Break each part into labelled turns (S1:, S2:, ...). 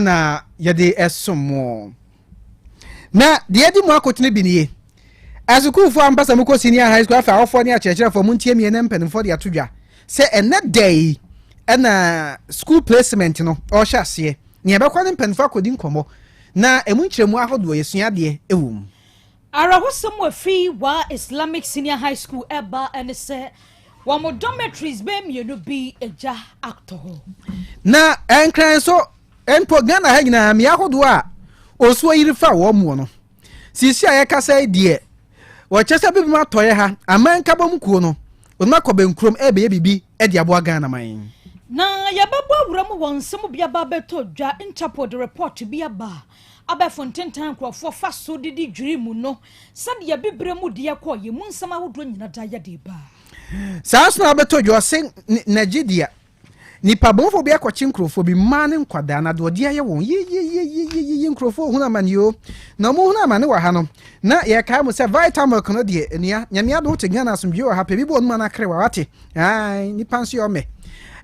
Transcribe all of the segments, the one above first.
S1: Na yɛde som mo. Na deɛ adi mu akotene bi nie. Asukuufoɔ a mpɛ sɛ mokɔ senior high school afei awofoɔ ne akyerɛkyerɛfoɔ montie mie ne mpanimfoɔ de ato dwa sɛ ɛnɛ da yi ɛna school placement no ɔrehyɛ aseɛ. Nea ɛbɛkɔ ne mpanimfoɔ akɔdi nkɔmmɔ na ɛmu nkyerɛmu ahodoɔ yɛsua adeɛ ɛwɔ mu.
S2: Awerɛhosɛm a ɛfiri Wa Islamic Senior High School ɛba ne sɛ wɔn dormitories bɛyɛ mmienu bi agya atɔ hɔ.
S1: Na Nkran nso mpo Ghana ha nyinaa mmea ahodoɔ a osuo yiri fa wɔn muo no, sisi a yɛkasa yi deɛ wɔkyɛ sɛ bibim atɔeɛ ha aman nkabom kuo no wɔn akɔ bɛnkurom ɛrebɛyɛ biribi de aboa Ghana man.
S2: Na yɛbɛbɔ awura mu wɔ nsɛm bi aba abɛtɔ dwa, Interpol de report bi aba abɛɛfo ntentan nkurɔfoɔ fa so de di dwiri mu no sɛdeɛ bibire mu deɛ kɔ yɛ mu nsɛm ahodoɔ nyina da yɛde ba.
S1: Saa nso na abɛtɔ dwa ɔse Nigeria nipa bɔnfoɔ bi akɔkye nkurɔfoɔ bi mmaa ne nkwadaa na deɛ ɔde ayɛ wɔn yeyeyeyeyeye nkurɔfoɔ hunu amane o na wɔn hunu amane wɔ ha no na yɛkae mo sɛ Vitamilk no deɛ nua nyame adom te Ghana asomdwie wɔ ha pɛ bi bɔ onum anakere wa wate ae nipa nso yɛ ɔmɛ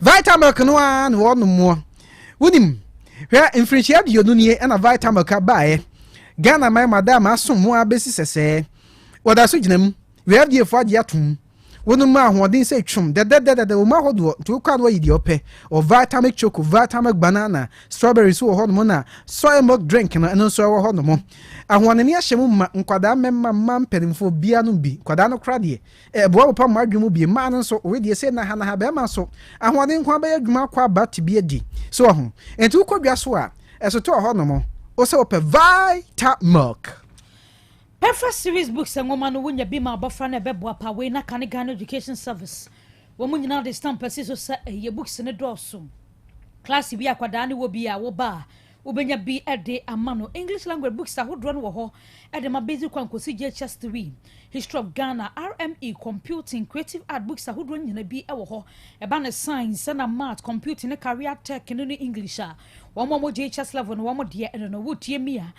S1: Vitamilk no ara na wɔnom moɔ wonim hwɛ mfirinhyia 20 nie ɛna Vitamilk abaeɛ Ghana man madam asom mo abɛsi sɛsɛɛ wɔda so gyina mu wei FDA foɔ agye atom. Wonom ma ahoɔden sɛ twom dɛdɛdɛdɛdɛ wɔ mu ahodoɔ nti wokɔ a na wayi deɛ wopɛ. Wɔ Vitamilk Choco, Vitamilk Banana, Strawberry nso wɔ hɔnom na Soy Milk Drink no ɛno nso ɛwɔ hɔnom. Ahoɔdenne ahyɛ mu ma nkwadaa, mmɛmma, mmaa, mpanimfoɔ, obiara nom bi. Nkwadaa no koraa deɛ ɛboa wo pa ma adwene mu bie. Mmaa no nso we deɛ sei nahanaha, bɛrima nso ahoɔden nko ara bɛyɛ adwuma akɔ aba te bi adi. So wahu? Nti wokɔ dwa so a ɛsotɔ wɔ hɔnom. Wo sɛ wopɛ Vitamilk.
S2: Perfect Series Books nwoma no wonya bi ma abɔfra no ɛbɛboa paa. Wei na ka ne Ghana Education Service wɔn nyinaa de stamp asi so sɛ ɛyɛ books no dɔɔso. Class bi akwadaa ne wɔ bi a woba a wobɛnya bi de ama no. English language books ahodoɔ no wɔ hɔ de ma basic 1 kɔsi JHS 3, History of Ghana, RME, Computing, Creative Art books ahodoɔ nyinaa bi wɔ hɔ. Ɛba ne science na math, computing ne career tech no ne English a wɔn a wɔn JHS level no wɔn deɛ ɛno no wotie mi a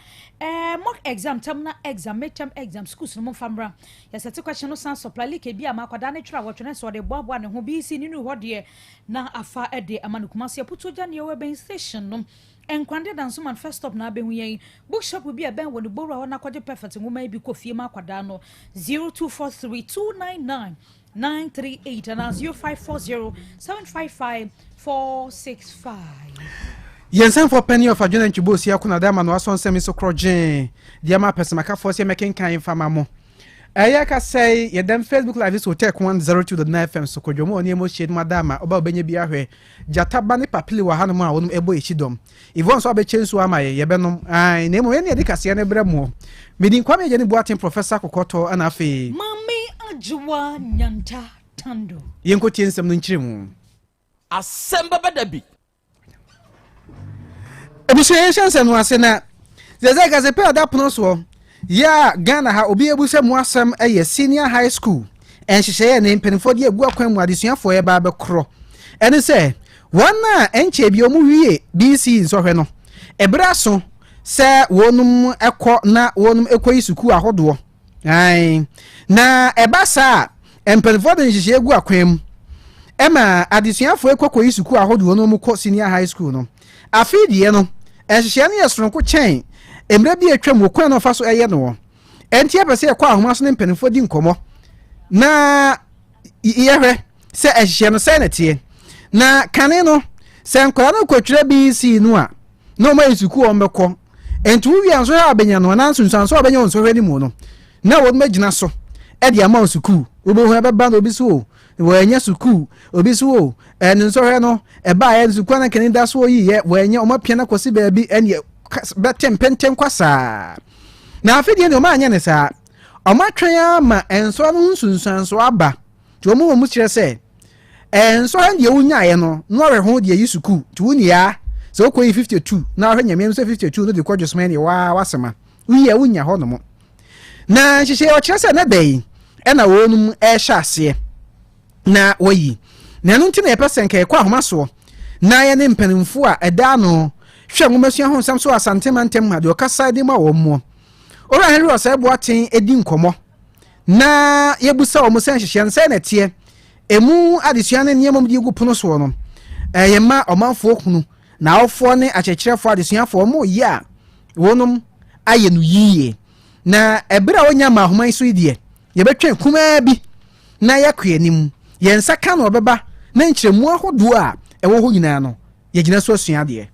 S2: mock exam, terminal exam, midterm exam, schools no mo nfa mmra. Yɛsɛte question no san supply leak bi a ma akwadaa ne twerɛ a wɔtwerɛ sɛ ɔde boaboa ne ho BC ne nu hɔ deɛ na afa de ama no. Kumasi Aputuo gya neɛ ɛwɔ bɛn station no Nkwande Dansoman first stop na abɛhu yɛn. Bookshop bi a ɛbɛn wɔ ne bowura hɔ na akɔgye Perfect nwoma yi bi kɔ fie ma akwadaa no. 0243 299 938 anaa 0540 755 465.
S1: Yɛn nsɛmfoɔ panyin ɔfa dwene ntwebɔ osi ako na dama no asɔ nsɛm nso korɔ gyee deɛ ma apɛsɛmakafoɔ sɛ mɛkenkan mfa ma mo. Ɛyɛ kasɛe yɛdɛm Facebook live so Tech 102.9 FM so kɔdwo mu ɔne ɛmɔ hyɛ no adama ɔba ɔbɛnya bi ahwɛ. Gyata ba ne papili wɔ hanom a wɔnom ɛbɔ yɛkyi dɔm. Yvonne nso abɛkyɛ nsuo ama yɛ yɛbɛnom. Ae, na mmom yɛne yɛde kaseɛ no brɛ moɔ. Medin Kwame Agyani Boateng Professor Kɔkɔtɔ ɛna afei
S2: Maame Adwoa Nyanta Tando.
S1: Yɛnkɔtie nsɛm no nkyerɛmu.
S3: Asɛm bɛba da bi.
S1: Abusua yɛnhyɛ nsɛm no ase na sɛ kase pɛ ɔda pono soɔ yɛ a Ghana ha obi ebu sɛ mu asɛm yɛ senior high school nhyehyɛeɛ ne mpanimfoɔ de agu akwan mu adesuafoɔ yɛ baa bɛkorɔ ɛne sɛ wɔn a ɛnkyɛ bi wɔn wie BC nsɔhwɛ no ɛberɛ aso sɛ wɔnom kɔ na wɔnom kɔyi sukuu ahodoɔ. Ae. Na ɛba saa a, mpanimfoɔ de nhyehyɛeɛ gu akwan mu ɛma adesuafoɔ kɔ kɔyi sukuu ahodoɔ no wɔn kɔ senior high school no. Afei deɛ no, nhyehyɛeɛ no yɛ soronko kyɛn mmerɛ bi atwam wɔ kwan na ɔfa so ɛyɛ no. Ɛnti yɛpɛ sɛ yɛkɔ ahoma so ne mpanimfoɔ di nkɔmmɔ na yɛhwɛ sɛ nhyehyɛeɛ no sɛn na ɛteɛ. Na kane no, sɛ nkwadaa no kɔtwerɛ BEC no a, na wɔn ayɛ sukuu a wɔbɛkɔ. Nti wowie a nsɔhwɛ a wɔbɛnya no anaa nsunsuanso a wɔbɛnya wɔ nsɔhwɛ no mu no, na wɔn bɛgyina so de ama wo sukuu. Wobɛhu ɛbɛba na obi so o, wɔanya sukuu, obi so o, ɛne nsɔhwɛ no ɛbaeɛ no sukuu a na nkani da so yiyɛ, wɔanya wɔn apia no akɔsi baabi ɛne bɛte mpenten kwa saa. Na afei deɛ wɔn anyɛ ne saa. Wɔn atwɛn ama nsɔhwɛ no ho nsunsuanso aba. Nti wɔn wɔ mu kyerɛ sɛ nsɔhwɛ deɛ wonyaeɛ no na wɔhwɛ ho deɛ yi sukuu. Nti wo nua sɛ wokɔ yi 52 na wɔhwɛ nyame sɛ 52 no de kɔ dwesoma deɛ waa wasema woyi a wonya hɔ nom. Na nhyehyɛ ɔkyerɛ sɛ na da yi ɛna wɔnom ɛrehyɛ aseɛ na wɔyi. Na ɛno nti na yɛpɛ sɛ nka yɛkɔ ahoma soɔ na yɛne mpanimfoɔ a ɛda ano hwɛ nwomasua ho nsɛm so Asante mantam ha deɛ ɔkasa de ma wɔn moɔ. Owura Henry Osei Boateng di nkɔmmɔ na yɛbusa wɔn sɛ nhyehyɛ no sɛ na ɛteɛ, ɛmu adesua ne nneɛma mu de gu pono soɔ no, ɛyɛ ma ɔmanfoɔ hunu. Na awofoɔ ne akyerɛkyerɛfoɔ adesuafoɔ wɔn reyɛ a wɔnom ayɛ no yie. Na ɛberɛ a wɔnya ma ahoma yi so yi deɛ, yɛbɛtwɛn kumaa bi na yɛakɔ anim. Yɛn nsa ka na ɔbɛba na nkyerɛmu ahodoɔ a ɛwɔ hɔ nyinaa no, yɛgyina so asua adeɛ.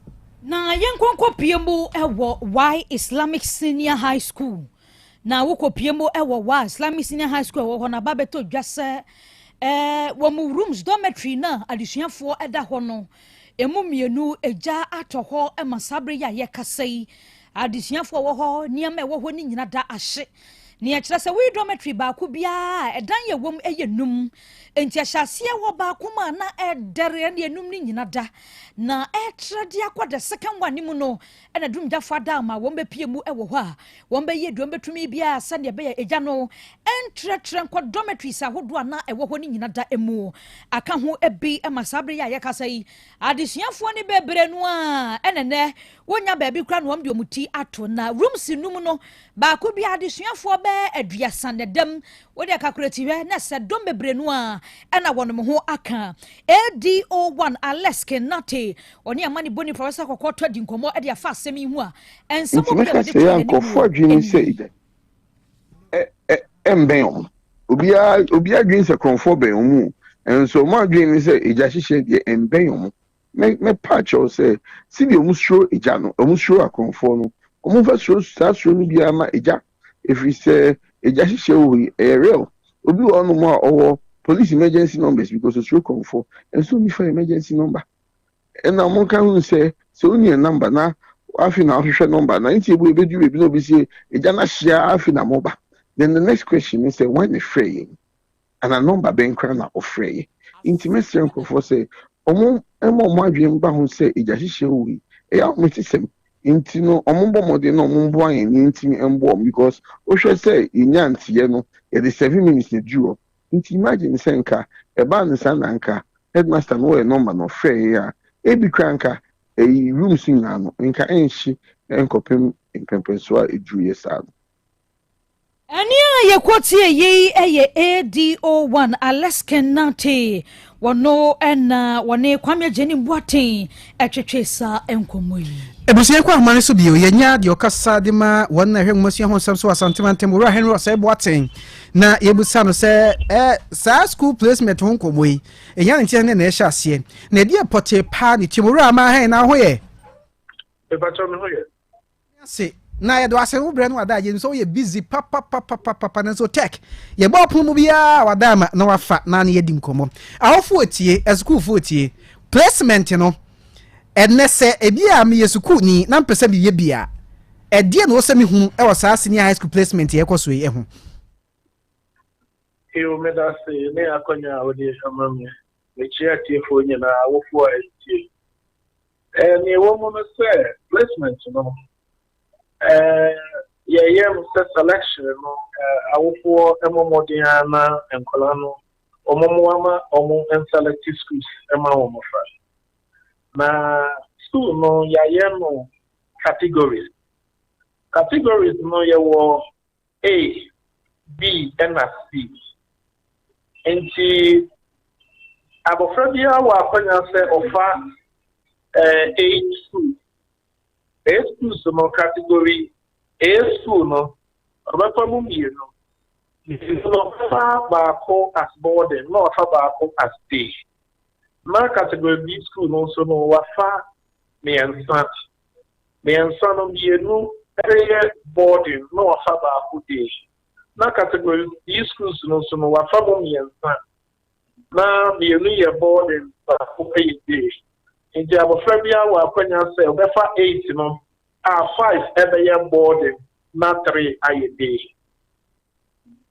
S2: Na yɛnkɔ nkɔpue mu wɔ Y Islamic Senior High School. Na wokɔpue mu wɔ Y Islamic Senior High School a ɛwɔ hɔ no, aba abɛtɔ dwa sɛ wɔn rooms, dormitory no a adesuafoɔ da hɔ no, ɛmu mmienu gya atɔ hɔ ma saa berɛ yi a yɛkasa yi, adesuafoɔ a ɛwɔ hɔ, nneɛma a ɛwɔ hɔ no nyina da ahye. Nea ɛkyerɛ sɛ woyi dormitory baako biara a, ɛdan yɛ wom yɛ num. Enti ɛhyɛ aseɛ wɔ baako mu a na ɛdɛre ɛne enum no nyina da. Na ɛretrɛ de akɔ the second one no mu no, ɛna dumgyafo ada ama wɔn bɛpie mu wɔ hɔ a wɔn bɛyɛ deɛ wɔn bɛtumi biara sɛdeɛ ɛbɛyɛ egya no ɛntrɛtrɛ nkɔ dormitories ahodoɔ a na ɛwɔ hɔ no nyina da mu. Aka ho bi ma saa bere yi a yɛkasa yi, adesuafoɔ no bebree no a ɛna nɛ wɔnya baabi koraa na wɔn de wɔn ti ato na rooms num no baako bi adesuafoɔ bɛɛ 30 na ɛdam. Wode akakorati hwɛ na sɛ dɔm bebree no a ɛna wɔn ho aka. ADO1 Alex Kenate ɔne amane bɔni Professor Kɔkɔɔ tɔ di nkɔmmɔ de afa asɛm yi ho a ɛnsɛm
S4: Nti
S2: bi a
S4: mɛka
S2: wɔde
S4: sɛ
S2: to
S4: yɛ
S2: n'anim
S4: nkurɔfoɔ adwene ne sɛ
S2: ni.
S4: egya ɛmbɛn wɔn. Obiara adwene sɛ kurɔmfoɔ bɛn wɔn o, nso wɔn adwene ne sɛ egya hyehyɛ deɛ ɛmbɛn wɔn. Mɛpa akyɛw sɛ sɛdeɛ wɔn suro egya no, wɔn suro akorɔmfoɔ no, wɔn mfa suro saa suro no biara ma egya, ɛfiri sɛ egya hyehyɛ wɔ yi ɛyɛ real. Obi wɔ hɔnom a ɔwɔ police emergency numbers because osuro kurɔmfoɔ, nso onni fire emergency number. Ɛna wɔn ka ho sɛ wonni yɛn number na afei na ahwehwɛ number na nti ebu ebedu beebi na obi sie egya na ahyia afei na mo ba. Then the next question is sɛ wɔn na frɛ yɛn ana number bɛn koraa na ɔfrɛ yɛ? Nti mɛsrɛ nkurɔfoɔ sɛ ɔmo ɛma ɔmo adwene ba ho sɛ egya hyehyɛ wɔ yi ɛyɛ ahomete nti no ɔmo bɔ mmɔden na ɔmo mboa yɛn ne ntumi mboa ɔmo, because wohwɛ sɛ yɛnya nteɛ no, yɛde 7 minutes na duru hɔ. Nti imagine sɛ nka ɛbaa ne sa na nka headmaster no wɔyɛ number na ɔfrɛ yɛ a, ebi kora nka ɛyi rooms nyinaa no nka ɛnhye ɛnkɔpem mpɛmpɛnso a eduru yɛ saa no.
S2: Ɛne a yɛkɔtie yei yɛ ADO1 Alex Kenate, wɔno ɛna wɔne Kwame Agyani Boaten ɛtwetwe saa nkɔmmɔ yi.
S1: Abusua, kɔ ahoma no so bio. Yɛnya deɛ ɔkasa de ma wɔn na ɛhwɛ nwomasua ho nsɛm so wɔ Asantemantam, Owura Henry Ɔsɛe Boaten, na yɛbusa no sɛ saa school placement ho nkɔmmɔ yi ɛnya ne nkyɛn ne na ɛhyɛ aseɛ na ɛdeɛ pɔtee paa ne tirim. Owura ama hɛn na ho yɛ?
S5: Mepakyɛw, me ho yɛ.
S1: Ase na yɛde ase wo brɛ no wada yɛn sɛ woyɛ busy papapapapapa, nanso tech yɛbɔ ɔpono mu biara wada ama na wafa na ne yɛdi nkɔmmɔ. Awofoɔ tie, asukuufoɔ tie. Placement no ɛnɛ sɛ ebi a meyɛ sukuuni na mpɛ sɛ meyɛ bi a, ɛdeɛ na wɔsɛ mehunu ɛwɔ saa senior high school placement yɛkɔ so yi ɛho?
S5: Yo, meda ase ne akɔnya a wode ama me. Mekyia atiefoɔ nyinaa, awofoɔ a ɛtie. Nea ɛwɔ mu no sɛ placement no, yɛyɛ no sɛ selection no, awofoɔ mmɔ mmɔden ara na nkwadaa no wɔn mmoa ma wɔn nselect schools ma wɔn mmɔfra. Na school no yɛayɛ no categories. Categories no yɛwɔ A, B ɛna C. Nti abɔfra biara wɔ akɔnya sɛ ɔfa eight schools. Eight schools no, category A school no, ɔbɛfa mu mmienu. Mmienu no, ɔbɛfa baako as boarding na ɔfa baako as day. Na category B school no nso no, wafa mmiɛnsa. Mmiɛnsa no, mmienu ɛyɛ boarding na wafa baako day. Na category C schools no nso no, wafa mu mmiɛnsa. Na mmienu yɛ boarding, baako yɛ day. Nti abɔfra biara wɔ akɔnya sɛ ɔbɛfa eight no a, five ɛbɛyɛ boarding na three ayɛ day.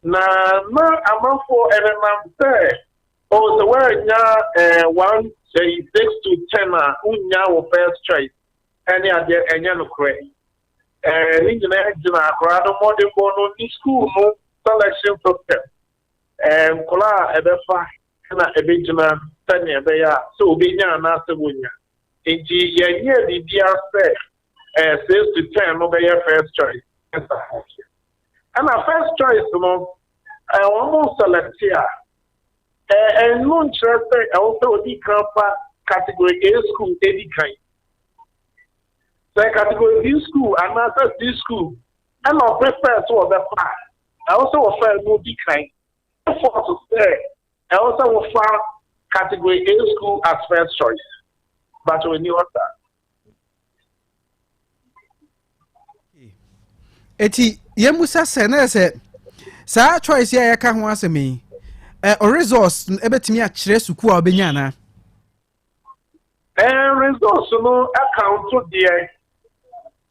S5: Na amanfoɔ ɛnenam sɛ o sɛ wɔanya 1 6 to 10 a wonya wɔ first choice ɛne adeɛ, ɛnyɛ nokorɛ. Ne nyinaa gyina akwaraa no mmɔdenbɔ no ne school no selection system. Nkwaraa a ɛbɛfa na ɛbɛgyina sɛnea ɛbɛyɛ a sɛ obɛnya anaasɛ wonya. Nti yɛnyɛ biribiara sɛ 6 to 10 no bɛyɛ first choice ɛsa. Ɛna first choice no, wɔn mo select a, ɛno nkyerɛ sɛ ɛwɔ sɛ odi kan fa category A school edi kan. Sɛ category B school anaasɛ C school ɛna ɔprefer sɛ ɔbɛfa a, ɛwɔ sɛ wɔfa ɛno di kan. Force sɛ ɛwɔ sɛ wofa category A school as first choice. But ɔnni hɔ saa.
S1: Eti yɛmmusa sɛ na sɛ saa choice yi a yɛka ho asɛm yi ɛ results no ɛbɛtumi akyerɛ sukuu a wobɛnya anaa?
S5: Ɛɛ results no account deɛ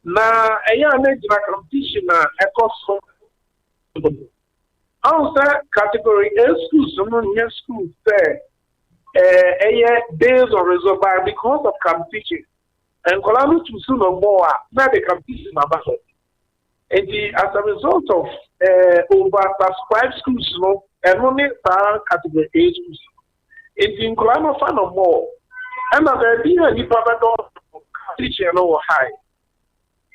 S5: na ɛyɛ a na gyina competition a ɛkɔ so. Ɔn sɛ category A schools no nyɛ schools sɛ ɛɛ ɛyɛ based on result, but because of competition, nkɔla no tu so no more a na de competition aba so. Nti as a result of over subscribed schools no, ɛno ne saa category A schools. Nti nkɔla no fa no more, ɛna baabi a nipa bɛdɔ competition no wɔ high.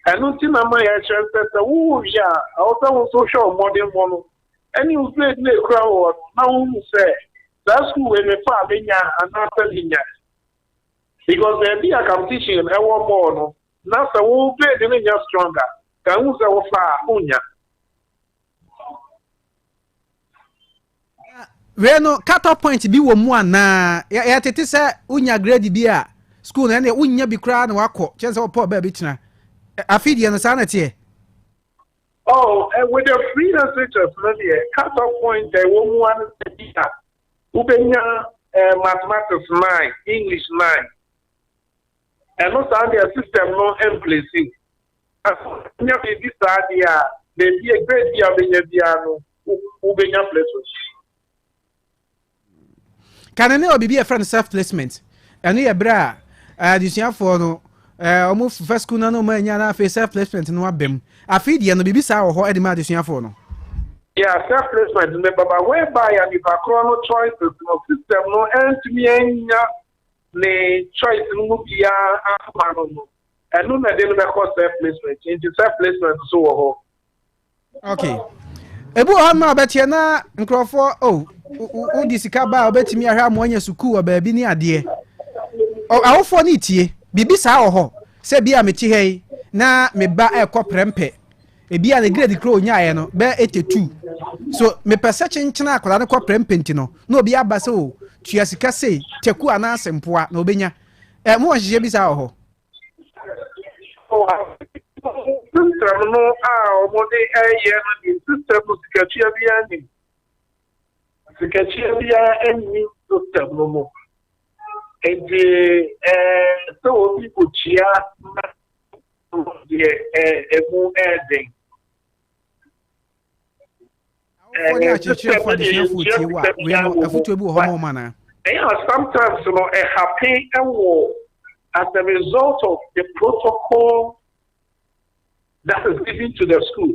S5: Ɛno nti na ma yɛkyerɛ sɛ wowɔ wie a, ɛwɔ sɛ wo nso hwɛ ɔmmɔdenbɔ no ɛne wo grade no ekura wɔ no na wohu sɛ saa school wei mefa a menya anaasɛ menya, because baabi a competition ɛwɔ more no, na sɛ wo grade no nya stronger ka hu sɛ wofa a wonya.
S1: Wei no, cut off point bi wɔ mu anaa? Yɛtete sɛ wonya grade bi a, school no ɛne wonya bi koraa na wakɔ kyɛn sɛ wɔpɔ baabi tena. Afei deɛ no, saa na ɛteɛ?
S5: Oh, with the free SHS no deɛ, cut off point a ɛwɔ mu ano sɛ bi a wobɛnya mathematics 9, English 9. Ɛno saa deɛ, system no mplace nya biribi saa deɛ a, baabi a grade bi a wobɛnya biara no, wobɛnya placement.
S1: Kane ne wɔ biribi a yɛfrɛ no self placement. Ɛno yɛ berɛ a adesuafoɔ no ɔmo fa school no na ɔmo anya, na afei self placement no aba mu. Afei deɛ no, biribi saa wɔ hɔ de ma adesuafoɔ no?
S5: Yeah, self placement ne baba whereby a nipa korɔ no choices no, system no ɛntumi anya ne choice no mu biara ama no, ɛno na ɛde no bɛkɔ self placement. Nti self placement nso wɔ hɔ.
S1: Okay, ebi wɔ hɔ nom a ɔbɛteɛ na nkurɔfoɔ o wodi sika ba a, wobɛtumi ahwɛ ama ɔnya sukuu wɔ baabi ne adeɛ. Awofoɔ no tie biribi saa wɔ hɔ sɛ bi a mete ha yi na me ba ɛkɔ Prempeh, ebi a ne grade kuro onyaeɛ no bɛyɛ 82, so mepɛ sɛ kyenkyena akwadaa no kɔ Prempeh, nti no na obi aba sɛ o tua sika sei taku anaasɛ mpoa na obɛnya. Mo wɔ nhyehyɛ bi saa wɔ hɔ?
S5: System no a wɔde ɛyɛ no de, system no sikatua biara nim, sikatua biara nni system no mu. Nti sɛ obi kɔtua na deɛ ɛmu ɛɛden.
S1: Awofoɔ ne akyerɛkyerɛfoɔ, adesuafoɔ tie wo a, wei no afotuo bi wɔ hɔ ma ɔma anaa?
S5: Ɛyɛ sometimes no ɛhappen ɛwɔ as a result of the protocol that is given to the school.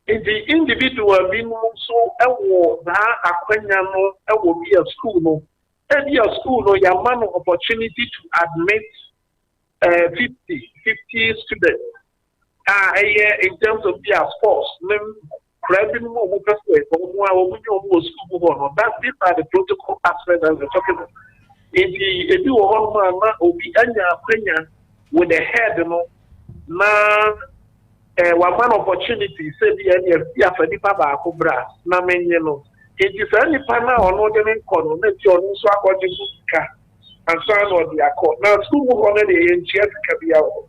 S5: Nti individual binom nso ɛwɔ saa akwanya no ɛwɔ bi a school no, ebi a school no yɛama no opportunity to admit 50 50 students a ɛyɛ in terms of bi a sports ne nkura binom a wɔn pɛ sɛ wɔn a wɔn nye wɔn wɔ school mu hɔ no, that these are the protocol aspects that we are talking about. Nti ebi wɔ hɔnom a na obi anya akwanya with the head no na wama no opportunity sɛ bi ɛne ɛfi afa nipa baako bra na menye no. Nti saa nipa na ɔno de ne nkɔ no na ti ɔno nso akɔgye so sika ansa na ɔde akɔ na school mu hɔ no deɛ, yɛntua sika bi awɔ.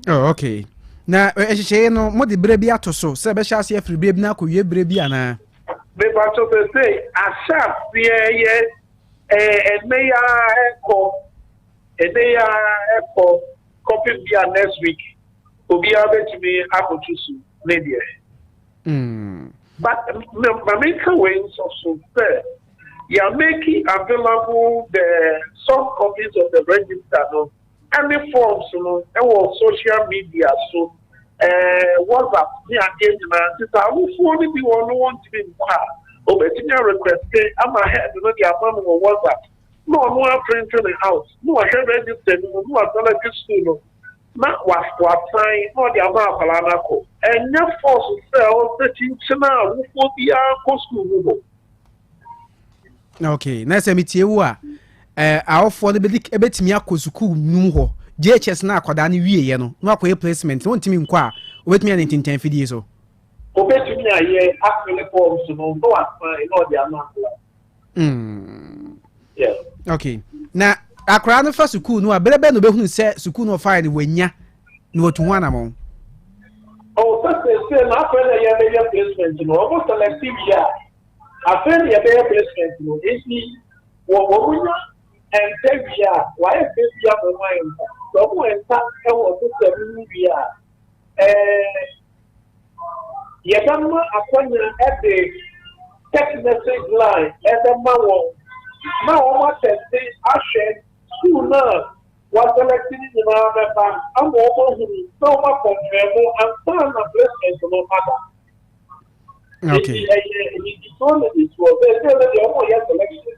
S1: Oh, okay. Na nhyehyɛeɛ no, mode berɛ bi ato so sɛ ɛbɛhyɛ ase afiri berɛ bi na akɔwie berɛ bi anaa?
S5: Mepakyɛ sɛ ahyɛ aseɛ yɛ ɛnɛ yi ara ɛkɔ, ɛnɛ yi ara ɛkɔ kɔpem bi a next week obiara bɛtumi akɔto so ne deɛ. But ma menka wei nso so sɛ yɛ making available the soft copies of the register no ɛne forms no ɛwɔ social media so, WhatsApp ne adeɛ nyinaa. Nti sɛ awofoɔ no bi wɔ no wɔntumi nkɔ a, obetumi arequest ama head no de ama no wɔ WhatsApp na ɔno aprint ne out na wahwɛ register no mu na waselect school no na wasan na ɔde ama akwadaa no akɔ. Ɛnyɛ force sɛ ɔsɛ kyinkyin a awofoɔ biara kɔ school mu hɔ.
S1: Okay, na sɛ metie wo a, awofoɔ no bɛtumi akɔ sukuu no mu hɔ. JHS no akwadaa no wieɛ no na wakɔyɛ placement na ɔntumi nkɔ a, ɔbɛtumi ayɛ no ntintan fidie so?
S5: Obetumi ayɛ afili forms no na wasan na ɔde ama akwadaa. Yeah.
S1: Okay. Na akwadaa no fa sukuu no a, berɛ bɛn na ɔbɛhunu sɛ sukuu no ɔfaeɛ no wanya na watu ho anamɔn?
S5: Oh, sɛ seesei na afei na yɛbɛyɛ placement no, wɔn select wie a, afei na yɛbɛyɛ placement no. Nti wɔ wɔn nya ɛntɛ wie a, wɔayɛ sɛ bi ama wɔn ayɛ nta. Sɛ wɔn nta wɔ system no mu wie a, yɛbɛma akwanya de text message line ɛbɛma wɔn na wɔn atɛste ahwɛ school no a wɔaselect no nyinaa bɛba ama wɔn ahunu na wɔn akɔnfɛn mu ansa na placement no aba.
S1: Okay.
S5: Nti ɛyɛ nnidisoɔ nnidisoɔ sɛ sɛ ɛbɛ deɛ wɔn yɛ selection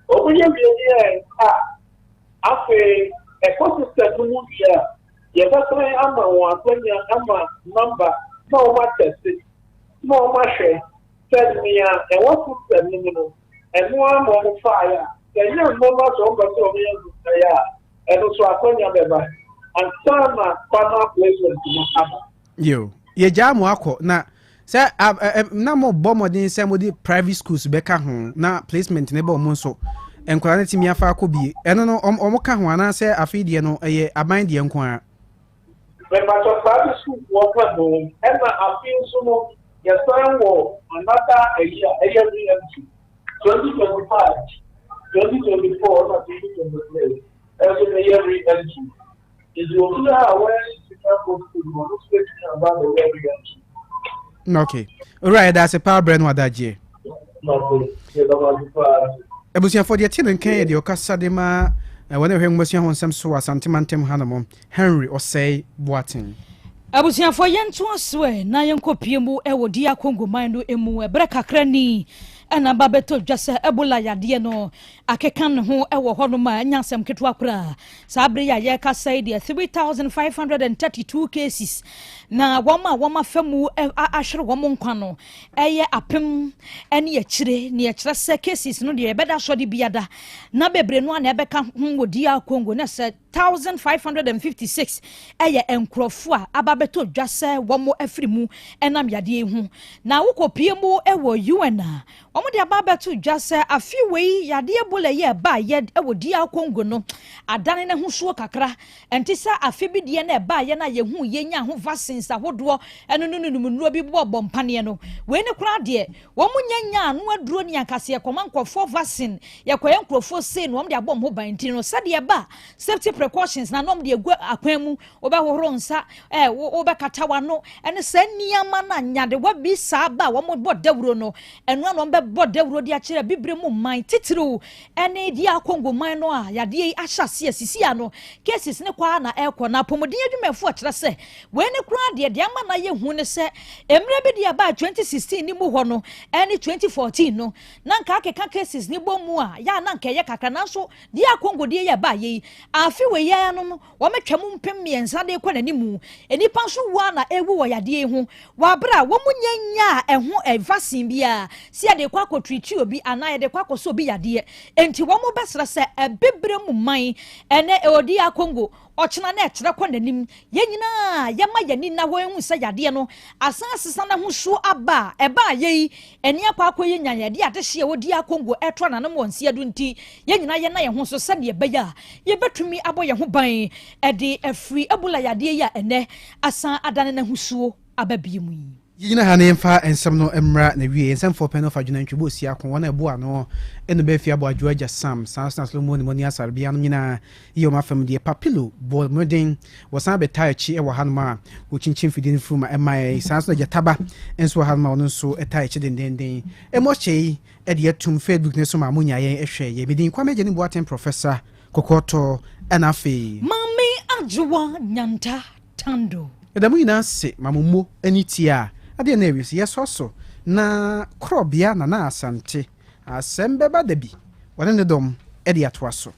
S5: wɔn yɛ wie ni ɛ a afei ɛkɔ system no mu wie a yɛbɛsan ama wɔn akwanya ama number na wɔn atɛste na wɔn ahwɛ sɛ nea ɛwɔ system no mu no ɛno ara na wɔn faeɛ a sɛ ɛnyɛ nnɔma sɛ wɔn bɛ sɛ wɔn yɛ nsesaeɛ a ɛno nso akwanya bɛba ansa na final placement no aba.
S1: Yo, yɛgyaa mo akɔ na sɛ na mobɔ mmɔden sɛ mode private schools bɛka ho na placement ne bɛ ɔmo nso nkwadaa no tumi afa akɔ bie, ɛno no ɔmo ka ho anaasɛ afei deɛ no ɛyɛ aban deɛ nko ara?
S5: Mepatɔ, private school foɔ ka ho, ɛna afei nso no yɛsan wɔ another ɛyi a ɛyɛ re-entry 2025, 2024 na 2023 ɛnso bɛyɛ re-entry, nti obiara a wɔyɛ sika kɔ school no, ɔno nso bɛtumi aba abɛyɛ re-entry.
S1: Okay, owura, yɛda ase paa berɛ no adagyeɛ. Abusuafoɔ, deɛ te ne nkan yɛ deɛ ɔkasa de ma wɔne ɛhwɛ nwomasua ho nsɛm so wɔ Asante mantam hanom, Henry Ɔsɛe Boateng.
S2: Abusuafoɔ, yɛntoa so ɛ na yɛnkɔpie mu wɔ DR Congo man no mu. Ɛberɛ kakra ni ɛna ba bɛtɔ dwa sɛ Ebola yadeɛ no akeka ne ho wɔ hɔnom a ɛnyɛ asɛm ketewa koraa. Saa bere yi a yɛrekasa yi deɛ, 3532 cases na wɔn a wɔn afa mu ahwere wɔn nkwa no ɛyɛ 1000 ne akyire, ne ɛkyerɛ sɛ cases no deɛ yɛbɛda so de biada na bebree no a na ɛbɛka ho wɔ DR Congo na sɛ 1556 ɛyɛ nkurɔfoɔ a aba bɛtɔ dwa sɛ wɔn afiri mu ɛnam yadeɛ yi ho. Na wokɔpie mu ɛwɔ UN a, wɔn de aba abɛto dwa sɛ afi wei yadeɛ Ebola yi a ɛbaayɛ ɛwɔ DR Congo no adane n'ahosuo kakra. Ɛnte sɛ afe bi deɛ na ɛbaayɛ no a yɛhu yɛnya ho vaccines ahodoɔ ɛno no nunum nnuro bi bɔ bɔ mpaneɛ no. Wei ne koraa deɛ, wɔn nya nya ano aduro ne ankasa yɛkɔma nkurɔfoɔ vaccine, yɛkɔyɛ nkurɔfoɔ sei na wɔn de abɔ wɔn ho ban. Nti no sɛdeɛ ɛba safety precautions na wɔn de egu akwan mu, wobɛhohoro nsa, wobɛkata w'ano ɛne saa nneɛma na nyadewa bi saa ba a wɔn bɔ dawuro no, ɛno a na wɔn bɛbɔ dawuro de akyerɛ bibire mu man titiriw ɛne DR Congo man no a yadeɛ yi ahyɛ aseɛ sisi ano cases ne kɔ a na ɛrekɔ. Na apɔmuden adwumayɛfoɔ kyerɛ sɛ wei ne koraa deɛ ama na yɛ hu ne sɛ mmerɛ bi deɛ ɛbaa 2016 ne mu hɔ no ɛne 2014 no na nka akeka cases ne bɔ mu a yɛ a na nka ɛyɛ kakra, nanso DR Congo deɛ yɛ ɛbaa yɛ yi afe wei yɛ no wɔatwa mu 3000 de kɔ n'anim. Nnipa nso wu a na ewu wɔ yadeɛ yi ho wɔ abere a wɔn nya nya a ɛho vaccine bi a si yɛde kɔ akɔtiriti obi anaa yɛde kɔ akɔsɔ obi yadeɛ. Nti wɔn bɛsrɛ sɛ ɛbibire mu man ɛnɛ ɛwɔ DR Congo, ɔkyena na ɛkyerɛ kɔ n'anim, yɛn nyinaa yɛma yɛn ani na hɔ ehu sɛ yadeɛ no asan asesa n'ahosuo aba a ɛbaa yɛ yi ɛni akɔ akɔ yɛ nya yɛde adehye a ɛwɔ DR Congo ɛto ananom wɔ nsia do. Nti yɛn nyinaa yɛn na yɛn ho so sɛdeɛ ɛbɛyɛ a yɛbɛtumi abɔ yɛn ho ban ɛde afiri Ebola yadeɛ yi a ɛnɛ asan adane n'ahosuo aba bie mu yi.
S1: Yɛgyina ha na yɛmfa nsɛm no mmra na wie. Nsɛmfoɔ pɛ no fa dwonantwibɔ osi ako wɔn a ɛbo ano ɛno bɛafi abɔ adwo agya Sam saa so na Solomon ne mɔni asare bianom nyinaa yɛ wɔn afam deɛ. Papilo bɔ mmɔden wɔsan bɛtaa akyi wɔ hanom a wɔkyinkyim fidie no firi ma ɛmae. Saa so na Gyataba nso wɔ hanom a ɔno nso taa akyi dendenden. Ɛmɔ hyɛ yi ɛde atum Facebook ne so ma monya yɛn ɛhwɛ yɛ. Medin Kwame Agya ne Boateng, Professor Kɔkɔɔtɔ, ɛna afei
S2: Maame Adwoa Nyanta Tando.
S1: Ɛda mu nyinaa se ma mo mo ani tie a adeɛ na awie so yɛsɔ so na korɔbea Nana Asante asɛm bɛba da bi wɔne ne dɔm de atoa so.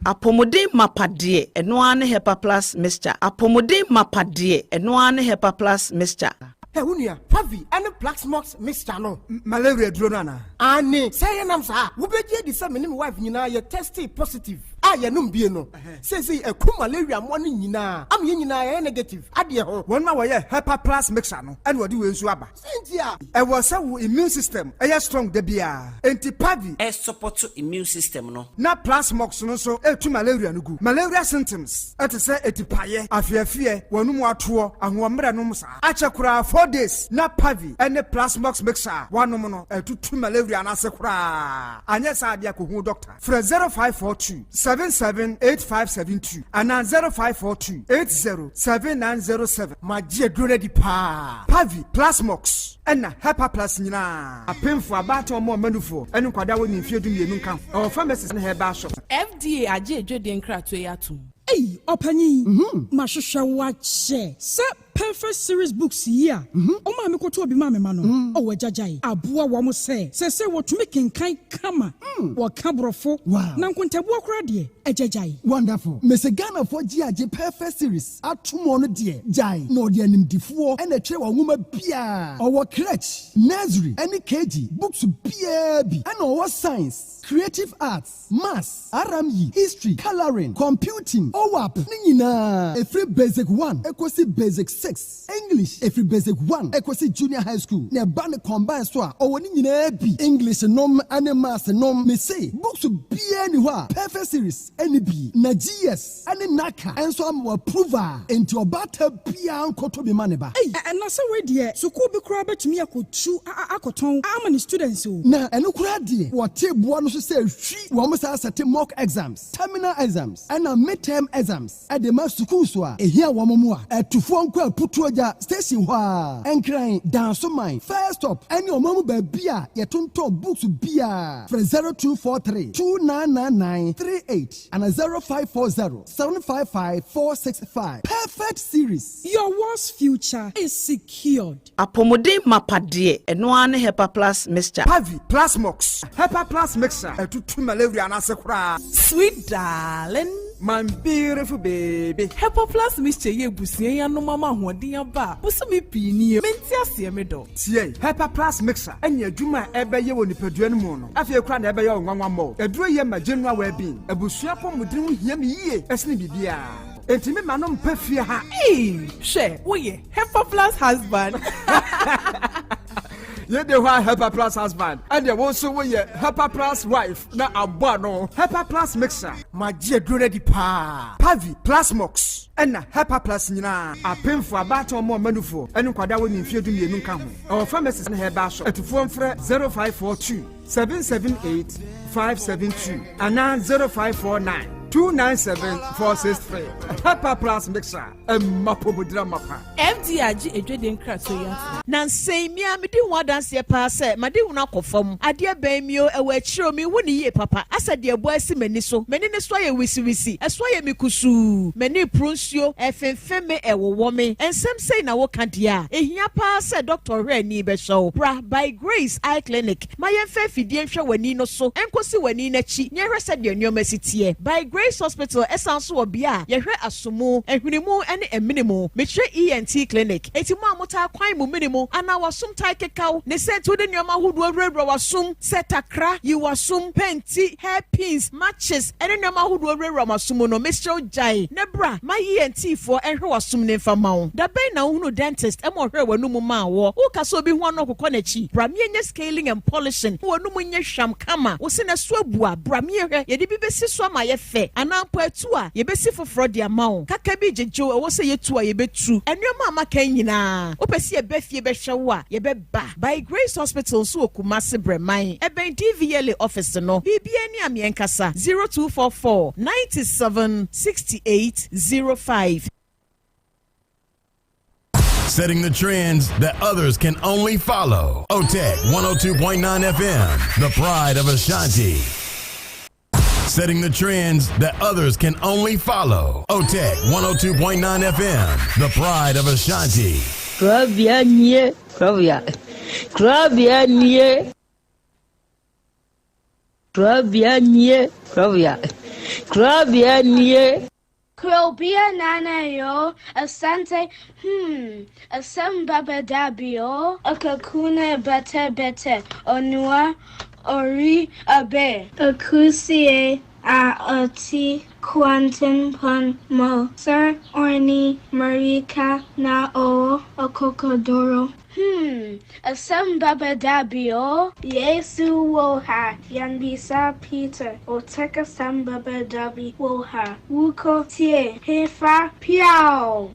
S3: Apɔmuden mapa deɛ, ɛno ara ne Hepa Plus Mixture. Apɔmuden mapa deɛ, ɛno ara ne Hepa Plus Mixture.
S6: Ɛ wo nua Pavi ɛne Plaxmox mixture no, malaria duro no anaa? Ane sɛ yɛnam saa, wobɛgye adi sɛ me ne me wife nyinaa yɛ testee positive. A yɛnom bie no, seesei aku malaria mmoa no nyinaa ama yɛn nyinaa yɛayɛ negative adeɛ ho.
S7: Wɔn a wɔyɛ Hepa Plus mixture no na wɔde wei nso aba.
S6: Sɛn nti a?
S7: Ɛwɔ sɛ wo immune system yɛ strong da biara, enti Pavi.
S8: Ɛsupɔto immune system no.
S7: Na Plasmox no nso tu malaria no gu. Malaria symptoms te sɛ atipaeɛ, afeafeɛ, w'anum atoɔ, ahoɔmmerɛ nom saa. Akyɛ koraa 4 days na Pavi ne Plasmox mixture a woanom no atutu malaria no ase koraa. Anyɛ saa deɛ a kɔhu doctor. Frɛ 0542 778572 anaa 0542 80 7907.
S6: Magye aduro no adi paa.
S7: Pavi, Plasmox, ɛna Hepaplus nyinaa. Apemfo, abaatan, ɔmo a ɔmanufoɔ, ne nkwadaa a wɔnni mfeɛ 12 nka ho. Ɛwɔ pharmacies ne herbal shops.
S9: FDA agye adwadie nkratoɔ yi atom.
S10: Ei, ɔpanyin, mahwehwɛ wo akyɛ. Sɛ Perfect Series Books yi a ɔmaa me kɔtɔɔ bi maa me ma no, ɔwɔ agyagyae aboa wɔn sɛ seesei wɔtumi kenkan kama, wɔka Borɔfo, na nkontabuo koraa deɛ, agyagyae.
S11: Wonderful. Mese Ghanafoɔ gye agye Perfect Series ato mu ɔno deɛ gyae na ɔde animdifoɔ ɛna ɛtwerɛ wɔn nwoma biara. Ɔwɔ crèche, nursery ɛne KG books biara bi, ɛna ɔwɔ science, creative arts, maths, RME, history, colouring, computing, OWAP ne nyinaa ɛfiri basic 1 ɛkɔsi basic 6, English ɛfiri basic 1 ɛkɔsi junior high school, na ɛba ne combine so a ɔwɔ ne nyinaa bi, English nom ne maths nom. Mese books biara ni hɔ a Perfect Series ɛne bi, na GS ɛne NaCCA ɛnso ama approve a, enti ɔbaata biara nkɔtɔ bi ma ne ba.
S10: Ei, ɛna sɛ wei deɛ, sukuu bi koraa bɛtumi akɔtu akɔtɔn ama ne students o.
S11: Na ɛno koraa deɛ, wɔte boa no so sɛ hwi wɔn saa sɛte mock exams, terminal exams ɛna midterm exams ɛde ma sukuu so a ehia wɔn mu a ɛtufoɔ nkɔ Aputuogya station hɔ a Nkran Dansoman first stop ɛne ɔman mu baabi a yɛtontɔn books biara. Frɛ 0243 299938 ana 0540 755 465. Perfect Series.
S10: Your world's future is secured.
S3: Apɔmuden mapa deɛ, ɛno ara ne Hepa Plus mixture.
S7: Pavi, Plasmox, Hepa Plus mixture ɛtutu malaria no ase koraa.
S9: Sweet darling.
S7: My beautiful baby.
S9: Hepa Plus mixture yɛ ebusua yi anom ama ahoɔden aba a bosome pii nie mente aseɛ me dɔ.
S7: Tie, Hepa Plus mixture ɛne adwuma a ɛbɛyɛ wɔ nipadua no mu no afei koraa na ɛbɛyɛ wo nwanwa mmɔ. Aduro yɛ ma general well-being. Abusua pɔmuden ho hia me yie ɛsene biribiara. Enti me ma no mpɛ fie ha.
S9: Ee, hwɛ, woyɛ Hepa Plus husband.
S7: Yɛde hɔ a Hepa Plus husband, ɛdeɛ wo nso woyɛ Hepa Plus wife na abɔ ano. Hepa Plus mixture.
S6: Magye aduro no adi paa.
S7: Pavi, Plasmox, ɛna Hepa Plus nyinaa. Apemfo, abaatan, ɔmo ɔmanufoɔ ɛne nkwadaa wɔ ne mfeɛ 12 nka ho. Ɛwɔ pharmacies ne herbal shop. Atufoɔ mfrɛ 0542 778 572 anaa 0549 297 463. Hepa Plus mixture ɛmma pomodira mapa.
S9: FDA agye adwadie nkratoɔ yi atom.
S3: Na nsɛn mia medi ho adanseɛ paa sɛ made hunu akɔ fam. Adeɛ bɛn mio ɛwɔ akyire o, mehu ne yie papa asɛ deɛ ɛbɔ asi m'ani so. M'ani ne so ayɛ wisiwisi, ɛso ayɛ me kusuu, m'ani poro nsuo, ɛfemfem me, ɛwowɔ me. Nsɛm sei na woka deɛ a ɛhia paa sɛ dɔkta ɔhwɛ ani bɛhwɛ wo. Bra By Grace Eye Clinic ma yɛmfa afidie nhwɛ w'ani no so nkɔsi w'ani no akyi na yɛhwɛ sɛdeɛ nneɛma si teɛ. By Grace Hospital ɛsan so wɔ bea a yɛhwɛ asomu, ahwene ne amene mu. Mekyerɛ ENT Clinic. Enti mo a motaa kwan mo mene mu anaa w'asom tae kekaw ne sɛ nti wode nneɛma ahodoɔ wurawura w'asom sɛ takra, yi w'asom, pɛnti, hair pins, matches ne nneɛma ahodoɔ wurawura mo asom mu no, mesrɛ wo gyae na bra ma ENT foɔ nhwɛ w'asom no mfa mma wo. Da bɛn na wohunuu dentist ma ɔhwɛɛ w'anomu maa woɔ? Woka sɛ obi ho ano ɔkokɔ n'akyi? Bra meɛnyɛ scaling and polishing ma w'anomu nyɛ hwam kama. Wo se na so abu a, bra meɛhwɛ, yɛde bi bɛsi so ama ayɛ fɛ anaa mpo atu a, yɛbɛsi foforɔ de ama wo. Kaka bi gyegye wo, ɛwɔ sɛ yɛtu a, yɛbɛtu. Nneɛma a maka yi nyinaa, wopɛ sɛ yɛba fie bɛhwɛ wo a, yɛbɛba. By Grace Hospital nso wɔ Kumasi Brɛman, ɛbɛn DVLA office no. Biribiara ni a meɛnkasa, 0244 97 68 05.
S12: Setting the trends that others can only follow. OTEC 102.9 FM, the pride of Ashanti. Setting the trends that others can only follow. OTEC 102.9 FM, the pride of Ashanti.
S13: Krabea nie, krabea, krabea nie. Krabea nie, krabea, krabea nie.
S14: Krobea nana yo, asante, asem baba dabio, akakuna bete bete, onua, ori abe. Akusie. a ɔte kwantempɔn mu sɛ ɔne mmirika na ɔwɔ akokoduru. Hmm, asɛm bɛba da bi o. Yesu wɔ ha, yɛmmisa Peter, Otec asɛm bɛba da bi wɔ ha, wokɔ tie, hefa, piaw!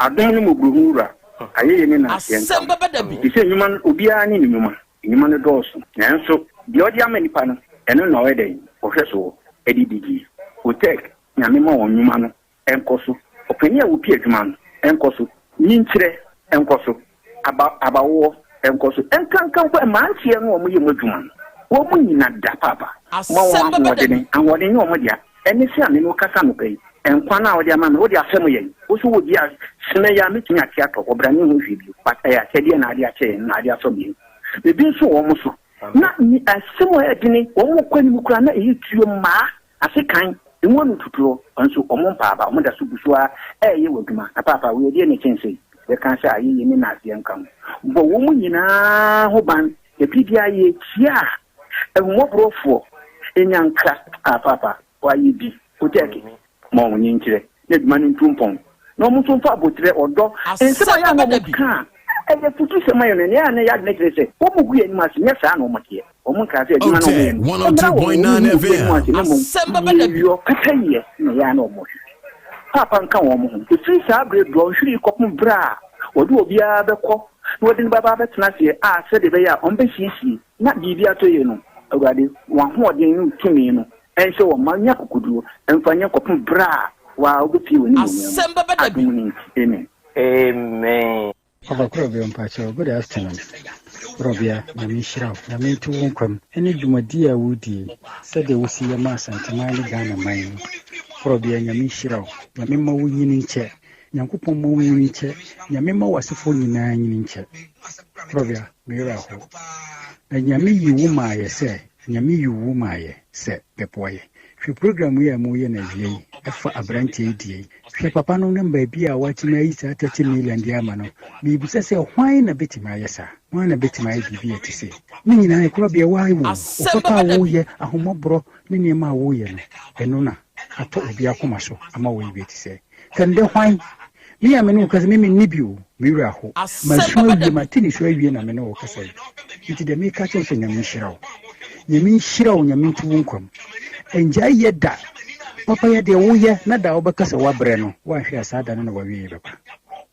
S15: Adom ne mmɔborɔhunu Wura, ayɛyie ne nnaseɛ nka
S8: Asɛm
S15: wo.
S8: bɛba da bi.
S15: Te sɛ nnwuma no, obiara ne ne nnwuma. Nnwuma no dɔɔso, nanso deɛ ɔde ama nnipa no, ɛno na ɔyɛ dɛn? Ɔhwɛ soɔ de di die. Otec, Nyame ma wɔn nnwuma no nkɔ so. Ɔpanin a ɔpi adwuma no nkɔ so. Nyinkyerɛ nkɔ so. Aba, abawoɔ nkɔ so. Ɛnkanka mpo mmeranteɛ no a wɔyɛ mu adwuma no, wɔn nyina da paapa. Ma wɔn
S8: Asɛm bɛba da bi.
S15: ahoɔdene. Ahoɔden nyɛ wɔn dea. Ɛne sɛ a me ne wo kasa anɔpa yi, nkwa no a wode ama me, wode afɛm yɛn. Wo nso wɔ bi a, sene yi a mɛtumi ate atɔ, ɔbra ne ho hwee bio. But ɛyɛ akyɛdeɛ na ade akyɛ yɛn, na ade afɛm yɛn. Ebi nso wɔ wɔn so. Na asɛm a ɛyɛ dene, wɔn kɔ anim koraa na ɛyɛ tuo mmaa. Ase kan, emu ano tutuɔ, nso wɔn mpa aba, wɔn da so gu so ara reyɛ wɔn adwuma. Na paapa, wei ɛdeɛn na ɛkyɛn sei? Yɛka sɛ ayɛyie ne nnaseɛ nka ho. Bɔ wɔn nyinaa ho ban, na bere biara yɛkyia a, ahummɔborɔfoɔ nya nkra. Ah, paapa, wɔayɛ bi. Kotɛɛke, ma wɔn nkyerɛ, na adwuma no ntu mpɔn, na wɔn nso mfa aboterɛ, ɔdɔ, nsɛm a
S8: Asɛm
S15: ɛyɛ a na
S8: bɛba da bi.
S15: wɔka a ɛyɛ afutusɛm ayɛ no, nea ɛyɛ a na ɛyɛ adwene kyerɛ sɛ wɔgu yɛn anim ase, nyɛ saa na wɔteɛ. Wɔn nkaa sɛ adwuma no a wɔyɛ
S12: Otec
S15: no, ɛmmra wɔn, wɔn
S12: 102.9
S15: ngu obi anim
S12: FM.
S15: ase, na mmom
S8: Asɛm bɛba da bi.
S15: yieyɔ, pɛpɛyɛ na ɛyɛ a na wɔhwehwɛ. Paapa nka wɔn ho. Ɛfiri saa berɛ dɔnhwere yi kɔpem berɛ a wɔde obiara bɛkɔ na wɔde no bɛba abɛtena aseɛ a sɛdeɛ ɛbɛyɛ a wɔbɛsiesie na biribi atɔ yie no, Awurade, w'ahoɔden ne wo tumi no nhyɛ wɔn ma nya akokoduo mfa nyɛ kɔpem berɛ a wo ara wobɛpue w'animuonyam mu.
S8: Asɛm bɛba da bi.
S15: Adom no nti, amen.
S16: Amen.
S17: Ɔba Korɔbea mpakyɛw good afternoon Korɔbea Nyame nhyira wo Nyame nto wo nkwa mu ɛne dwumadie a wodie sɛdeɛ wosi yɛ ma Asanteman ne Ghana man yi Korɔbea Nyame nhyira wo Nyame mma wo nyini nkyɛ Nyankopɔn mma wo nyini nkyɛ Nyame mma w'asefoɔ nyinaa nyini nkyɛ Korɔbea me werɛ aho na Nyame yi wo maayɛ sɛ Nyame yi wo maayɛ sɛ bɛboa yɛ Hwɛ program yi a moreyɛ no awia yi ɛfa abranteɛ yi deɛ yi. Hwɛ papa no ne baabi a watumi ayi saa 30 million de ama no. Mebisa sɛ hwan na bɛtumi ayɛ saa? Hwan na bɛtumi ayɛ biribi a ɛte sei? Ne nyinaa ɛkorɔ bea woayɛ wo
S8: Asɛm
S17: papa a
S8: bɛba da bi.
S17: woyɛ, ahommɔborɔ ne nneɛma a woyɛ no, ɛno na atɔ obi akoma so ama wɔyɛ bi a ɛte sɛɛ. Kɛndɛ hwan? Me a me ne wo kasa, me menni bi o, me werɛ aho.
S8: Asɛm
S17: Masu
S8: bɛba da
S17: awie,
S8: bi.
S17: mate nisuo awie na me ne wo kasa yi. Nti deɛ meka kyerɛ wo sɛ Nyame nhyira wo. Nyame nhyira wo, Nyame nto wo nkwa mu. Ɛngyae yɛ da. Papa yɛ deɛ woyɛ na da a wobɛka sɛ woabrɛ no, woanhwɛ a saa da no na w'awieɛ bɛba.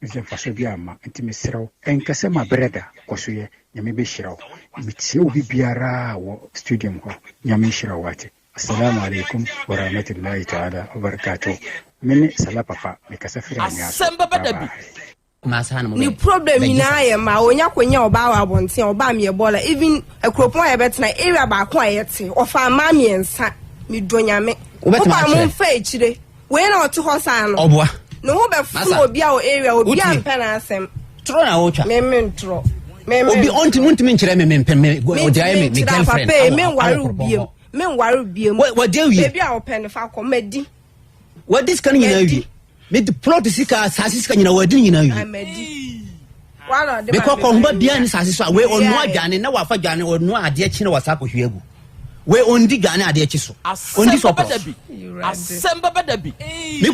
S17: Ɛfiri sɛ mfasoɔ biara mma. Nti mesrɛ wo, ɛnka sɛ mabrɛ da, kɔ so yɛ. Nyame bɛhyira wo. Mekyia obi biara wɔ studium hɔ. Nyame nhyira wo wate. Assalamu alaikum warahmatullahi ta'ala wabarakatuh. Me ne Salah Papa, mekasa firi Anyaa so.
S8: Asɛm bɛba
S17: Bye
S8: da bi.
S17: bye.
S18: Ne problem nyinaa yɛ mmaa onya konya ɔbaa wɔ abɔnten a ɔbaa meyɛ bɔɔla even akuropɔn a yɛbɛtena area baako a yɛte ɔfa mmaa mmiɛnsa medɔ nyame
S19: Wobɛtumi
S18: wopa mo
S19: akyerɛ?
S18: mfa akyire wei na ɔte hɔ saa no
S19: Ɔboa.
S18: ne ho bɛfono
S19: Masa.
S18: obi a wɔ area obi a
S19: Wotie?
S18: mpɛ n'asɛm
S19: Torɔ na wotwa.
S18: me me ntorɔ me me
S19: Obi ɔnti wontumi nkyerɛ me me mpɛ me ɔgyae me me girlfriend.
S18: papa yi
S19: awɔ- awɔ
S18: menware
S19: kuropɔn
S18: biem
S19: hɔ.
S18: menware biem
S19: Wa- wadi awie.
S18: baabi a wɔpɛ no fa kɔ madi
S19: Wadi sika no nyinaa awie. Me de plot sika asase sika nyinaa wadi no nyinaa awie.
S18: madi Wa na ɔde ma
S19: Mekɔ
S18: me
S19: kɔnhoma biara ne sase so a wei ɔnoa
S18: Biara.
S19: dwane na wafa dwane ɔnoa adeɛ kye na wasa akɔhwie agu. Wei ɔndi dwane adeɛ kye so.
S8: Asɛm
S19: Ɔndi
S8: bɛba
S19: sɔprɔ.
S8: da bi. Asɛm bɛba da bi.
S19: Me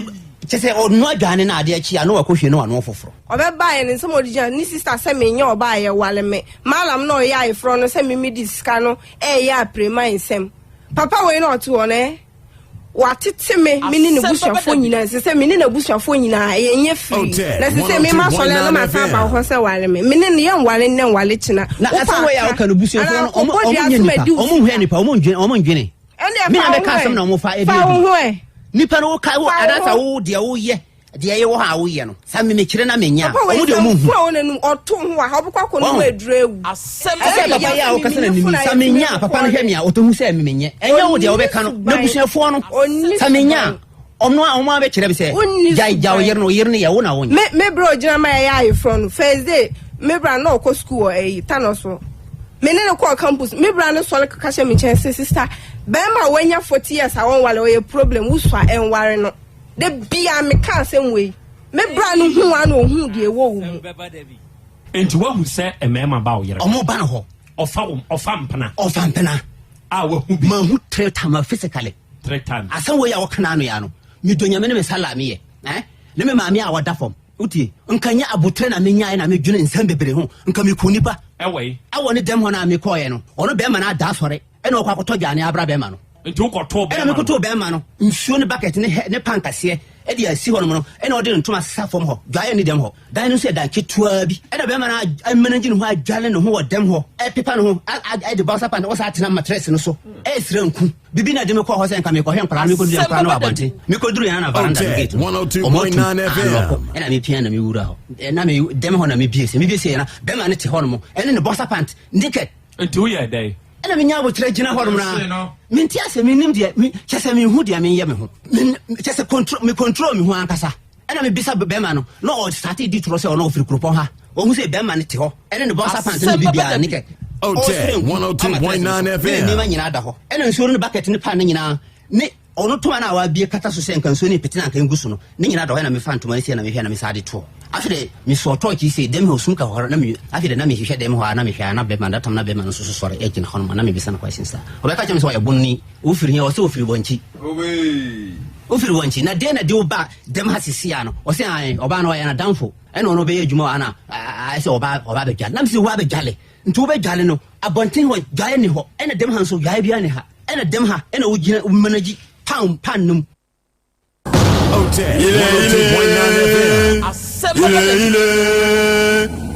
S19: kyɛ sɛ ɔnoa dwane na adeɛ kye a na wakɔhwie na wanoa foforɔ.
S18: Ɔbɛbaeɛ no nsɛm a ɔde gyina ne sister sɛ menyɛ ɔbaa a yɛwale me mallam na ɔyɛ ayeforɔ no sɛ me medi sika no ɛɛyɛ aprema nsɛm papa wei na ɔte hɔ no ɛ watete me me ne n'abusuafoɔ nyinaa ɛsɛ sɛ me ne n'abusuafoɔ nyinaa yɛnyɛ firi na ɛsɛ sɛ me ma sɔre a na masan aba hɔ sɛ ware me me ne no yɛnware nnɛ nware kyena
S19: Na asɛm wei a woka no busuafoɔ no ɔmo ɔmo nyɛ nipa ɔmo nhwɛ nipa ɔmo ndwene ɔmo ndwene. Me na mɛka asɛm na ɔmo fa ɛdi adi. Nipa no woka wo anaasɛ wo deɛ woyɛ deɛ ɛyɛ wɔ hɔ a woyɛ no sɛ me mekyerɛ na menya a ɔmo deɛ ɔmo nhu.
S8: Asɛm
S19: Ɛsɛ papa yi a wokasa na nim sɛ menya a papa no hwɛ me a ɔtɔhu sɛ me menyɛ ɛnyɛ wo deɛ wobɛka no n'abusuafoɔ no sɛ menya a ɔno a ɔmo abɛkyerɛ me sɛ gyae gya wo yere no wo yere no yɛ wo na wonyɛ.
S18: Me me bra ogyina ma yɛyɛ ayeforɔ no first day me bra na ɔkɔ school wɔ ɛyi Tano so me ne no kɔɔ campus me bra no sɔre kaka hyɛ me nkyɛn sɛ sister bɛrima a wanya 40 years a wɔnware ɔyɛ problem wosua ɛnware no Da biara meka asɛm wei. Me bra no hu a na ohu deɛ ɛwɔ wo mu.
S20: Nti wahu sɛ mmarima ba wo yere hɔ.
S19: Ɔmo ba no hɔ.
S20: Ɔfa wo ɔfa mpena.
S19: Ɔfa mpena.
S20: A wahu bi.
S19: Mahu three time physically. Asɛm wei a wɔka n'ano ya no, medɔ Nyame ne me sala meyɛ eh? Ne me maame a ɔda fam. Wotie? Nka nyɛ aboterɛ na menyaeɛ na medwene nsɛm bebree ho. Nka meku nipa. Ɛwɔ ne dɛm hɔ no a mekɔɔeɛ no, ɔno bɛrima no ada asɔre ɛna ɔkɔ akɔtɔ dwane abra bɛrima no.
S20: Nti wokɔtoo bɛrima
S19: no? Ɛna mekɔtoo bɛrima no nsuo ne bucket ne ne pan kɛseɛ ɛde asi hɔ nom no, ɛna ɔde ne ntoma sesa fam hɔ. Dwaeɛ ne dɛm hɔ. Dan no nso yɛ dan ketewa bi. Ɛna bɛrima no amanage ne ho adwale ne ho wɔ dɛm hɔ, ɛpepa ne ho, ɛde boxer pant, ɔsan atena matress no so, ɛresrɛ nku. Bibi na ɛde me kɔɔ hɔ sɛ nka mekɔhwɛ nkwadaa no, mekɔduru nkwadaa no wɔ abɔnten. Mekɔduru yɛn na veranda no gate no, ɔmo atum anɔkɔ, ɛna mepia na mewura hɔ. Ɛna me dɛm hɔ na mebie sɛ, mebie sɛ na bɛrima no te hɔ nom, ɛne ne boxer pant, naked.
S20: Nti woyɛɛ dɛn?
S19: Ɛna menya aboterɛ gyina hɔ nom na mente asɛ, mennim deɛ, kyɛ sɛ menhu deɛ menyɛ me ho. Kyɛ sɛ control, me control me ho ankasa. Ɛna me bisa bɛɛma no na ɔ starte di torɔ sɛ ɔno ɔfiri kuropɔn ha. Ɔhu sɛ bɛɛma no te hɔ ɛne ne boxer pant ne biribiara ne kɛ ɔsere nku ama dress no so ne ne nneɛma nyinaa da hɔ. Ɛna nsuo no ne bucket ne pan no nyinaa ne ɔno toma no a wabie kata so sɛ nka nsuo no repete na anka ngu so no ne nyinaa da hɔ. Ɛna mefa ntoma no sie na mehwɛ na mesan de toɔ. Afei de mesɔɔ torch yi sei dɛm hɔ sum ka hɔ na me afei de na mehwehwɛ dɛm hɔ a na mehwɛ a na bɛɛma that time na bɛɛma no nso so sɔre gyina hɔ nom a na mebisa no questions a ɔbɛka kyerɛ me sɛ ɔyɛ bonni. Wofiri he? Ɔse ofiri Bɔnkyi. Wofiri Bɔnkyi. Na deɛ na de wo ba dɛm ha sisi a no? Ɔse ae, ɔbaa no ɔyɛ n'adamfo. Ɛna ɔno ɔbɛyɛ adwuma wɔ ha na ayɛ sɛ ɔba ɔba abɛdwale. Na mese wo abɛdwale? Nti wobɛdwale no, abɔnten hɔ dwaeɛ nni hɔ. Ɛna dɛm ha nso dwaeɛ biara nni ha. Ɛna dɛm ha ɛna wogyina wo manage pan pan no mu.
S12: Otec 102.9 FM.
S8: Asɛm bɛba da bi.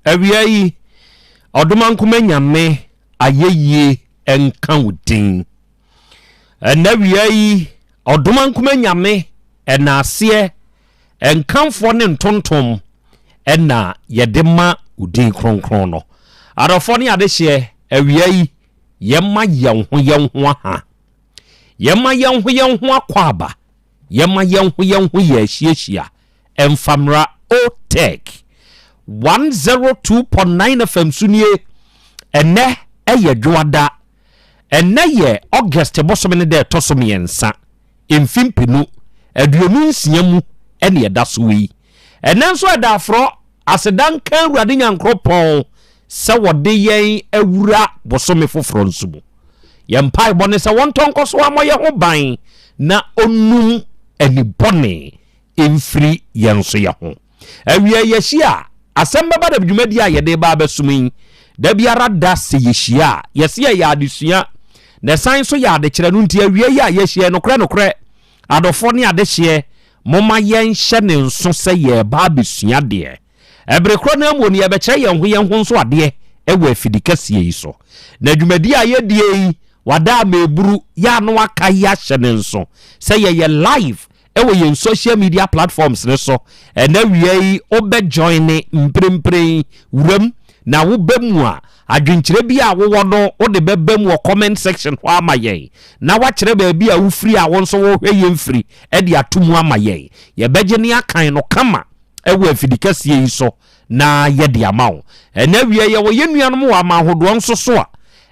S20: Awia yi, Ɔdomankoma Nyame ayɛyie nka wo din. Ɛnɛ awia yi, Ɔdomankoma Nyame ɛnaaseɛ, nkamfoɔ ne ntontom ɛna yɛde ma wo din kronkron no. Adɔfoɔ ne adehyeɛ, awia yi, yɛma yɛn ho yɛn ho aha. Yɛma yɛn ho yɛn ho akwaaba. Yɛma yɛn ho yɛn ho yɛ ahyiahyia. Ɛmfa mmra Otec 102.9 FM so nie. Ɛnɛ ɛyɛ Dwoada. Ɛnnɛ yɛ August bosome no da ɛtɔ so mmiɛnsa, mfe mpenu, 26 mu ɛne ɛda so yi. Ɛnnɛ nso ɛda aforɔ, aseda nka Awurade Nyankoropɔn sɛ wɔde yɛn awura bosome foforɔ nso mu. Yɛn mpaebɔ ne sɛ wɔntɔ nkɔ so ammɔ yɛn ho ban na ɔnum ani bɔne mfiri yɛn nso yɛn ho. Awia yɛahyia a, asɛm bɛba da dwumadi a yɛde ba abɛsom yi. Da biara da sɛ yɛhyia a, yɛse ɛyɛ adesua na ɛsan nso yɛ adekyerɛ no nti awia yi a yɛahyia yi, nokorɛ nokorɛ, adɔfoɔ ne adehyeɛ, momma yɛnhyɛ ne nso sɛ yɛreba abɛsua adeɛ. Ɛbere korɔ no ara mu no yɛbɛkyerɛ yɛn ho yɛn ho nso adeɛ wɔ afidi kɛseɛ yi so. Na dwumadie a yɛdie yi, wada ama ɛburu, yɛ ano aka yi ahyɛ ne nso sɛ yɛyɛ live wɔ yɛn social media platforms no so. Ɛnɛ awia yi wobɛ joine mprempren wuram na woba mu a, adwenkyerɛ bi a wowɔ no wode bɛba mu wɔ comment section hɔ ama yɛn na wakyerɛ baabi a wofiri a wo nso wohwɛ yɛn firi de ato mu ama yɛn. Yɛbɛgye ne akan no kama wɔ afidi kɛseɛ yi so na yɛde ama wo. Ɛnɛ awia yɛwɔ yɛn nuanom wɔ aman ahodoɔ nso so a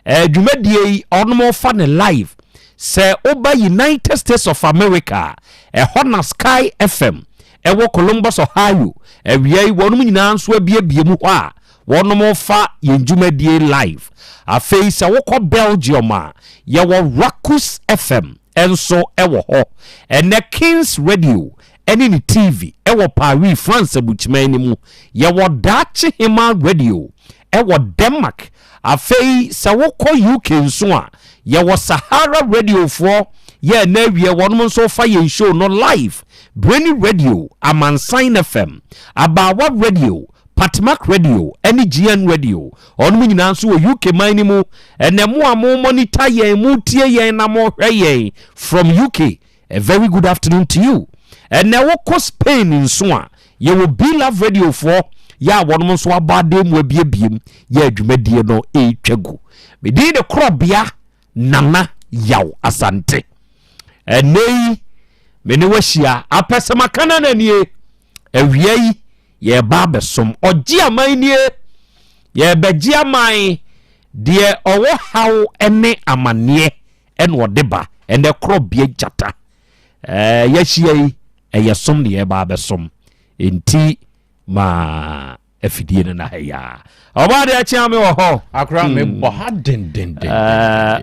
S20: eh, dwumadie yi ɔnom fa ne live. Sɛ woba United States of America a, ɛhɔ na Sky FM ɛwɔ Columbus, Ohio. Awia yi wɔnom nyinaa nso abiebie mu hɔ a wɔnom fa yɛn dwumadie live. Afei sɛ wokɔ Belgium a, yɛwɔ Rakus FM nso wɔ hɔ. Ɛnɛ Kings Radio ne ne TV wɔ Paris, France abukyiman no mu. Yɛwɔ Daakye Hemaa Radio wɔ Denmark. Afei sɛ wokɔ UK nso a, yɛwɔ Sahara Radiofoɔ yɛ ɛnɛ awie wɔnom nso fa yɛn show no live. Brainy Radio, Amansan FM, Abaawa Radio, Patmak Radio ne GN Radio. Wɔnom nyinaa nso wɔ UK man no mu. Ɛnɛ mo a mo monitor yɛn, mo tie yɛn na mo hwɛ yɛn from UK, A very good afternoon to you. Ɛnɛ wokɔ Spain nso a, yɛwɔ Be Love Radio foɔ yɛ a wɔnom nso abɔ adan mu abiebiem yɛ adwumadie no ɛretwa gu. Medin de Korɔbea Nana Yaw Asante. Ɛnɛ yi, me ne wahyia apɛsɛm akana na nie. Awia yi, yɛreba abɛsom. Ɔgye aman nie. Yɛrebɛgye aman deɛ ɔwɔ haw ne amanneɛ ɛna ɔde ba ɛnɛ korɔbea gyata ɛɛ yɛahyia yi ɛyɛ som ne yɛba abɛsom nti ma afidie no na ha yi a ɔbaa deɛ akyea me wɔ hɔ
S16: akora hmm. mebɔ ha dendenden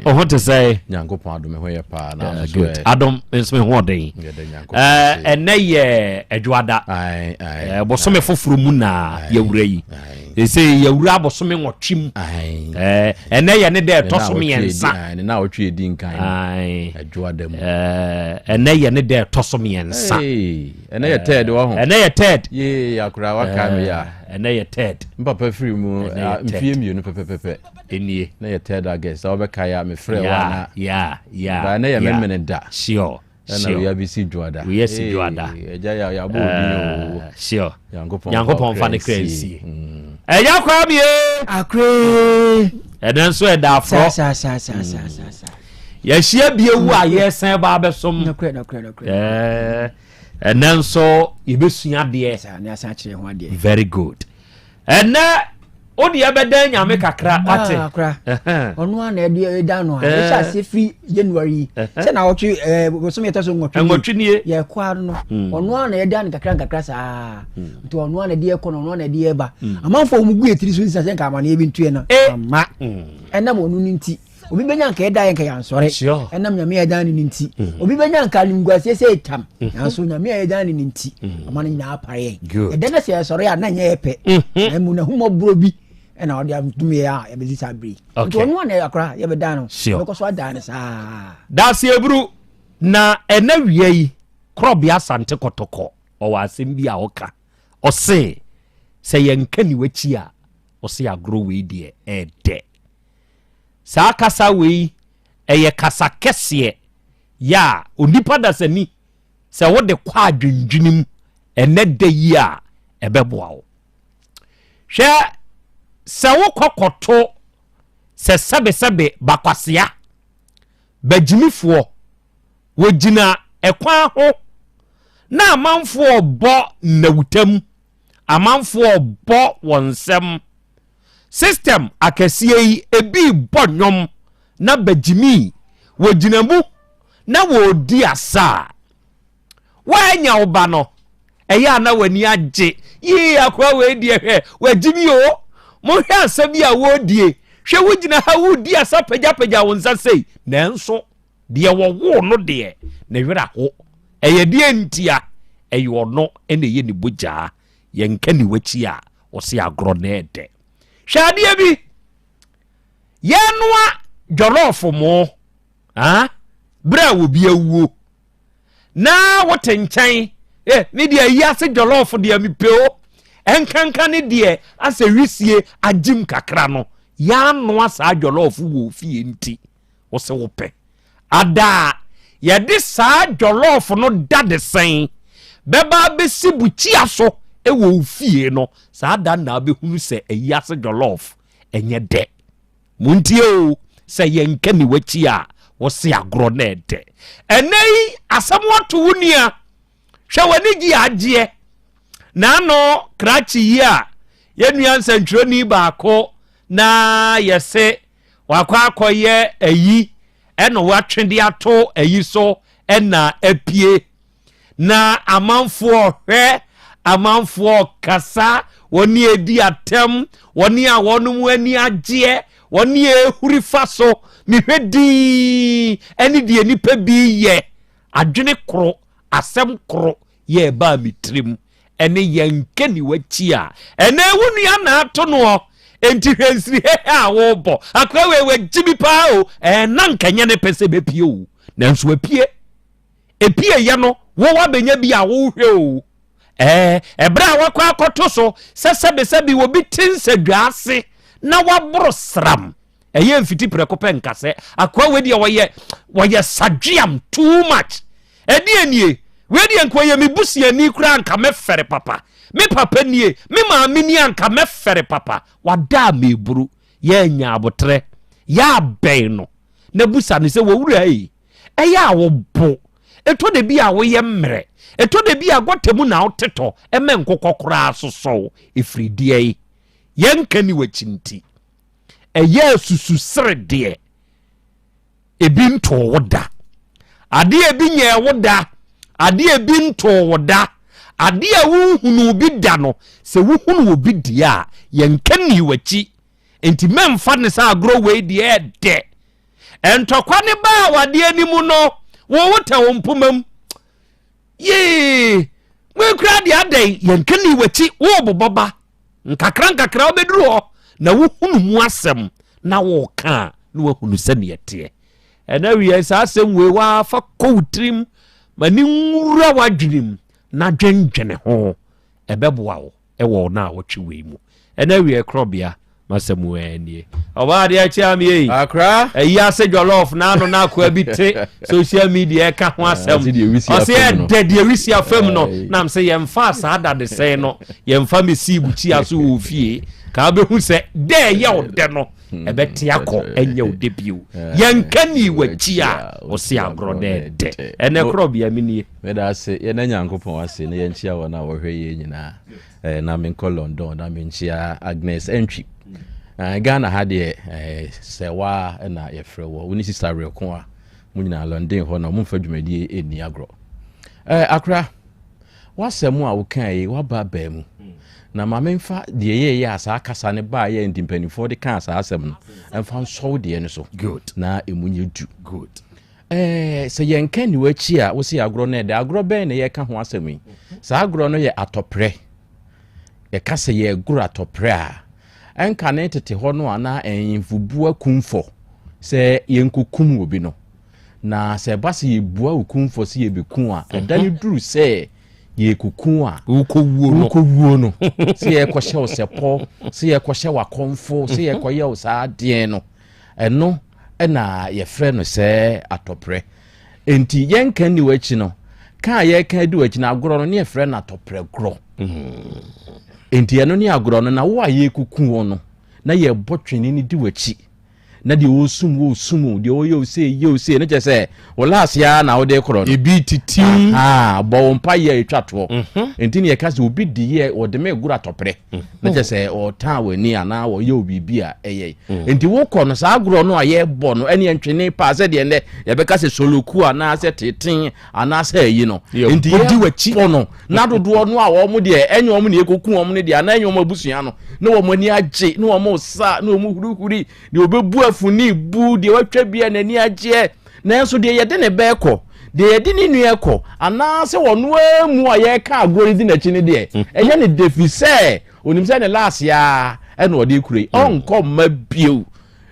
S20: ɔho te sɛ
S16: nyankopɔn adom ho yɛ paa na
S20: eh, good adom nso me ho ɔden ɛnɛ yɛ adwoada bɔsome foforɔ mu na yɛwura yi Sɛ yɛwura abosome nwɔtwe mu. Ɛnɛ yɛ ne dɛ ɛtɔ so mmiɛnsa.
S16: Ne na ɔtwe edi nkan. Ɛdwoada mu.
S20: Ɛnɛ yɛ ne dɛ ɛtɔ so mmiɛnsa.
S16: Ɛnɛ yɛ third wɔ ho.
S20: Ɛnɛ yɛ third.
S16: Yee akora waka mi ya.
S20: Ɛnɛ yɛ third.
S16: Mpapa firi mu mfie mmienu pɛpɛpɛpɛ.
S20: Enie.
S16: Na yɛ third August. Sɛ wɔbɛka ya mefrɛ wa na.
S20: Ya ya.
S16: Ba ɛnɛ yɛ memene da.
S20: Sure.
S16: Ɛna wia bi si dwoada.
S20: Wia si dwoada.
S16: Ɛgya yɛ yɛabɔ obi o.
S20: Sure.
S16: Nyankopɔn
S20: Nyankopɔn fa ne kra nsie. Ɛgya kwa mi
S1: e. Akre.
S20: Ɛnɛ nso ɛda aforɔ.
S1: Sa sa sa sa sa sa.
S20: Yɛahyia bi ewu a yɛsan ba abɛsom.
S1: Nokorɛ nokorɛ nokorɛ.
S20: Ɛnɛ nso yɛbɛsua adeɛ.
S1: Sa ne asan akyerɛ ho adeɛ.
S20: Very good. Ɛnɛ wo deɛ bɛdan nyame kakra ah, wate.
S1: Akora ɔno a na ɛde ɛda no a ɛhyɛ aseɛ firi January yi sɛ na ɔtwe ɛɛ bosome ɛtɔ so nwɔtwe
S20: nwɔtwe nie
S1: yɛkɔ ano no hmm. ɔno a na ɛda no kakra nkakra saa hmm. nti ɔno a na ɛde ɛkɔ no ɔno a na ɛde ɛba hmm. amanfoɔ wɔn gu etiri so nsa sɛ nka amaneɛ bi ntuɛ no eh. ama ɛnam ɔno no nti obi bɛnya nka ɛda yɛ nka yɛansɔre ɛnam nyame a ɛdan ne no nti mm. obi bɛnya nka animguaseɛ sɛ ɛtam mm. nanso nyame a ɛdan ne no nti mm. ɔma no nyinaa pare yɛn ɛdɛ no sɛ yɛsɔre a na nyɛ yɛ pɛ mm-hmm. na mu nahummɔborɔ bi ɛna ɔde adom yɛ a yɛbɛdi saa bere nti ɔno a na akora yɛbɛdan no yɛbɛkɔ so adan no saa
S20: daseɛ na ɛna wia yi korɔbea asante kɔtɔkɔ ɔwɔ asɛm bi a ɔka ɔse sɛ yɛnka ni w'akyi a ɔse agorɔ wei deɛ ɛɛdɛ Saa kasa wei ɛyɛ kasa kɛseɛ yɛ a onipa dasani sɛ wode kɔ adwendwene mu ɛnɛ da yi a ɛbɛboa wo. Hwɛ sɛ wokɔ kɔto sɛ sɛbesɛbe bakwasea bagyimifoɔ wɔgyina ɛkwan ho na amanfoɔ bɔ nnawutam amanfoɔ bɔ wɔn nsɛm System akɛseɛ yi ebi rebɔ nnwom na bagyimi wɔgyina mu na wɔredi asa a, woanya wo ba no, ɛyɛ a na w'ani agye. Yii, akoa wei deɛ hwɛ, wagyimi o. Monhwɛ asa bi a wɔredie. Hwɛ wogyina ha woredi asa pagyapagya wo nsa sei. Nanso, deɛ wɔwoo no deɛ, ne werɛ aho. Ɛyɛ deɛ ntia? Ɛyɛ ɔno na ɛyɛ ne bogyaa. Yɛnka ni w'akyi a, ɔse agorɔ na ɛdɛ. Hwɛ adeɛ bi. Yɛnoa jɔlɔɔfo mo ah, berɛ a obi awuo na wote nkyɛn eh, me deɛ ayi ase jɔlɔɔfo deɛ mepɛ o ɛnkanka ne deɛ asɛ wisie agyim kakra no yɛanoa saa jɔlɔɔfo wɔ fie nti wo sɛ wopɛ Ada a yɛde saa jɔlɔɔfo no dadesɛn bɛba abɛsi bukyia so wɔ wo fie no, saa da no na wobɛhunu sɛ ayi ase jɔlɔɔf ɛnyɛ dɛ. Montie o, sɛ yɛnka ni w'akyi a, wose agorɔ na ɛdɛ. Ɛnɛ yi, asɛm ato wo nua. Hwɛ w'ani gye agyeɛ. N'ano krakye yi a yɛn nua nsɛntwerɛni baako na yɛse wakɔ akɔyɛ ayi ɛna watwe de ato ayi so ɛna apue na amanfoɔ hwɛ amanfoɔ kasa wɔne edi atɛm wɔne a wɔn ani agyeɛ wɔne ehuri fa so mehwɛ dii ɛne deɛ nipa bi yɛ adwene koro asɛm koro yɛ ɛbaa me tirim ɛne yɛn nkani w'akyi a ɛnɛ wo nua na ato noɔ enti hwɛ nsiri hehe a wobɔ akoa wei wagyi bi paa o ɛna nkɛnyɛ ne pɛ sɛ bɛpie o nanso apue epie yɛ no wo wabɛnya bi a wohwɛ o ɛɛ ɛberɛ a wakɔ akɔto so sɛ sɛbesɛbe obi te nsadwa ase na waboro sram ɛyɛ mfiti prɛko pɛ nka sɛ akoa wei deɛ wɔyɛ wɔyɛ sadweam too much ɛdeɛ nie wei deɛ nka ɔyɛ me busuani koraa nka mɛfɛre papa me papa nie me maame nie anka mɛfɛre papa wada a meburu yɛanya abotrɛ yɛabɛn no na busa no sɛ wɔwura yi ɛyɛ a wɔbo ɛtɔ da bi a woyɛ mmerɛ ɛtɔ da bi a gɔta mu na wotetɔ ɛmɛ nkokɔ koraa sosɔw ɛfiri deɛ yi yɛnka ni wakyi nti ɛyɛ asususere deɛ ebi ntoo wo da adeɛ ebi nyɛɛ wo da adeɛ ebi ntoo wo da adeɛ a wonhunu bi da no sɛ wohunu obi deɛ a yɛnka ni w'akyi nti mɛmfa ne sɛ agorɔ wei deɛ ɛdɛ ntɔkwa ne baa wadeɛ no mu no wo wo tɛ wo mpoma mu yee moakura deɛ adɛn yɛnka ni w'akyi wobobɔ ba Nkakra nkakra wobɛduru hɔ na wohunu mu asɛm na woka a na woahunu sɛdeɛ ɛteɛ. Ɛna wieɛ saa asɛm wei waafa kɔ wo tirim ma ne nwura w'adwenem na dwendwene ho ɛbɛboa wo ɛwɔ no a wɔtwe wei mu. Ɛna wieɛ korɔbea masɛm wei nie. Ɔbaa adeɛ akyi am yei.
S16: Akra.
S20: Ɛyi ase jollof na ano na akoa bi te social media ɛka ho asɛm. Ɔsɛ ɛdɛ deɛ wisi afam no. Nam sɛ yɛmfa saa dadesɛn no yɛmfa mesii bukyia so wɔ fie. Ka wobɛhu sɛ dɛ ɛyɛ wo dɛ no ɛbɛte akɔ ɛnyɛ wo dɛ bio. Yɛnka ni w'akyi a ɔse agorɔ dɛ ɛdɛ. Ɛnɛ korɔ bea menie.
S16: Meda ase yɛna Nyankopɔn ase na yɛnkyia wɔn a wɔhwɛ yɛn nyinaa. Eh, na menkɔ London na menkyia Agnes Antwi. Eh, Ghana ha deɛ eh, sɛ waa na yɛfrɛ wɔ wo ne sista werɛko a mo nyinaa London hɔ na momfa dwumadie ɛnni agorɔ. Eh, akora w'asɛm a wokaa yi waba baa mu na ma memfa deɛ yɛyɛ a saa kasa no baa yɛ nti mpanimfoɔ de kaa saa asɛm no ɛmfa nsɔw deɛ no so
S20: Good.
S16: na ɛmu nyɛ du.
S20: Good.
S16: Ɛɛ, sɛ yɛnka nni w'akyi a, wose agorɔ no ɛdɛ. Agorɔ bɛn na yɛreka ho asɛm yi? Saa agorɔ no yɛ atɔprɛ. Yɛka sɛ yɛregoro atɔprɛ a, ɛnka ne tete hɔ no a na ahemfo bua kumfɔ sɛ yɛnkɔkum obi no. Na sɛ ɛba sɛ yɛbua wo kumfɔ sɛ yɛbɛku a, ɛda no duru sɛ yɛrekɔku a,
S20: wokɔwuo no,
S16: wokɔwuo no, sɛ yɛrekɔhyɛ wo sɛpɔ, sɛ yɛrekɔhyɛ wo akɔmfo, sɛ yɛrekɔyɛ wo saa adeɛ no, Ɛno na yɛfrɛ no sɛ atɔprɛ. Enti yɛnka nni w'akyi no, ka a yɛreka adi w'akyi no, agorɔ no ne yɛfrɛ no atɔprɛ gorɔ. Enti ɛno ne agorɔ no, na wo a yɛrekuku wo no, na yɛbɔ twene no di w'akyi. Na deɛ ɔresum wo sum o, deɛ ɔyɛ o sei yɛ o sei, ne kyerɛ sɛ wo laase ara na wode korɔ no.
S20: Ebi titim.
S16: Ahaa, bɔ wo mpa yɛ atwa toɔ. Mhm. Nti ne yɛka sɛ obi di yɛ wɔde me goro atɔprɛ. Mhm. Ne kyerɛ sɛ ɔtan w'ani anaa wɔyɛ o biribi a ɛyɛ. Mhm. Nti wokɔ no saa agorɔ no a yɛbɔ no ɛne ntwene paa sɛ deɛ nnɛ yɛbɛka sɛ soloku anaasɛ teten anaasɛ ayi no. Nti yɛbɔ no na dodoɔ no a wɔn deɛ ɛnyɛ wɔn na ɛkɔku wɔn no deɛ anaa ɛnyɛ wɔn abusua no na wɔn ani agye na wɔn sa na wɔn hurihuri deɛ ɔbɛbu afuni bu deɛ watwa bi a n'ani agyeɛ nanso deɛ yɛde ne bɛɛ kɔ deɛ yɛde ne nua kɔ anaasɛ ɔno ara mu a yɛreka agorɔ no di n'akyi no deɛ mm. ɛnyɛ ne de fi sɛ onim sɛ ne laase a ɛna ɔde kura yi mm. ɔnkɔ mma bio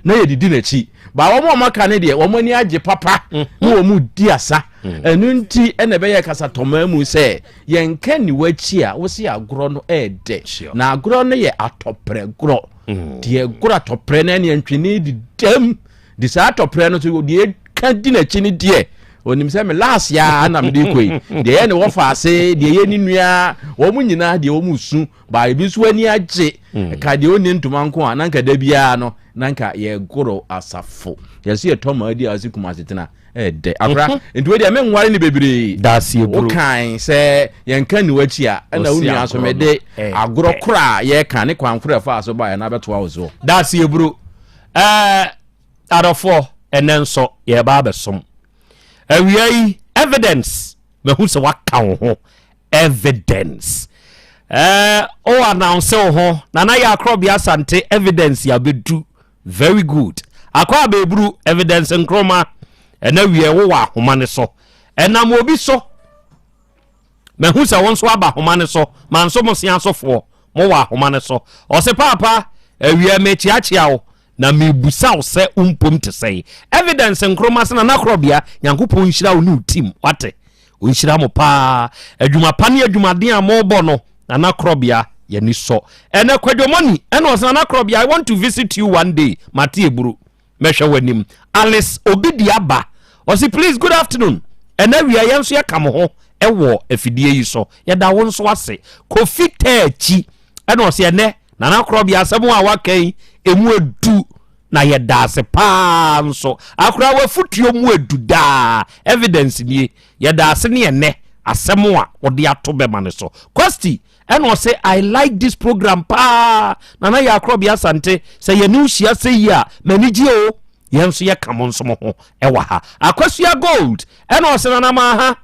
S16: na yɛdidi n'akyi ba wɔn a wɔaka ne deɛ wɔn ani agye papa mm. na wɔn di asa ɛno nti ɛna ɛbɛyɛ kasatɔmaa mu sɛ yɛnka niwa akyi a wosi agorɔ no ɛɛdɛ na agorɔ no yɛ atɔprɛ gorɔ Mm. Deɛ goro atɔprɛ no ɛne ntwene di dɛm de saa atɔprɛ no so deɛ ka di n'akyi no deɛ onim sɛ me laase a na mede kɔ yi deɛ yɛ ne wɔfa ase deɛ yɛ ne nua wɔn nyinaa deɛ wɔn su baa ebi nso ani agye mm. ka deɛ ɔnni ntoma nko a na nka da biara no na nka yɛgoro asafo yɛsɛ yɛtɔ maa di a ɔsi kuma asetena ɛdɛ akora mhm. nti wei deɛ menware ne bebree wokan sɛ yɛnka nni w'akyi a ɛna wo nua so mede agorɔ koro a yɛka ne kwan koro ɛfaa so baeɛ na abɛtoa wo soɔ.
S20: Daaseɛ buru ɛɛ adɔfoɔ ɛnɛ nso yɛreba abɛsom awia yi evidence mahu sɛ waka wo ho evidence ɛɛ o announce wo ho nana yɛ akorɔbea asante evidence yɛabɛdu Very good. Akɔ abɛɛburu evidence nkroma ɛna wiɛ wo wɔ ahoma no so. Ɛnam obi so. Mahu sɛ wo nso aba ahoma no so. Manso mo se asofoɔ mo wɔ ahoma no so. Ɔse paapa awia mekyeakyea wo na mebusa wo sɛ wo mpom te sɛn. Evidence nkroma se nana korɔbea Nyankopɔn nhyira wo ne wo team wate. Ɔnhyira mo paa. Adwuma pa ne adwumaden a mobɔ no, Nana Korɔbea, yɛni sɔ. Ɛnɛ Kwadwo Money ɛna ɔsɛ Nana Korɔbea, I want to visit you one day. Mate eburu. Mɛhwɛ w'anim. Alice Obi di aba. Ɔse please good afternoon. Ɛnɛ awia yɛn nso yɛka mo ho ɛwɔ afidie yi so. Yɛda wo nso ase. Kofi Tɛɛkyi ɛna ɔse ɛnɛ Nana Korɔbea asɛm a waka yi emu edu. Na yɛda ase paa nso. Akora w'afutuo mu edu daa. Evidence nie. Yɛda ase ne ɛnɛ asɛm a wɔde ato bɛma no so. Kwasti ɛna ɔse I like this program paa. Nana Yaa Korɔbea Asante sɛ yɛne wo hyia sɛ yi a m'ani gye o. Yɛn nso yɛka mo nso mo ho ɛwɔ ha. Akosua Gold ɛna ɔse Nana Maaha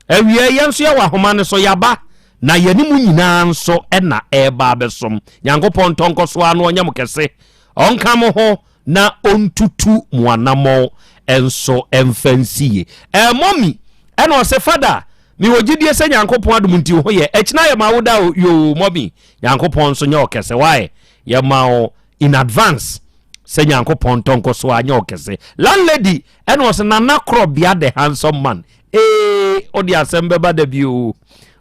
S20: awia yɛn nso yɛwɔ ahoma no so yɛaba na yɛne mo nyinaa nso ɛna ɛreba abɛsom. Nyankopɔn ntɔ nkɔso ara na ɔnyɛ mo kɛse. Ɔnka mo ho na ɔntutu mo anammɔn nso mfa nsi yie. Eh, mommy, ɛna ɔse, Father, mewɔ gyidie sɛ Nyankopɔn adom nti wo ho yɛ. Akyina yɛ ma wo da o, yoo, mommy, Nyankopɔn nso nyɛ ɔkɛse, why? Yɛma wo in advance sɛ Nyankopɔn ntɔ nkɔ so a nyɛ ɔkɛse. Landlady, ɛna ɔse, Nana Korɔbea the handsome man, ee, wode asɛm bɛba da bi o,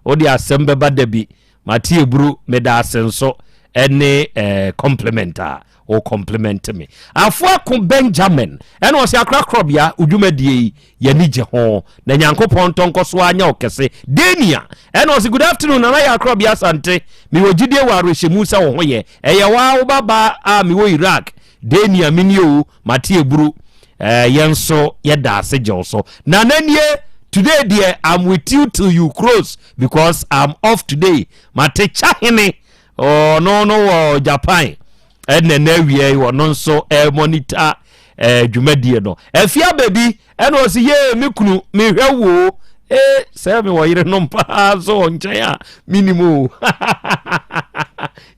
S20: wode asɛm bɛba da bi. Mate eburu meda ase nso ɛne eh, compliment a o compliment me. Afoako Benjamin ɛna ɔsɛ akora korɔbea odwumadie yi yɛni gye ho na Nyankopɔn ntɔ nkɔ so anya ɔkɛse. Dania ɛna ɔsɛ good afternoon nana yɛ akorɔbea Asante mewɔ gyidie wɔ awerɛhyɛmu sɛ wo ho yɛ ɛyɛ waa wo babaa a mewɔ Iraq Dania menie o mate eburu eh, yɛn nso yɛda ase gye wo so. Nana nie today deɛ I'm with you till you close because I'm off today mate kyahene ɔno no wɔ Japan ɛna na awia yi ɔno nso ɛmɔnita ɛɛ dwumadie no ɛfi abɛbi ɛna ɔsi yee me kunu mehwɛ wo ee sɛ me wɔ yerenom paa so wɔ nkyɛn a menim o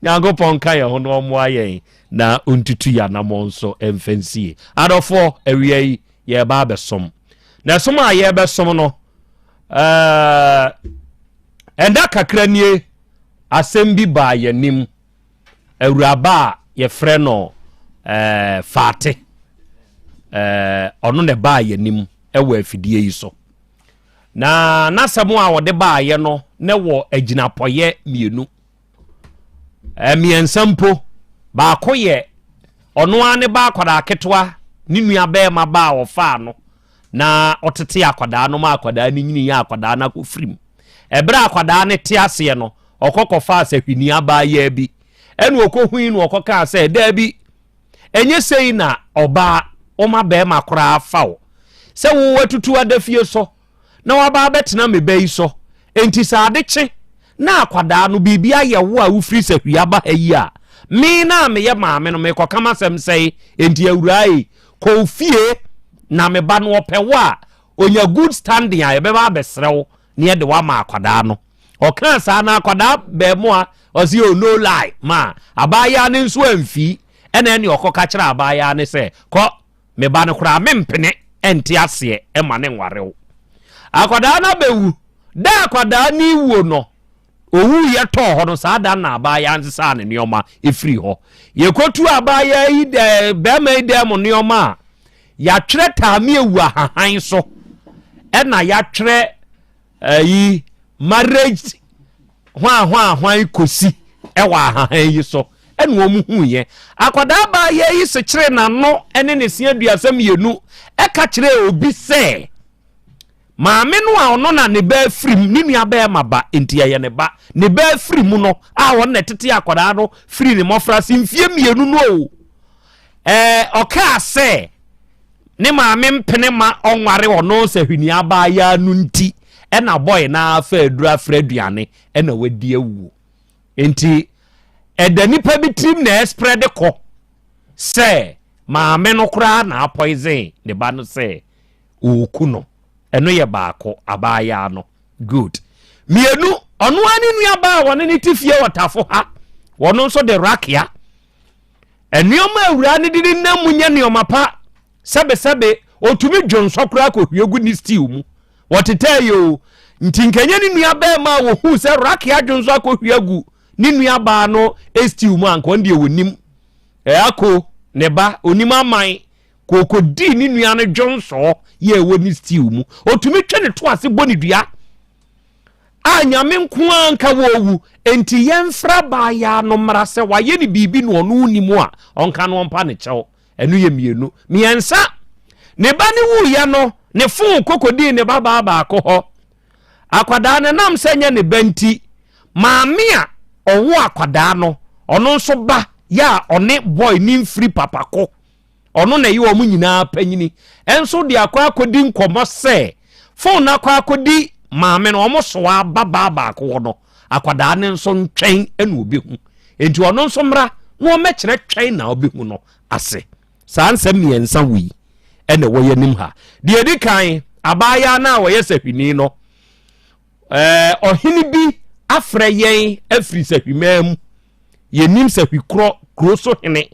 S20: nyankopɔn ka yɛn ho na ɔmmoa yɛn na ɔntutu yɛn anammɔn nso mfa nsie adɔfoɔ awia yi yɛreba abɛsom na ɛsom a yɛrebɛsom no Ɛnna kakra nie, asɛm bi baa yɛn anim. Awuraba a yɛfrɛ no Faate, ɔno na ɛbaa yɛn anim wɔ afidie yi so. Na n'asɛm a ɔde baeɛ no na wɔ agyinapɔyɛ mmienu. Mmiɛnsa mpo. Baako yɛ ɔno ara ne ba akwadaa ketewa, ne nua bɛrima ba a ɔfaa no na ɔtete akwadaa no ma akwadaa no nyini yɛ akwadaa no akɔfiri mu. Ɛberɛ a akwadaa no te aseɛ no, ɔkɔ kɔfaa sahwini abaayaa bi. Ɛna ɔkɔhui no ɔkɔkaa sɛ, daabi, Ɛnyɛ sei na ɔbaa woma bɛrima koraa fa wo sɛ wo watutu ada fie so na waba abɛtena me ba yi so. Enti sɛ ade kye na akwadaa no biribi ayɛ wo a wofiri sahwi aba ha yi a, me na meyɛ maame no mekɔka m'asɛm sɛe. Enti awuraa yi, kɔ wo fie na me ba no ɔpɛ wo a, ɔnya good standing a yɛbɛba abɛsrɛ wo na yɛde wo ama akwadaa no. Ɔkaa saa na akwadaa bɛɛmoa ɔse oh no lie ma abaayaa no nso amfii ɛna ɛne ɔkɔka kyerɛ abaayaa no sɛ kɔ me ba no koraa mempene ɛnte aseɛ ɛma ne nware wo. Akwadaa no abɛwu da akwadaa no wuo no owuiɛ tɔɔ hɔ no saa da na abaayaa no sesaa ne nneɛma ɛfiri hɔ. Yɛkɔtu abaayaa yi dɛ bɛrima yi dɛm nneɛma a yɛatwerɛ taame awu ahahan so ɛna yɛatwerɛ Ayi marriage hwan hwan hwan kɔsi ɛwɔ ahahan yi so ɛna wɔn hu yɛ. Akwadaa baa yɛ yi sekyere n'ano ɛne ne se 32 ɛka kyerɛ obi sɛ maame no a ɔno na ne ba afiri mu, ne nua bɛrima ba nti ɛyɛ ne ba, ne ba afiri mu no a ɔno na ɛtete akwadaa no firi ne mmɔfra se mfie 2 no o. Ɛɛ ɔkaa sɛ ne maame mpene ma ɔnware ɔno sahwini abaayaa no nti ɛna bɔe na afa aduru afra aduane ɛna wadi awuo. Nti ɛda nipa bi tirim na ɛsprɛde kɔ sɛ maame no koraa na apɔisen ne ba no sɛ ɔɔku no. Ɛno yɛ baako, abaayaa no. Good. Mmienu, ɔno ara ne nuabaa a wɔne ne te fie wɔ Tafo ha, wɔno nso de rakia. Nneɛma a awuraa no de ne nam mu nyɛ nneɛma pa. Sɛbesɛbe, otumi dwonsɔ koraa kɔhwie gu ne stew mu. Wɔtetɛɛ yɛ o. Nti nka ɛnyɛ ne nua bɛrima a wɔhuu sɛ Raki adwonsɔ akɔhwie agu ne nua baa no stew mu a nka ɔno deɛ wɔnim. Ako, ne ba, onim aman. Kɔkɔdii ne nua no dwonsɔ yɛ ɛwɔ ne stew mu. Otumi twe ne to ase bɔ ne dua. A Nyame nko ara nka wɔwu, enti yɛmfrɛ abaayaa no mmra sɛ wayɛ ne biribi na ɔno nni mu a, ɔnka no ɔmpa ne kyɛw. Ɛno yɛ mmienu. Mmiɛnsa, ne ba no wuiɛ no, ne fon kɔkɔdii ne babaa baako hɔ. Akwadaa no nam sɛ nyɛ ne ba nti, maame a ɔwo akwadaa no, ɔno nso ba yɛ a ɔne boy ne mfiri papako. ɔno na ɛyɛ wɔn nyinaa panyini nso de akɔ akɔdi nkɔmmɔ sɛ fon no akɔ akɔdi maame no wɔn soa babaa baako hɔ no akwadaa no nso ntwɛn na ɔbɛhu nti ɔno nso mmra na ɔmmɛkyerɛ twɛn na ɔbɛhu no ase. Saa nsɛm mmiɛnsa wei ɛna ɛwɔ yɛn anim ha. Deɛ ɛdi kan, abaayaa no a ɔyɛ sahwini no, ɛɛ ɔhene bi afrɛ yɛn afiri sahwimaa mu. Yɛnim sahwi korɔ kuro so hene.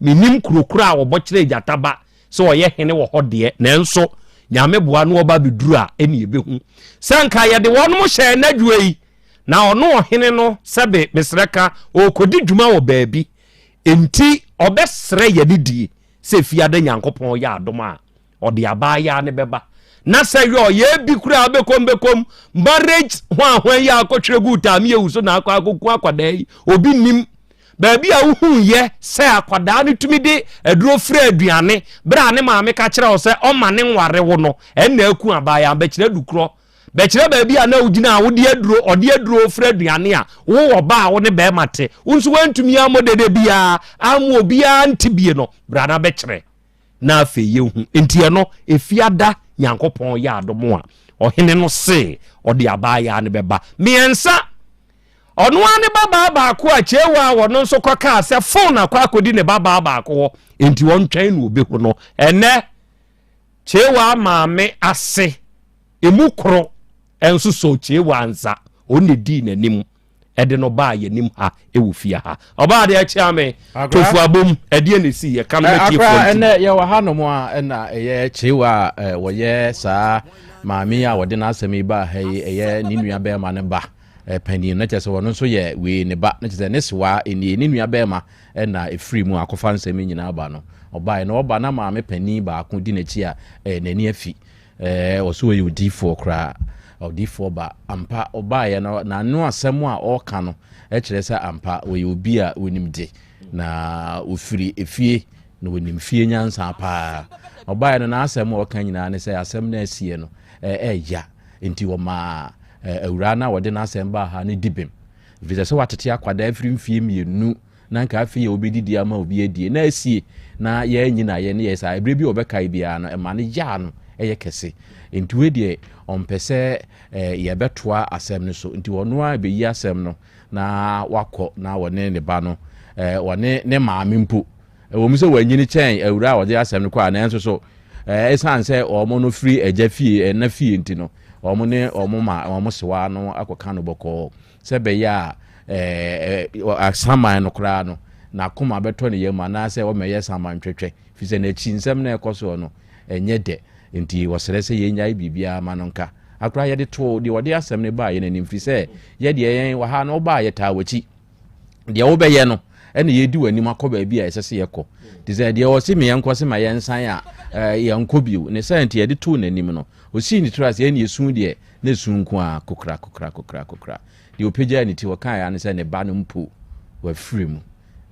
S20: Mennim kuro korɔ a wɔbɔ kyerɛɛ gyata ba sɛ ɔyɛ hene wɔ hɔ deɛ, nanso Nyame boa na ɔba bɛduru a, ɛne yɛbɛhu. Sɛ anka yɛde wɔnom hyɛɛ n'adwoa yi, na ɔno ɔhene no, sɛbe mesrɛ ka, ɔrekɔdi dwuma wɔ baabi, enti ɔbɛsrɛ yɛn die sɛ fiada Nyankopɔn yɛ adom a, Ɔde abaayaa no bɛba. Na sɛ yɛ ɔyɛ bi koraa bɛkɔm bɛkɔm marriage hwanhwan yi akɔtwerɛ gu taame ewu so na akɔ akɔku akwadaa yi obi nim baabi a wohu yɛ sɛ akwadaa no tumi de aduro frɛ aduane berɛ a ne maame ka kyerɛ wo sɛ ɔma ne nware wo no ɛnna aku abaayaa bɛkyerɛ dukorɔ bɛkyerɛ baabi a na wogyina a wode aduro ɔde aduro frɛ aduane a wowɔ ba a wo ne bɛrima te wo nso woantumi ammɔ dede biara amma obiara nte bie no bra na bɛkyerɛ na afei yɛhu. Enti ɛno, Efiada Nyankopɔn yɛ adom a, ɔhene no se ɔde abaayaa no bɛba. Mmiɛnsa, ɔno ara ne babaa baako a Kyewa a ɔno nso kɔkaa sɛ fon akɔ akɔdi ne babaa baako hɔ, enti ɔntwɛn na ɔbɛhu no. Ɛnnɛ, Kyewa maame ase, emu koro nso sɔɔ Kyewa nsa, ɔno na ɛdii n'anim. ɛde no baa yɛnim ha ɛwɔ fie ha. Ɔbaa deɛ ɛkyea me tofu abom ɛdeɛ na ɛsi yɛka no mɛtiefoɔ
S16: nti. Ɛnɛ yɛwɔ ha nom a ɛna ɛyɛ kyewa a wɔyɛ saa maame yi a wɔde n'asɛm yi baa ha yi ɛyɛ ne nua bɛrima no ba panin na kyerɛ sɛ wɔn nso yɛ wei ne ba na kyerɛ sɛ ne sewa nie ne nua bɛrima ɛna ɛfiri mu akɔfa nsɛm yi nyinaa ba no ɔbaeɛ na ɔba na maame panin baako di n'akyi a n'ani afi Ɛɛ, ɔse ɔyɛ odiyifoɔ koraa. Odiyifoɔ ba. Ampa, ɔbaeɛ no, n'ano asɛm a ɔreka no kyerɛ sɛ ampa ɔyɛ obi a ɔnim de, na ɔfiri efie, na ɔnim fie nyansa paa. Ɔbaeɛ no, n'asɛm a ɔka nyinaa ne sɛ asɛm no a asiɛ no, ɛɛya. Enti ɔmaa awuraa no a ɔde n'asɛm baa ha no di bem. Ɛfiri sɛ, sɛ watete akwadaa firi mfeɛ mmienu. na nka afei yɛ wobɛdidi ama obi adie na asie na yɛanyina yɛ ne yɛ saa ɛberɛ bi a ɔbɛkae biara no ɛma no yaa no ɛyɛ kɛse. Nti wei deɛ ɔmpɛ sɛ yɛbɛtoa asɛm no so nti ɔno ara bɛyi asɛm no na wakɔ na wɔne ne ba no wɔne ne maame mpo ɛwɔ mu sɛ wɔanyini kyɛn awura a ɔde asɛm no kɔ a nanso so ɛsiane sɛ wɔn no firi agya fie ɛna fie nti no wɔn ne wɔn ma wɔn sewa no akɔka no bɔkɔɔ sɛ bɛyɛ a asaman no koraa no n'akoma bɛtɔ ne yam anaasɛ wɔmɛyɛ saman twɛtwɛ fi sɛ n'akyi nsɛm na ɛkɔ soɔ no ɛnyɛ dɛ nti wɔsrɛ sɛ yɛnyae biribiara ma no nka akora yɛde too deɛ ɔde asɛm no baa yɛn anim firi sɛ yɛdeɛ yɛn wɔ ha no wobaa yɛtaa w'akyi deɛ wobɛyɛ no ɛna yɛdi w'anim akɔ baabi a ɛsɛ sɛ yɛkɔ te sɛ deɛ ɔse me yɛnkɔ se ma yɛnsan a yɛnkɔ bio ne sɛ nti yɛde too n'anim no ɔsii ne tiri ase ɛne ɛsu deɛ na ɛsu nko a kokra kokra kokra kokra deɛ ɔpagyaa ne ti ɔkaeɛ ano sɛ ne ba no mpo wafiri mu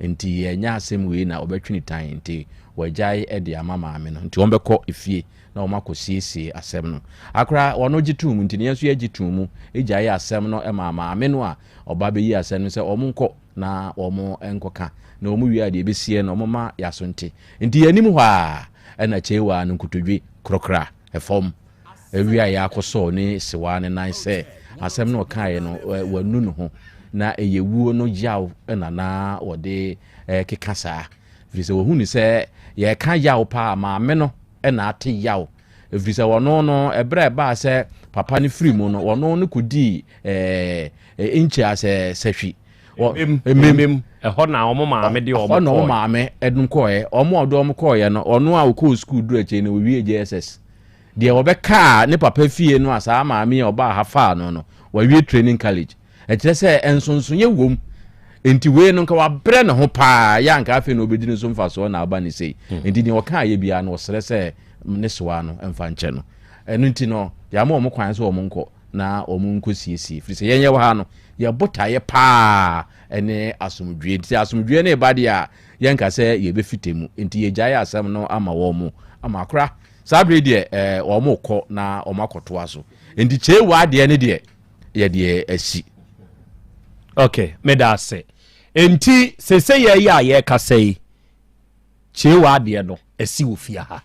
S16: nti yɛnyɛ asɛm wei na ɔbɛtwe ne tan nti wagyae de ama maame no nti wɔbɛkɔ efie na wɔn akɔ siesie asɛm no akora wɔn gye tum nti ne yɛn nso yɛgye tum mu gyae asɛm no ma maame no a ɔba bɛyi asɛm no sɛ wɔn nkɔ na wɔn nkɔka na wɔn wie a deɛ ɛbɛsie no wɔn ma yɛaso nte nti yɛn anim hɔ a ɛna kyeiwaa no nkotodwe korokora ɛfam awie a yɛakɔsɔɔ ne sewaa ne nan sɛ asɛm no ɔkaeɛ no wanu ne ho na ɛyɛ wuo no yaw na na wɔde keka saa ɛfiri sɛ wɔhu ne sɛ yɛka yaw paa maame no na ate yaw ɛfiri sɛ wɔno no ɛberɛ a ɛbaa sɛ papa no firi mu no wɔno no kɔdii nkyɛ asɛ sahwi
S20: mmem ɛhɔ na wɔn maame de wɔn kɔɔ ɛhɔ
S16: na wɔn maame ɛdum kɔɔɛ wɔn a ɔde wɔn kɔɔɛ no ɔno a ɔkɔɔ sukuu duru akyire no wɔwie JSS deɛ wɔbɛkaa ne papa fie no a saa maame a ɔbaa ha faa no no wɔawie training college ɛkyerɛ sɛ nsonsonoeɛ wom nti wei no nka wabrɛ ne ho paa yɛ anka afei na ɔbɛdi ne so mfasoɔ na aba ne sei hmm. nti deɛ ɔka ayɛ biara no ɔsrɛ sɛ ne soa no mfa nkyɛ no ɛno nti no yɛama wɔn kwan sɛ wɔn nkɔ na wɔn nkɔ siesie firi sɛ yɛn yɛ wɔ ha no yɛ botaeɛ paa ɛne asomdwie nti asomdwie ne ba deɛ a yɛnka sɛ yɛbɛfite mu nti yɛgyae asɛm no ama wɔn mu ama akora saa bere deɛ ɛɛ wɔn kɔ na wɔn akɔtoa so nti kyee wɔ adeɛ ne deɛ yɛ deɛ asi.
S20: Ok, meda ase. Enti sese yɛ yi a yɛrekasa yi, kyeewa adeɛ no asi wɔ fie ha.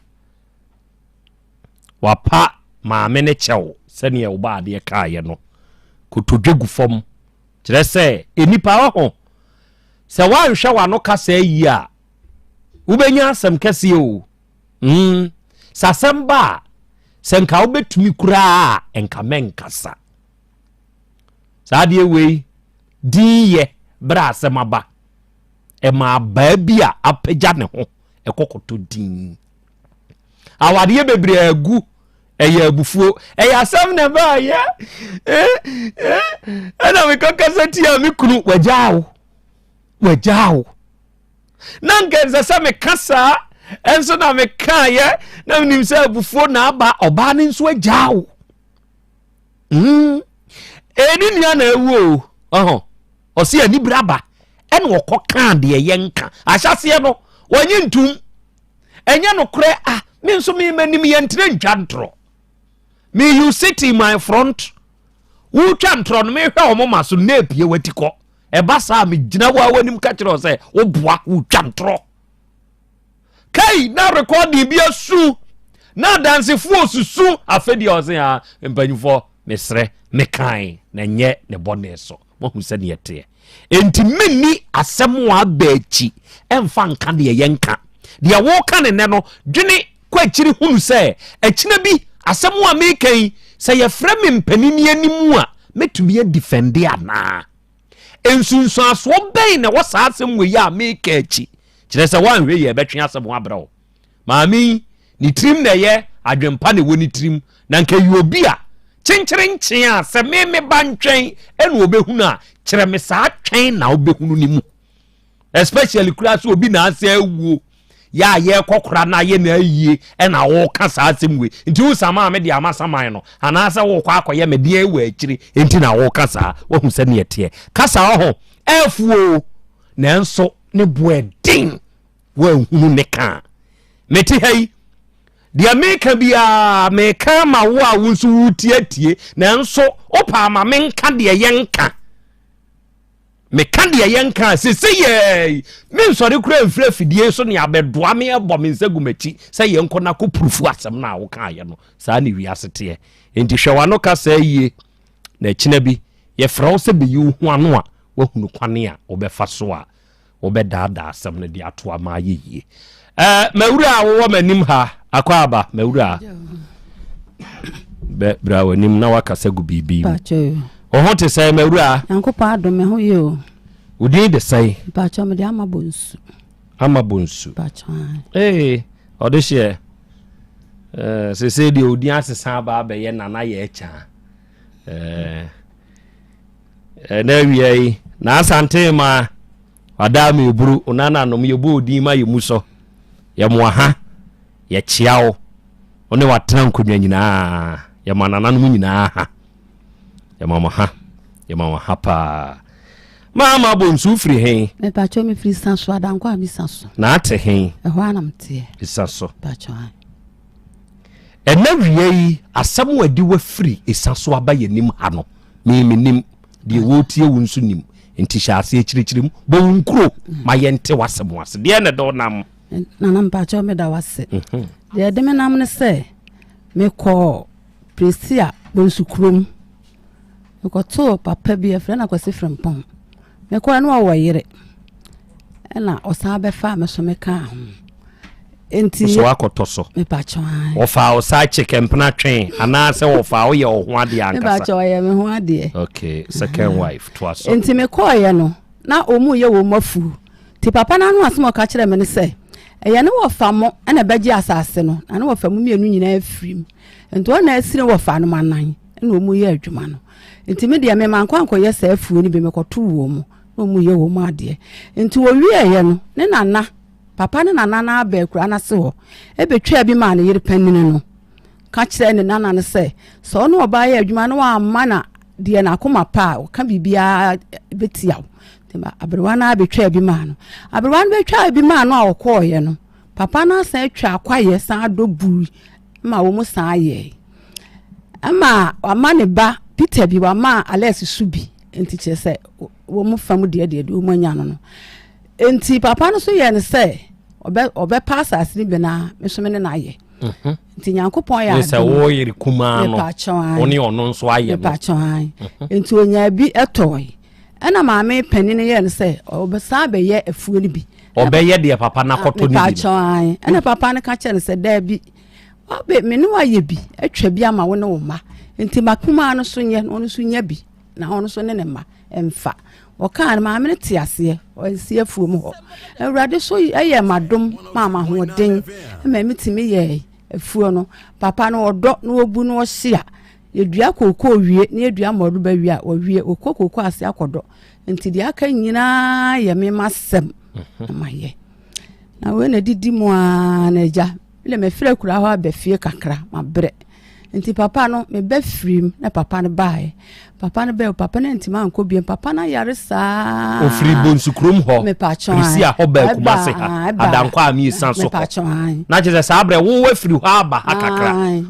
S20: Wapa maame ne kyɛw sɛdeɛ ɔba adeɛ kaeɛ no, kotodwe gu fam. Kyerɛ sɛ, nnipa wɔ ho. Sɛ woanhwɛ w'ano kasa yie a, wobɛnya asɛm kɛseɛ o. Mm, sɛ asɛm ba a, sɛ nka wobɛtumi koraa a, nka mɛnkasa. Saa adeɛ wei din yɛ berɛ a asɛm aba. Ɛma abaa bi a apagya ne ho ɛkɔkɔtɔ din. Awadeɛ bebree agu ɛyɛ abufuo ɛyɛ asɛm na ɛbaayɛ ɛna mekɔkasa tia me kunu wagyaa wo wagyaa wo na nka ɛnsɛ sɛ meka saa ɛnso na mekaeɛ na menim sɛ abufuo na aba ɔbaa no nso agyaa wo mm. ɛne nua na awu o ɔhɔ ɔse anibere aba ɛna ɔkɔ kaa deɛ yɛnka ahyɛseɛ no wɔnye ntum ɛnyɛ nokorɛ ah me nso memanim yɛntena ntwa ntorɔ me you sit in my front wotwa ntorɔ no mehwɛ wɔn ma so na epie wati kɔ ɛba saa megyina wo a w'anim ka kyerɛ wo sɛ woboa wotwa ntorɔ kai na rekɔde bi asu na adansefoɔ susu afɛ deɛ ɔse ha mpanyinfoɔ mesrɛ mekan na nyɛ ne bɔne so moahu sɛdeɛ ɛteɛ enti menni asɛm a aba akyi ɛmfa nka deɛ yɛnka deɛ woka ne nɛ no dwene kɔ akyiri hunu sɛ akyina bi asɛm a meka yi sɛ yɛfrɛ me mpanini anim a mɛtumi adifɛnde anaa nsunsuansoɔ bɛn na ɛwɔ saa asɛm wei a meka akyi kyerɛ sɛ woanhwɛ yɛ ɛbɛtwe asɛm ho abrɛ wo maame yi ne tirim na ɛyɛ adwempa na ɛwɔ ne tirim na nka yɛ obi a kyenkyerenkyen a sɛ me me ba ntwɛn ɛna ɔbɛhunu a kyerɛ me saa twɛn na wobɛhunu ne mu especially koraa sɛ obi na asɛ awuo yɛ a yɛrekɔ kora na ayɛ na ayie ɛna wɔka saa asɛm wei nti wo sama me de ama saman no anaasɛ wokɔ akɔyɛ me deɛ wɔ akyiri nti na wɔka saa wahu sɛ neɛ teɛ kasa ɔho ɛfuo nanso ne boɛ den woanhunu ne ka mete ha yi deɛ meka biara meka ma wo a wo nso wotiatie nanso wopɛ ama menka deɛ yɛnka. Meka deɛ yɛnka a sese yɛi mensɔre kura mfiri afidie so ne abɛdoa me ɛbɔ me nsa gu m'akyi sɛ yɛnkɔ na kɔ purufu asɛm no a wokaeɛ no. Saa ne wiase teɛ. Enti hwɛ w'ano kasa yie na akyina bi yɛfrɛ wo sɛ bɛyi wo ho ano a woahunu kwane a wobɛfa so a wobɛdaadaa asɛm no de ato ama ayɛ yie. Ɛɛ mawura a wowɔ m'anim ha akɔ aba mawura bɛ bra w'anim na wakasa gu biribi mu. Wo ho te sɛn mawura?
S21: Nyankopɔn adom me ho yie o.
S20: Wo din de sɛn?
S21: Mpakyɛ mede ama bonsu.
S20: Ama bonsu.
S21: Mpakyɛ.
S20: Ee ɔde hyeɛ. Ɛɛ sese deɛ odin asesa aba abɛyɛ nana yɛ ɛkyaa. Ɛɛ. Ɛna awia yi, na Asante ma wadaa me eburu, onananom yɛbɔ odin ma yɛ mu sɔ. Yɛmoa ha, yɛkyea wo, wo ne watena nkonnwa nyinaa, yɛma nananom nyinaa ha. Yɛma mo ha, yɛma mo ha paa. Maama Bonsu firi he?
S21: Mepatwɔ mefiri sa so, Adankwa a misa so.
S20: Na ate he?
S21: Ɛhɔ ara na meteɛ.
S20: Isa so.
S21: Mepatwɔ ae.
S20: Ɛnnɛ awia yi, asɛm a ɛde wo afiri ɛsa so aba yɛn anim ha no, me menim, deɛ wɔretie wo nso nim. Nti hyɛ aseɛ kyerɛkyerɛ mu, bɔ wo nkuro ma yɛnte w'asɛm ase. Deɛ na ɛde wo nam?
S21: Nana mpakyɛw meda wo ase. Mhm. Deɛ ɛde me nam ne sɛ, mekɔɔ Prestea Bonsu kurom. Mekɔtoo papa bi, yɛfrɛ no Akwasi Frimpong. Mekɔɛ no ɔwɔ yere ɛna ɔsan bɛfaa me so mekaa ho. Nti
S20: so akɔtɔ so.
S21: Mepakyɛ ae.
S20: Wɔfaa wo saa chick mpena twe anaasɛ wɔfaa woyɛ wo ho adeɛ ankasa?
S21: Mepakyɛ ɔyɛ me ho adeɛ.
S20: Okay, second wife toa so.
S21: Nti mekɔɔyɛ no na wɔn yɛ wɔn afuo. Nti papa no ano asɛm a ɔka kyerɛ me ne sɛ ɛyɛ ne wɔfa mo ɛna ɛbɛgye asase no na ne wɔfa mo mmienu nyinaa afirim. Nti ɔna asiri wɔfa no anan ɛna wɔn yɛ adwuma no. Nti me deɛ me mankɔ ankɔyɛ saa afuo no bi, mekɔto wɔn mu na wɔn yɛ wɔn adeɛ. Nti wɔwieeɛ no, ne nana, papa ne nana no aba akura no ase hɔ, ɛbɛtwaa bi maa ne yere panini no, ka kyerɛɛ ne nana no sɛ, sɛ ɔne ɔbaa yɛ adwuma na wamma na deɛ n'akoma pa a, ɔka biribiara bɛtia wo. Nti aberewa no abɛtwaa bi maa no. Aberewa no bɛtwaa bi maa no a ɔkɔɔeɛ no, papa no asan atwa akwaeɛ san adɔ bui ma wɔn san yɛe. Ɛma wama ne ba Peter bi, wama Alex so bi. Nti kyerɛ sɛ wɔn fam deɛ deɛ deɛ wɔn anya no no. Nti papa no so yɛ no sɛ ɔbɛ ɔbɛpa asase no bi na me so me ne no ayɛ. Mhm. Nti Nyankopɔn yɛ adom.
S20: Sɛ wo yere kumaa no, wo ne ɔno nso ayɛ no.
S21: Mepaakyɛw an. Mhm. Nti onyaa bi tɔe. Ɛna maame panin no yɛɛ no sɛ ɔbɛsan abɛyɛ afuo no bi.
S20: Ɔbɛyɛ deɛ papa no akɔtɔ no bi no.
S21: Mepaakyɛw an. Ɛna papa no ka kyerɛ no sɛ daabi. Wabe me ne wayɛ bi atwa bi ama wo ne wo mma. Nti ma kumaa no so nyɛ na ɔno nso nya bi na ɔno nso ne ne mma mfa. Ɔkaa no maame no te aseɛ ɔnsi afuo mu hɔ. Awurade so yɛ m'adom maa m'ahoɔden ma metumi yɛɛ afuo no. Papa no ɔdɔ na ɔbu na ɔhye a Yɛdua kookoo wie na yɛdua mmɔreba wie a, wɔwie, wɔkɔ kookoo ase akɔdɔ. Nti deɛ aka nyinaa yɛ me m'asɛm na mayɛ. Na wei na didi mu ara na agya, me deɛ mafiri akura hɔ aba fie kakra, mabrɛ. Nti papa no, meba firim na papa no baeɛ. Papa no baeɛ, papa no antumi ankɔ biom. Papa no ayare saa.
S20: Ofiri Bonsu kurom hɔ, Prisia hɔ baa Kumase ha, Adankwa a Mmiɛnsa so hɔ. Na kyerɛ sɛ saa berɛ wo afiri hɔ aba ha kakra.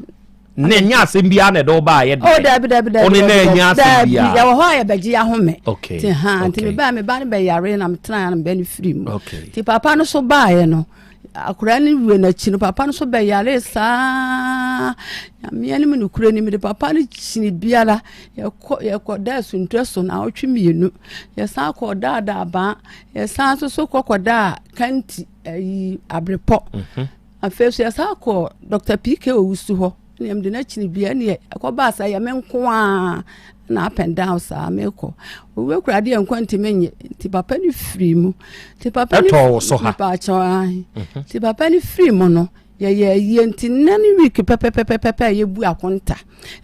S20: na ɛnyɛ asɛm biara na ɛde wo baayɛ deɛ.
S21: oh dabi dabi dabi
S20: wo ne na ɛnyɛ asɛm biara
S21: yɛwɔ hɔ a yɛbɛgye ahome
S20: okay
S21: ti ha nti me baa me ba no bɛyare na metena ya no mebɛ no firi mu okay ti papa no so baayɛ no akwadaa no wie n'akyi no papa no so bɛyare saa nyamea no mu nokura ni mede papa no kyini biara yɛkɔ yɛkɔ da asuntua so na awɔtwe mmienu yɛsan kɔ daadaa ban yɛsan nso so kɔkɔ daa kanti ayi abrepɔ. Mm -hmm. Afei nso yɛsan kɔɔ Dr. PK Owusu hɔ ɛna mede no akyini bia ɛneɛ ɛkɔbaa sɛ ɛyɛ me nko a na up and down saa mekɔ owuo kura adeɛ nkwa ntumi nye nti papa no firi mu nti papa no
S20: ɛtɔɔ wo so ha
S21: mhm. nti papa no firi mu no yɛyɛ ayie nti nnɛ ne week pɛpɛpɛpɛpɛ a yɛbu akonta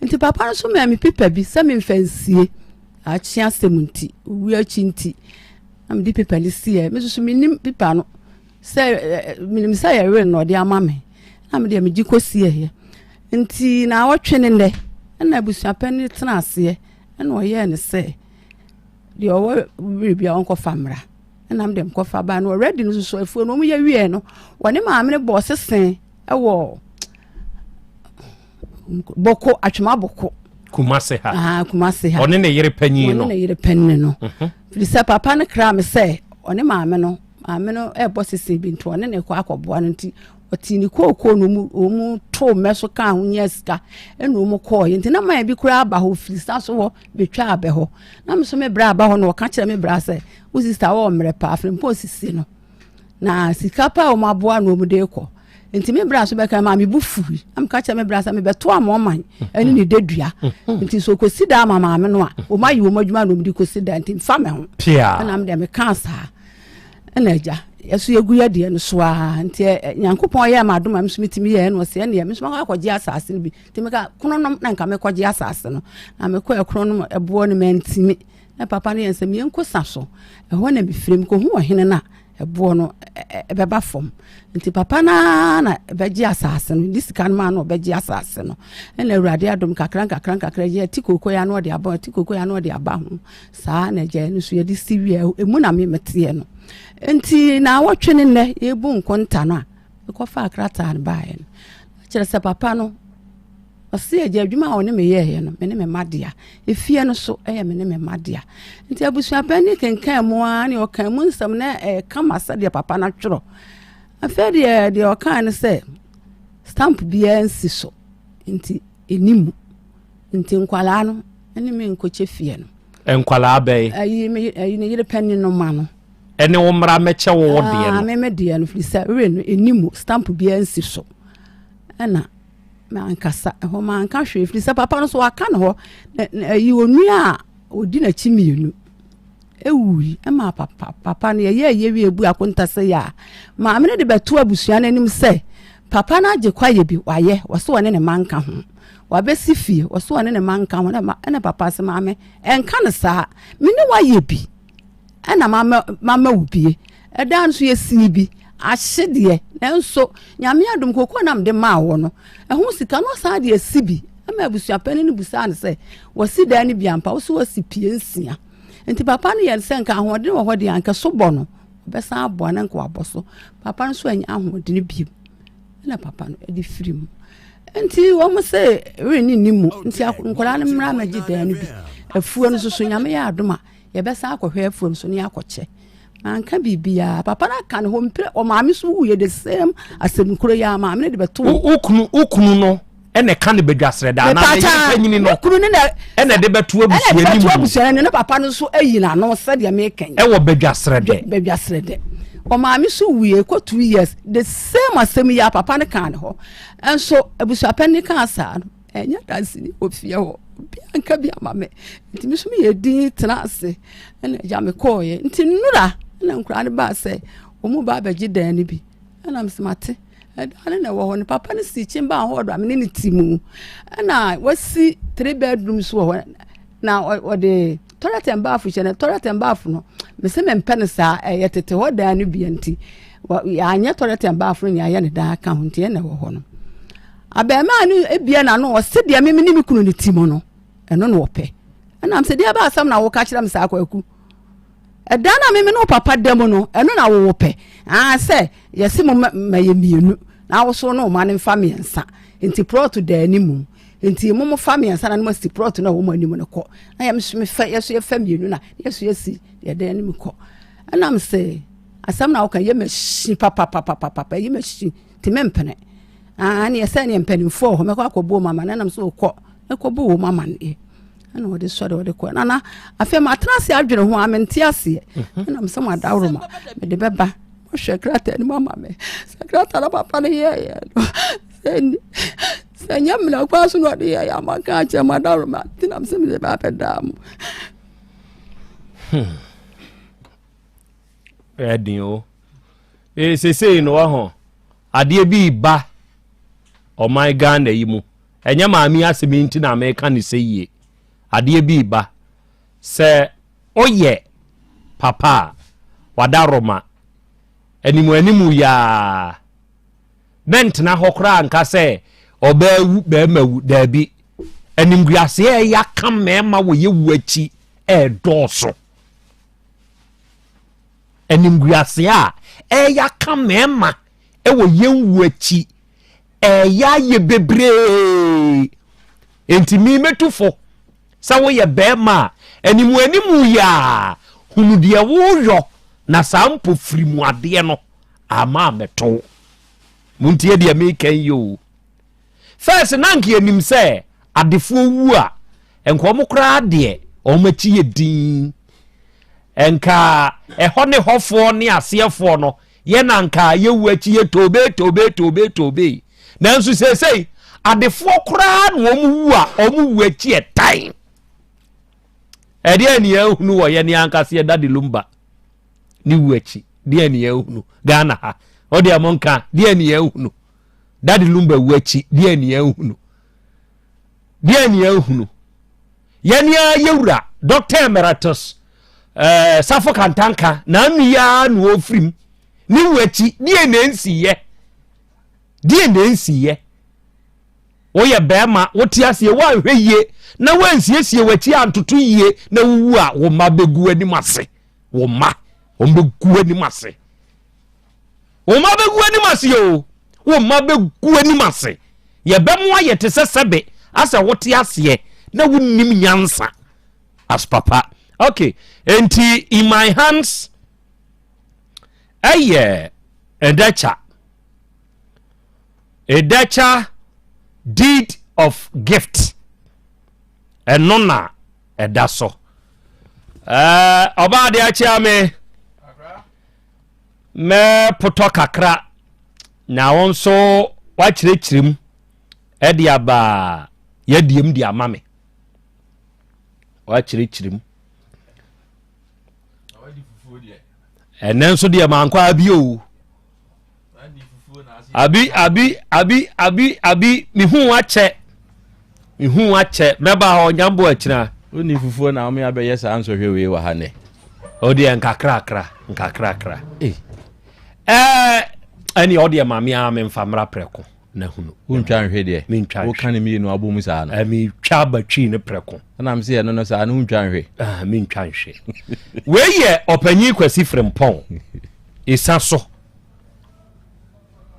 S21: nti papa no so maa me pipa bi sɛ memfa nsie akye asɛm nti owuo akyi nti na mede pipa no siiɛ me nso so menim pipa no Sɛ menim sɛ yɛwere na ɔde ama me na me deɛ megye kɔsieeɛ nti na awɔtwe ne nnɛ ɛna abusuapɛn tena aseɛ ɛna ɔyɛɛ ne sɛ deɛ ɔwɔ biribi a ɔnkɔfa mmra ɛna me deɛ mekɔfa baa no already no soso afuo no wɔn yɛ wieɛ no wɔne maame no bɔɔ sese ɛwɔ bɔko atwema bɔko.
S20: Kumase ha.
S21: Ah, Kumase ha.
S20: Ɔne ne yere panyin no.
S21: Ɔne ne yere panyin no. Firi sɛ papa no kra me sɛ ɔne maame no, maame no ɛbɔ sese bi nti ɔne ne kɔ akɔboa no nti ɔte ne kookoo no mu wɔn too mmɛ so kaa ho nyɛ sika ɛna wɔn kɔɔ nti na man bi koraa aba hɔ firi sa so hɔ betwa abɛ hɔ na me so me bra aba hɔ na ɔka kyerɛ me bra sɛ wo sista wɔ mmerɛ paa firi mpo sisi no. Na sika pa a wɔn aboa na wɔn de kɔ. Nti me bra so bɛka maa me bu fui. Na meka kyerɛ me bra sɛ mebɛto ama ɔman ɛne ne dadua. Nti so kɔsi da ama maame no a wɔn ayi wɔn adwuma na wɔn de kɔsi da nti nfa me ho. Ɛna me deɛ meka saa. Ɛna agya yɛso yɛgu yɛ deɛ no so ara nti Nyankopɔn yɛ ma adom a me nso metumi yɛ ɛna ɔsɛ ɛneɛ me nso makɔ akɔgye asase no bi. Nti meka kronom na nka mekɔgye asase no. Na mekɔ ɛkronom ɛboɔ no mantimi. Na papa no yɛ sɛ meɛnkɔ sa so, ɛhɔ na mefiri mekɔhu ɔhene no a ɛboɔ no ɛbɛba fam. Nti papa no ara na ɛbɛgye asase no, de sika no maa no ɔbɛgye asase no. Ɛna Awurade adom kakra nkakra nkakra yɛ ti kooko ya na ɔde aba ti kooko ya na ɔde aba ho. Saa na agya no so yɛde si wie emu na me meteɛ no. Nti na awɔtwe ne nnɛ yɛbu nkonta no a mekɔfaa krataa no baeɛ no. Kyerɛ sɛ papa no Ɔse agya adwuma a ɔne me yɛɛyɛ no, me ne me mma dea. Efie no so yɛ me ne me mma dea. Nti abusuapanin kenkan mu ara ne ɔkan mu nsɛm na ɛyɛ kama sɛdeɛ papa no atwerɛ. Afei deɛ deɛ ɔkan no sɛ stamp biara nsi so nti ɛni mu. Nti nkwadaa no ne me nkɔkyɛ fie no.
S20: Nkwadaa bɛyi?
S21: Ayi me ayi ne yere panin no ma no.
S20: Ɛne wo mmara mɛkyɛ wo wo deɛ no.
S21: Ah, me me deɛ no firi sɛ were no ɛni mu stamp biara nsi so. Ɛna Mankasa ɛhɔ manka hwee firi sɛ papa no so waka ne hɔ ɛyi onua a ɔdi n'akyi mmienu ɛwui ɛma papa papa no yɛyɛ ɛyɛ wie bu akonta sɛ yɛ a maame no de bɛto abusua no anim sɛ papa no agye kwayɛ bi wayɛ wɔso ɔne ne ma nka ho wabɛsi fie wɔso ɔne ne ma nka ho ɛna papa sɛ maame ɛnka no saa me ne wayɛ bi ɛna mama mama wo bie ɛda nso yɛsii bi ahye deɛ nanso nyame adom koko na mede maa wɔ no ɛho sika no ɔsan de asi bi ɛma abusuapɛni no busaa no sɛ wɔsi dan no bi ampa wo so wɔsi pie nsia nti papa no yɛ sɛ nka ahoɔden wɔ hɔ deɛ anka so bɔ no ɔbɛsan aboa no nka wabɔ so papa no nso anya ahoɔden bio ɛna papa no ɛde firi mu nti wɔn sɛ renni ne mu nti nkwadaa no mmra mɛgye dan no bi afuo no nso so nyame yɛ adom a Yɛbɛsan akɔhwɛ afuom so ne akɔkyɛ. Manka biribiara. Papa no aka ne hɔ mpire. Ɔmaame so wuiɛ the same asɛm koro yi ara maame no de bɛto.
S20: Wo kunu wo kunu no ɛna ɛka ne badwasrɛ da anaa ne yere panyini no
S21: kunu no na
S20: ɛna ɛde bɛto abusua
S21: no mu abusua no ne papa no nso ayi n'ano sɛdeɛ meka yi.
S20: Ɛwɔ badwasrɛ dɛ.
S21: Badwasrɛ dɛ. Ɔmaame so wuiɛ kɔ 2 years the same asɛm yi ara papa no kaa ne hɔ. Nso abusuapanin kaa saa no. Ɛnyɛ danseni wɔ fie hɔ obiara nka bi ama me nti me nso meyɛ din tena ase ɛna agya me kɔɔeɛ nti nnora ɛna nkwadaa no baa sɛ wɔn ba abɛgye dan no bi ɛna mesɛ mate ɛdan no na ɛwɔ hɔ no papa no si chamber hɔ do a me ne ne ti mu ɛna wasi three bedroom so wɔ hɔ na ɔde toilet and bath hyɛ no toilet and bath no mese mempɛ no saa ɛyɛ tete hɔ dan no bia nti yɛanyɛ toilet and bath no ne ayɛ ne dan aka ho nti ɛna ɛwɔ hɔ no Abarimaa no ebia n'ano ɔse deɛ me ne me kunu no ti mu no ɛno na ɔpɛ ɛnam sɛ deɛ ɛba asɛm na woka kyerɛ me saa kwaku ɛdan na meme ne wo papa da mu no ɛno na wowo pɛ aa sɛ yɛse mo ma yɛ mmienu na awoso no ma no mfa mmiɛnsa nti prɔto da anim nti mo mo fa mmiɛnsa na no asi prɔto na wɔn anim no kɔ na yɛm so mefa yɛso yɛfa mmienu na yɛso yɛsi yɛdan anim kɔ ɛnam sɛ asɛm na woka yɛ mahyi papapapapa yɛ mahyi nti mempene Ah, neɛ sɛ neɛ mpanimfoɔ wɔ hɔ mɛkɔ akɔbɔ wɔn amaneɛ nam sɛ ɔkɔ ɛkɔbɔ wɔn amaneɛ ɛna ɔde sɔre ɔde kɔ nana afei matena ase adwene ho a mente aseɛ mhm. ɛna mesɛ mo adaworo ma mede bɛba mohwɛ krataa no mu ama me sɛ krataa no papa no yɛɛyɛ no sɛ sɛ nyɛ mmara kwan so na ɔde yɛɛyɛ ama ka akyerɛ mo adaworo ma nti nam sɛ mede ba abɛdaa mo
S20: hmm. Ɛden o ee sesei no waho adeɛ bi reba ɔman Ghana yi mu ɛnyɛ maame asɛm yi nti na meka ne sɛ yie adeɛ bi reba sɛ ɔyɛ papa a wada roma animu animu yaa mɛntena hɔ koraa nka sɛ ɔbaa wu bɛrima wu daabi animguaseɛ ɛyɛ aka mmarima wɔ yɛ wu akyi ɛɛdɔɔso Animguaseɛ a ɛreyɛ aka mmarima wɔ yɛn wuo akyi ɛreyɛ ayɛ bebree. Enti me mɛtu fo sɛ woyɛ bɛrima a, animu animu yi a, hunu deɛ woyɔ na saa mpofiri mu adeɛ no ama ammɛto wo. Montie deɛ meka yi o. First na anka yɛnim sɛ adefoɔ wu a, nka wɔn koraa deɛ wɔn akyi yɛ din. Nka ɛhɔ ne hɔfoɔ ne aseɛfoɔ no, yɛ na nka yɛwu akyi yɛ tobe tobe tobe tobe. Nanso seesei adefoɔ koraa na wɔn wu a wɔn wu akyi ɛtan. Ɛdeɛ ne yɛahunu wɔ yɛne ankasa yɛ Daddy Lumba ne wu akyi. Deɛ ne yɛahunu Ghana ha. Ɔdeɛ mo nka deɛ ne yɛahunu. Daddy Lumba wu akyi deɛ ne yɛahunu. Deɛ ne yɛahunu. Yɛne ara yɛwura Dr. Emeritus eh, Safo Kantanka na ano yi ara na ɔfirim ne wu akyi deɛ na ɛnsiyɛ. Deɛ na ɛnsiyɛ. Woyɛ bɛrima wote aseɛ woanhwɛ yie na woansiesie w'akyi antoto yie na wowu a wo mma bɛgu anim ase. Wo mma wɔn bɛgu anim ase. Wo mma bɛgu anim ase o. Wo mma bɛgu anim ase. Yɛbɛmo ayɛ te sɛ sɛbe asɛ wote aseɛ na wonnim nyansa as papa. Okay, enti in my hands ɛyɛ ɛdɛkya. Ɛdɛkya deed of gift ɛno na ɛda so. Ɛɛ ɔbaa de akyia me. Mɛpotɔ kakra na wo nso woakyerɛkyerɛ mu de aba yɛadiem de ama me. Woakyerɛkyerɛ mu. Ɛnɛ nso deɛ mankɔ abi o. Abi abi abi abi abi mehu akyɛ mehu akyɛ mɛba hɔ nyambo akyina.
S16: Wonni fufuo na wɔn abɛyɛ saa nsɔhwɛ wei wɔ ha nɛ.
S20: O deɛ nkakrakra nkakrakra. Ɛɛ ɛne ɔdeɛ maame a memfa mmra prɛko na hunu.
S16: Wontwa nhwe deɛ.
S20: Mentwa nhwe.
S16: Woka ne mmienu abɔ mu saa no.
S20: Metwa abatwi ne prɛko.
S16: Ɛna mese ɛno no saa no wontwa nhwe.
S20: Ah, mentwa nhwe. Wei yɛ ɔpanyin Kwasi Frimpong. Esa so.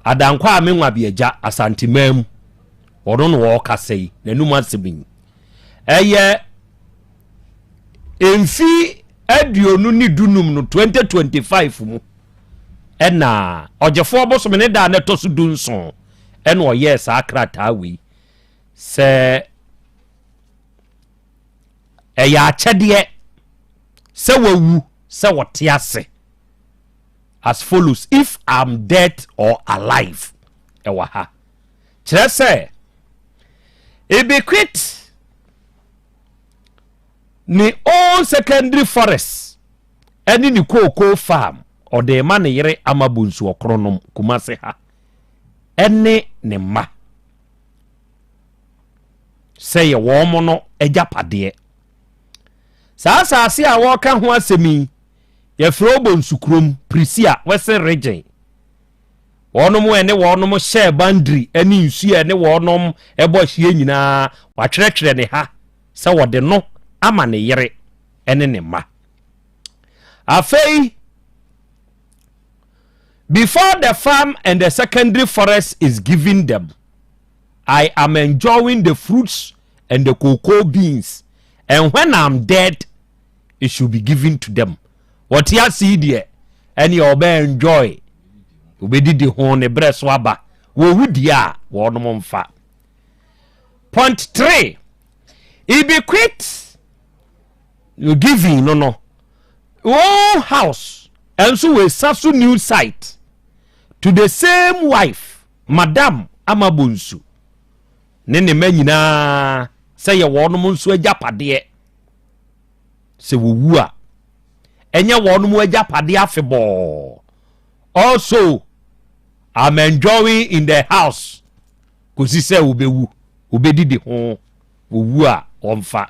S20: Adankwa a me nwabeagya Asanteman mu. Ɔno na ɔrekasa yi, n'anum asɛm yi. Ɛyɛ mfi 25 no 2025 mu ɛna ɔgyefoɔ bosome ne da a na ɛtɔ so 17 ɛna ɔyɛɛ saa krataa wei sɛ ɛyɛ akyɛdeɛ sɛ wawu sɛ wɔte ase as follows if I'm dead or alive ɛwɔ ha kyerɛ sɛ ebequit ne own secondary forest ɛne ne kookoo farm ɔde ma ne yere ama bonsu ɔkoronom Kumase ha ɛne ne mma sɛ yɛ wɔn no agyapadeɛ saa asase a wɔreka ho asɛm yi yɛfrɛ Obonsu kurom Prisia Western Region wɔnom ɛne wɔnom hyɛɛ boundary ɛne nsuo ɛne wɔnom ɛbɔ hyeɛ nyinaa watwerɛtwerɛ ne ha sɛ wɔde no ama ne yere ɛne ne mma afei before the farm and the secondary forest is given them I am enjoying the fruits and the cocoa beans and when I'm dead it should be given to them wɔte ase yi deɛ ɛne ɔbɛ enjoy obɛdidi ho ne berɛ so aba wɔwu deɛ a wɔnom mfa point 3 he bequeath giving no own house ɛnso wɔ Esaso new site to the same wife madam Ama Bonsu ne ne mma nyinaa sɛ yɛ wɔnom nso agyapadeɛ sɛ wɔwu a ɛnyɛ wɔnom agyapadeɛ afebɔɔ also I'm enjoying in the house kɔsi sɛ wobɛwu wobɛdidi ho wɔwu a wɔmfa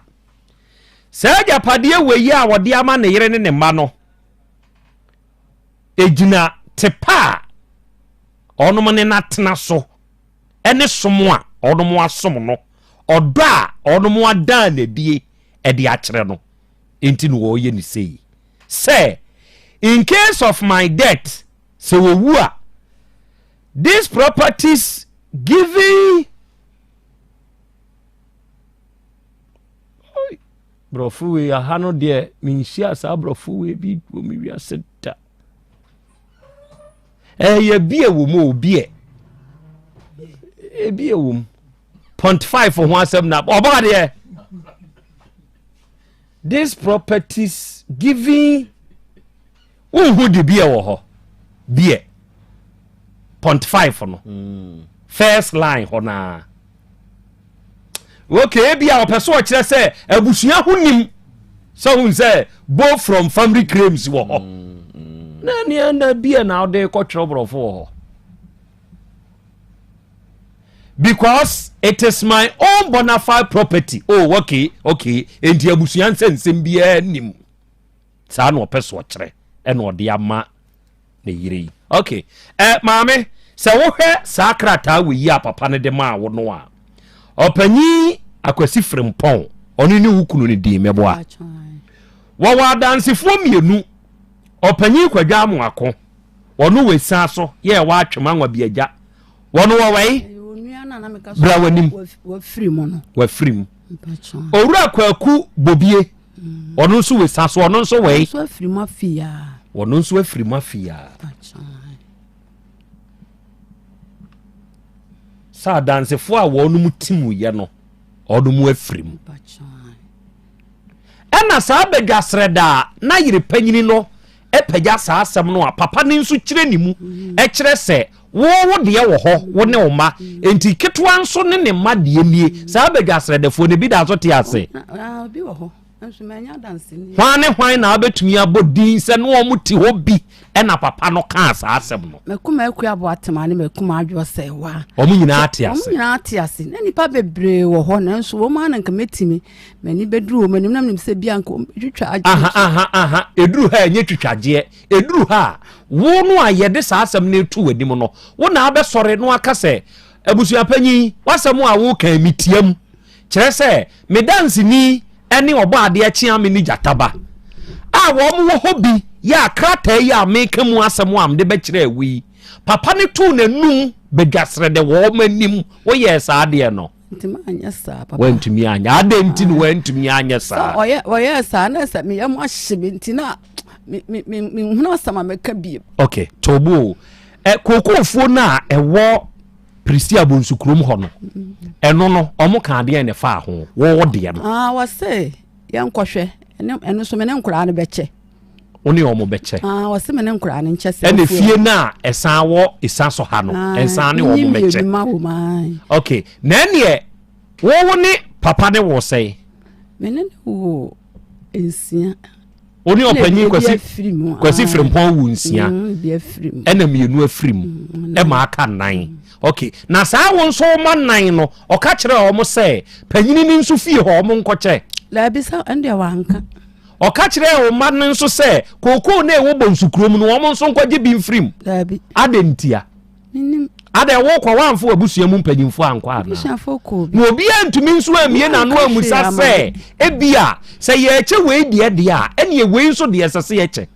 S20: saa agyapadeɛ wei a wɔde ama ne yere ne ne mma no ɛgyina tepa a ɔnom ne n'atena so ɛne som a ɔnom asom no ɔdɔ a ɔnom adan n'adie ɛde akyerɛ no nti na wɔyɛ ne sei sɛ in case of my death sɛ wɔwu a these properties giving. Borɔfo wei aha no deɛ menhyia saa borɔfo wei bi wɔ me wiase da. Ɛyɛ beer wɔ mu o beer. Ebi wɔ mu. Point five ho asɛm na ɔbaa deɛ. This properties giving wohu de beer wɔ hɔ beer point five no mm. first line hɔ naa okay ebi a ɔpɛ so ɔkyerɛ sɛ abusua ho nim sɛ hun sɛ both from family claims wɔ hɔ mm, mm. na nea na beer na ɔde kɔtwerɛ borɔfo wɔ hɔ. Because it is my own bonafide property. Oh, okay, okay. Enti abusua nsɛnsɛm biara nim. Saa na ɔpɛ so ɔkyerɛ ɛna ɔde ama ne yere yi. Okay. Eh, maame, sɛ wohwɛ saa krataa wɔ yi a papa no de maa wo no a, ɔpanyin Akwasi Frimpɔn, ɔno ne wo kunu no din mɛboa. Wɔwɔ adansefoɔ mmienu, ɔpanyin Kwadwo Amoako. Wɔno wɔ esia so yɛ ɛwɔ atwem anwa bi agya. Wɔno wɔ wɛi? Bra w'anim.
S21: Wafiri mu no.
S20: Wafiri mu. Owura Kwaku Bobie. Mm. Ɔno nso wɔ esia so ɔno nso wɛi?
S21: Ɔno nso afiri mu afia.
S20: Ɔno nso afiri mu afia. Sɛ adansefoɔ a wɔnom ti mu yɛ no, wɔnom afiri mu. Ɛna saa badwasrɛda a na yere panyini no pagya saa asɛm no a papa no nso kyerɛ ne mu kyerɛ sɛ wo wo deɛ wɔ hɔ wo ne wo mma nti ketewa nso ne ne mma deɛ nie saa badwa asrɛdɛfoɔ no bi da so te ase hwan ne hwan na abɛtumi abɔ din sɛ ne wɔn te hɔ bi ɛna papa no kaa saa asɛm no
S21: makuma akua aboa tema ne makuma adwoɔ sɛ wa
S20: wɔn nyinaa te ase
S21: wɔn nyinaa te ase na nipa bebree wɔ hɔ nanso wɔn a na nka mɛtumi M'ani bɛduru wɔn anim na menim sɛ bia nka wɔbɛtwitwa agye.
S20: Aha, aha, aha, ɛduru ha ɛnyɛ twitwagyeɛ. Ɛduru ha a, wo no a yɛde saa asɛm no reto w'anim no, wo na abɛsɔre na waka sɛ, abusuapanyin, w'asɛm a woka yi metia mu. Kyerɛ sɛ, me danseni ne ɔbɔadeɛ kyeame ne gyata ba a wɔn wɔ hɔ bi yɛ a krataa yi a meka mu asɛm a mede bɛkyerɛɛ wo yi, papa no too n'anum badwasrɛdɛ wɔn anim, woyɛɛ saa adeɛ no.
S21: Nti manyɛ saa papa.
S20: Wantumi anyɛ. Adɛn nti na wantumi anyɛ saa?
S21: Sɛ ɔyɛ ɔyɛ saa na sɛ meyɛ mo ahye me nti na me me me menhunu asɛm a mɛka biem.
S20: Okay, tobo. Ɛ kookoofuo no a ɛwɔ Prisia Bonsu kurom hɔ no, ɛno no ɔmo ka adeɛ na ɛfaa ho wɔwɔ deɛ no.
S21: Ah, wɔse yɛnkɔhwɛ ɛno ɛno nso me ne nkoraa no bɛkyɛ.
S20: Wo ne ɔmo bɛkyɛ.
S21: Ah, wɔse me ne nkoraa no nkyɛ sɛ.
S20: Ɛna fie no a ɛsan wɔ esa so ha no,
S21: ah,
S20: ɛnsan ne ɔmo bɛkyɛ.
S21: Ma wɔ mu ae.
S20: Okay, na ɛneɛ wo wo ne papa ne wo sɛn?
S21: Me ne ne wo nsia.
S20: Wo ne ɔpanyin Kwasi Kwasi Frimpɔn wo nsia.
S21: Mm,
S20: ɛna mmienu afiri mu.
S21: Mm,
S20: ɛma aka nnan. Okay, na saa wo nso ma nnan no, ɔka kyerɛ ɔmo sɛ panyini no nso fie hɔ ɔmo nkɔkyɛ.
S21: Daabi sɛ ɛndeɛ wanka.
S20: Ɔka kyerɛɛ wo mma no nso sɛ kookoo no a ɛwɔ Bonsu kurom no, wɔn nso nkɔgye bi mfiri mu.
S21: Daabi.
S20: Adɛn ntia?
S21: Mennim.
S20: Adɛn wokɔ woamfa w'abusua mu mpanyimfoɔ ankɔ anaa?
S21: Abusuafoɔ kɔɔ bi.
S20: Na obiara ntumi nso ammie n'ano ammisa sɛ, ebia sɛ yɛrekyɛ wei deɛ deɛ a, ɛnneɛ wei nso deɛ ɛsɛ sɛ yɛkyɛ.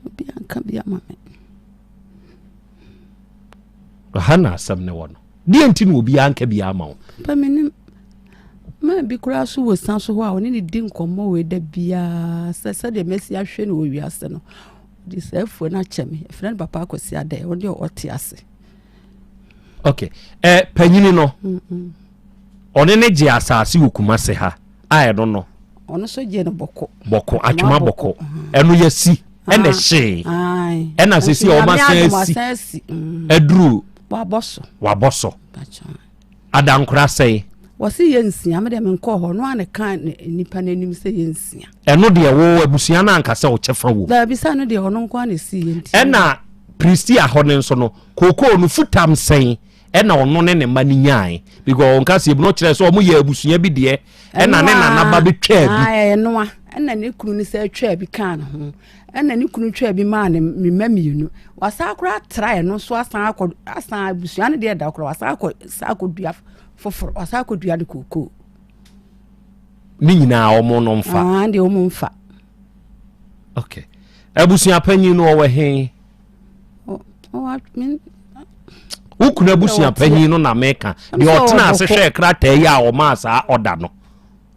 S21: Obiara nka bi ama me.
S20: Ɛha na asɛm no wɔ no. Deɛ nti na obiara nka bi ama wo?
S21: Papa menim. Maa bi koraa so wɔ sa so hɔ a ɔne ne di nkɔmmɔ wei da biara sɛ sɛdeɛ masi ahwɛ no wɔ wiase no ɔde saa afuo no akyɛ me ɛfrɛ no papa akwasi adɛ ɔde ɔte ase.
S20: Ok eh, panyini no ɔne ne gye asase wɔ Kumase ha a ɛno no
S21: ɔno nso gye no bɔkɔ
S20: bɔkɔ atwoma bɔkɔ ɛno yɛsi ɛna ɛhyee ɛna sɛsi a ɔma san asi
S21: mm.
S20: aduru
S21: wabɔ so
S20: wabɔ so adankora sɛe
S21: wɔsi yɛ nsia me deɛ menkɔɔ hɔ no a ne ka nipa n'anim sɛ yɛ nsia
S20: ɛno deɛ wo abusua no anka sɛ ɔkyɛ fa wɔ
S21: daabi sɛ no deɛ ɔno nko a na ɛsi yɛ nti
S20: ɛna pristia hɔ no nso no kookoo no futam sɛn ɛna ɔno ne ne mma no nyae because ɔnka sɛ ebi no kyerɛ sɛ ɔmo yɛ abusua bi deɛ ɛna ne nana ba bi twaa bi
S21: ɛnoa ɛna ne kunu no sɛ twaa bi kaa ne ho ɛna ne kunu twaa bi maa ne mma mmienu wasan akora atra ɛno nso asan akɔ asan abusua no deɛ da koraa wasan akɔ san akɔ dua foforɔ wasan akɔ dua ne kookoo.
S20: Ne nyinaa wɔn no nfa.
S21: Aa deɛ wɔn nfa.
S20: Okay abusua panyin no ɔwɔ he. Wo kunu abusua panyin no na meka deɛ ɔtena ase hwɛɛ krataa yi a ɔmaa saa ɔda no.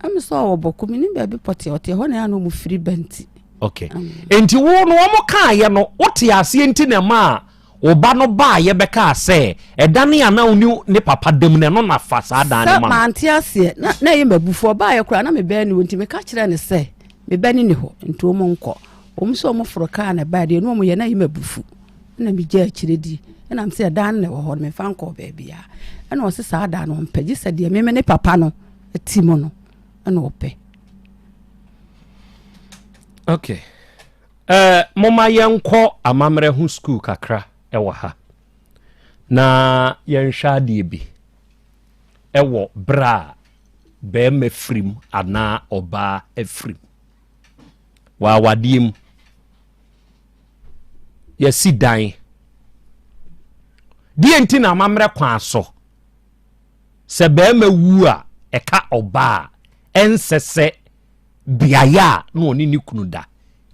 S21: Ɛmi sɛ ɔwɔ bɔko mi ni baabi pɔte ɔte hɔ na yɛ na ɔmo firi ba nti.
S20: Okay. Nti wo no wɔn kaayɛ no wote aseɛ nti na ɛma a wo ba no baayɛ bɛkaa sɛ ɛdane a na wo ne ne papa dam no ɛno na fa saa dan no
S21: Sɛ
S20: ma no.
S21: mante aseɛ na na ɛyɛ m'abufuo ɔbaayɛ koraa na me bɛn ne hɔ nti meka kyerɛɛ no sɛ me ba ne ni hɔ nti wɔn nkɔ. Wɔn sɛ wɔn foro kaa na ɛbaeɛ deɛ ne wɔn yɛ na ɛyɛ m'abufu ɛna megyaa akyire di ɛna me sɛ ɛdan no na ɛwɔ hɔ no memfa nkɔɔ baabiara ɛna ɔse saa dan no ɔmpɛ gye sɛ deɛ me ne papa no ti mu no ɛna ɔpɛ.
S20: Okay. Eh, moma yɛnkɔ amammerɛ ho sukuu kakra ɛwɔ ha na yɛnhwɛ adeɛ bi ɛwɔ berɛ a bɛrima firim anaa ɔbaa afirim wɔ awadeɛ mu yɛsi dan deɛ nti na amammerɛ kwan so Sɛ barima wu a, ɛka ɔbaa a, ɛnsɛ sɛ beaeɛ a na ɔne ne kunu da,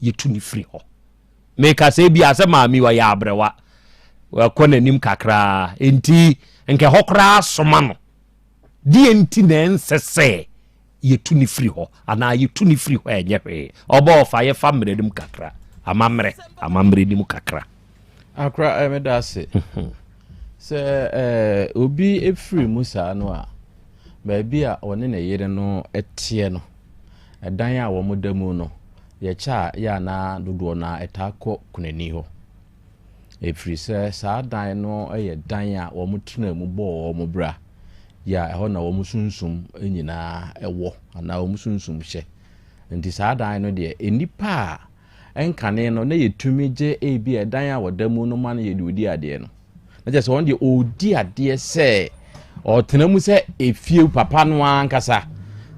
S20: yɛtu no firi hɔ. Meka sɛ ebia sɛ maame ɔyɛ abrɛwa, wakɔ n'anim kakraa, enti nka ɛhɔ koraa soma no. Deɛ nti na ɛnsɛ sɛ yɛtu no firi hɔ anaa yɛtu no firi hɔ a ɛnyɛ hwee. Ɔbɔ ɔfa yɛfa mmerɛ no mu kakra, amammerɛ, amammerɛ no mu kakra.
S16: Akora eh, meda ase. Sɛ eh, obi firi mu saa no a, baabi a ɔne ne yere no teɛ no, ɛdan a wɔda mu no, yɛkyɛ a yɛ anaa dodoɔ no a ɛtaa kɔ kunani hɔ. Ɛfiri sɛ saa dan no yɛ dan a wɔtenaa mu bɔɔ wɔn bra, yɛ a ɛhɔ na wɔn sunsum nyinaa wɔ anaa wɔn sunsum hyɛ. Nti saa dan no deɛ, nnipa a nkane no na yɛtumi gye ebi a ɛdan a wɔda mu no ma no yɛ deɛ ɔdi adeɛ no. Na kyerɛ sɛ wɔn deɛ ɔredi adeɛ sɛ ɔtena mu sɛ efie papa no ankasa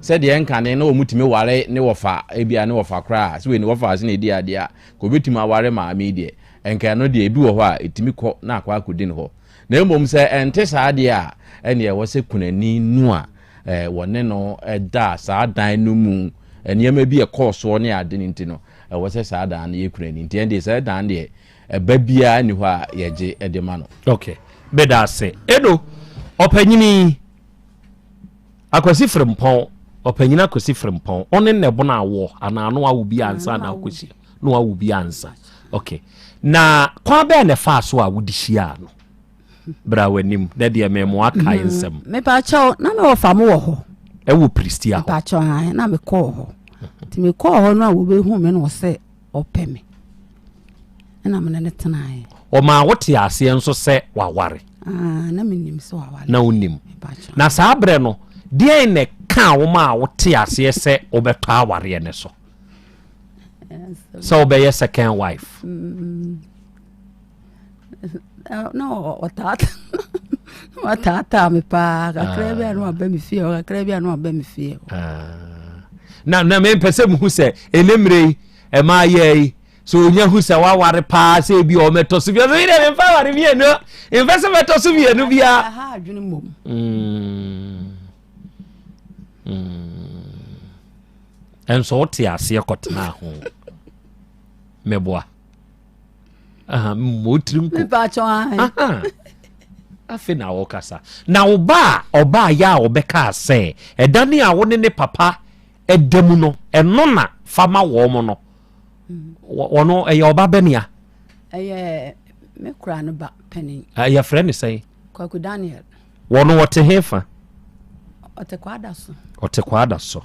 S16: sɛdeɛ nkane na wɔtumi ware ne wɔfa ebi a ne wɔfa koraa sɛ wei ne wɔfa ase na ɛdi adeɛ a Nka obetumi aware maame yi deɛ, nka ɛno deɛ ebi wɔ hɔ a etumi kɔ na akɔ akɔdi ne hɔ. Na mmom sɛ ɛnte saa deɛ a, ɛnneɛ ɛwɔ sɛ kunani no a wɔne no da saa dan no mu nneɛma bi a ɛkɔɔ soɔ ne ade no nti no, ɛwɔ sɛ saa dan no yɛ kunani. Nti ɛndeɛ saa dan deɛ ɛba biara nni hɔ a yɛgye de ma no.
S20: Ok, meda ase. Edo, ɔpanyini. Akwasi Frimpong, Ɔpanyin Akwasi Frimpong, ɔne na ɛbono awoɔ anaa ano awo bi ansa na akɔhyia na wawo bi ansa. Okay. Na kwan bɛɛ na ɛfaa so a wode hyiaa no? Bra w'anim na deɛ mɛmo akae mm-hmm. nsɛm.
S21: Mepakyɛw na mewɔ fa mo wɔ hɔ.
S20: Ɛwɔ Pristia
S21: hɔ. Mepakyɛw han na mekɔɔ hɔ. Nti mekɔɔ hɔ no a wɔbɛhu me na ɔsɛ ɔpɛ me. Ɛna mene ne tenaeɛ.
S20: Ɔmaa wote aseɛ nso sɛ waware.
S21: Ah, na menim sɛ waware.
S20: Na wonim. Na saa berɛ no, deɛn na ɛkaa wo maa wote aseɛ sɛ wobɛtɔ awareɛ no so? Sɛ wobɛyɛ second wife.
S21: Mm. Na ɔtaataa me paa kakra bi a na waba me fie hɔ kakra bi a na waba me fie hɔ.
S20: Ah. Na na mempɛ sɛ mehu sɛ ɛnɛ mmerɛ yi ɛmaa yɛ yi So onya hu sɛ waware paa sɛ ebi a ɔmɛtɔ so bi ɔsɛ yi dɛ memfa aware mmienu mfɛ sɛ mɛtɔ so mmienu biara.
S21: Ɛha adwene mmom.
S20: Mm. Mm. Ɛnso wote aseɛ kɔtena ho mɛboa mmɔ tiri nko. Afei na wɔkasa na wo ba a ɔbaa yɛ a ɔbɛkaa sɛ ɛdane a wo ne ne papa ɛda mu no ɛno na fa ma wɔn no wɔno ɛyɛ ɔba bɛnea
S21: ɛyɛ me kura no ba panin
S20: yɛfrɛ ne sɛn
S21: Kwaku Daniel
S20: wɔno wɔte he fa
S21: ɔte kwada so
S20: ɔte kwada so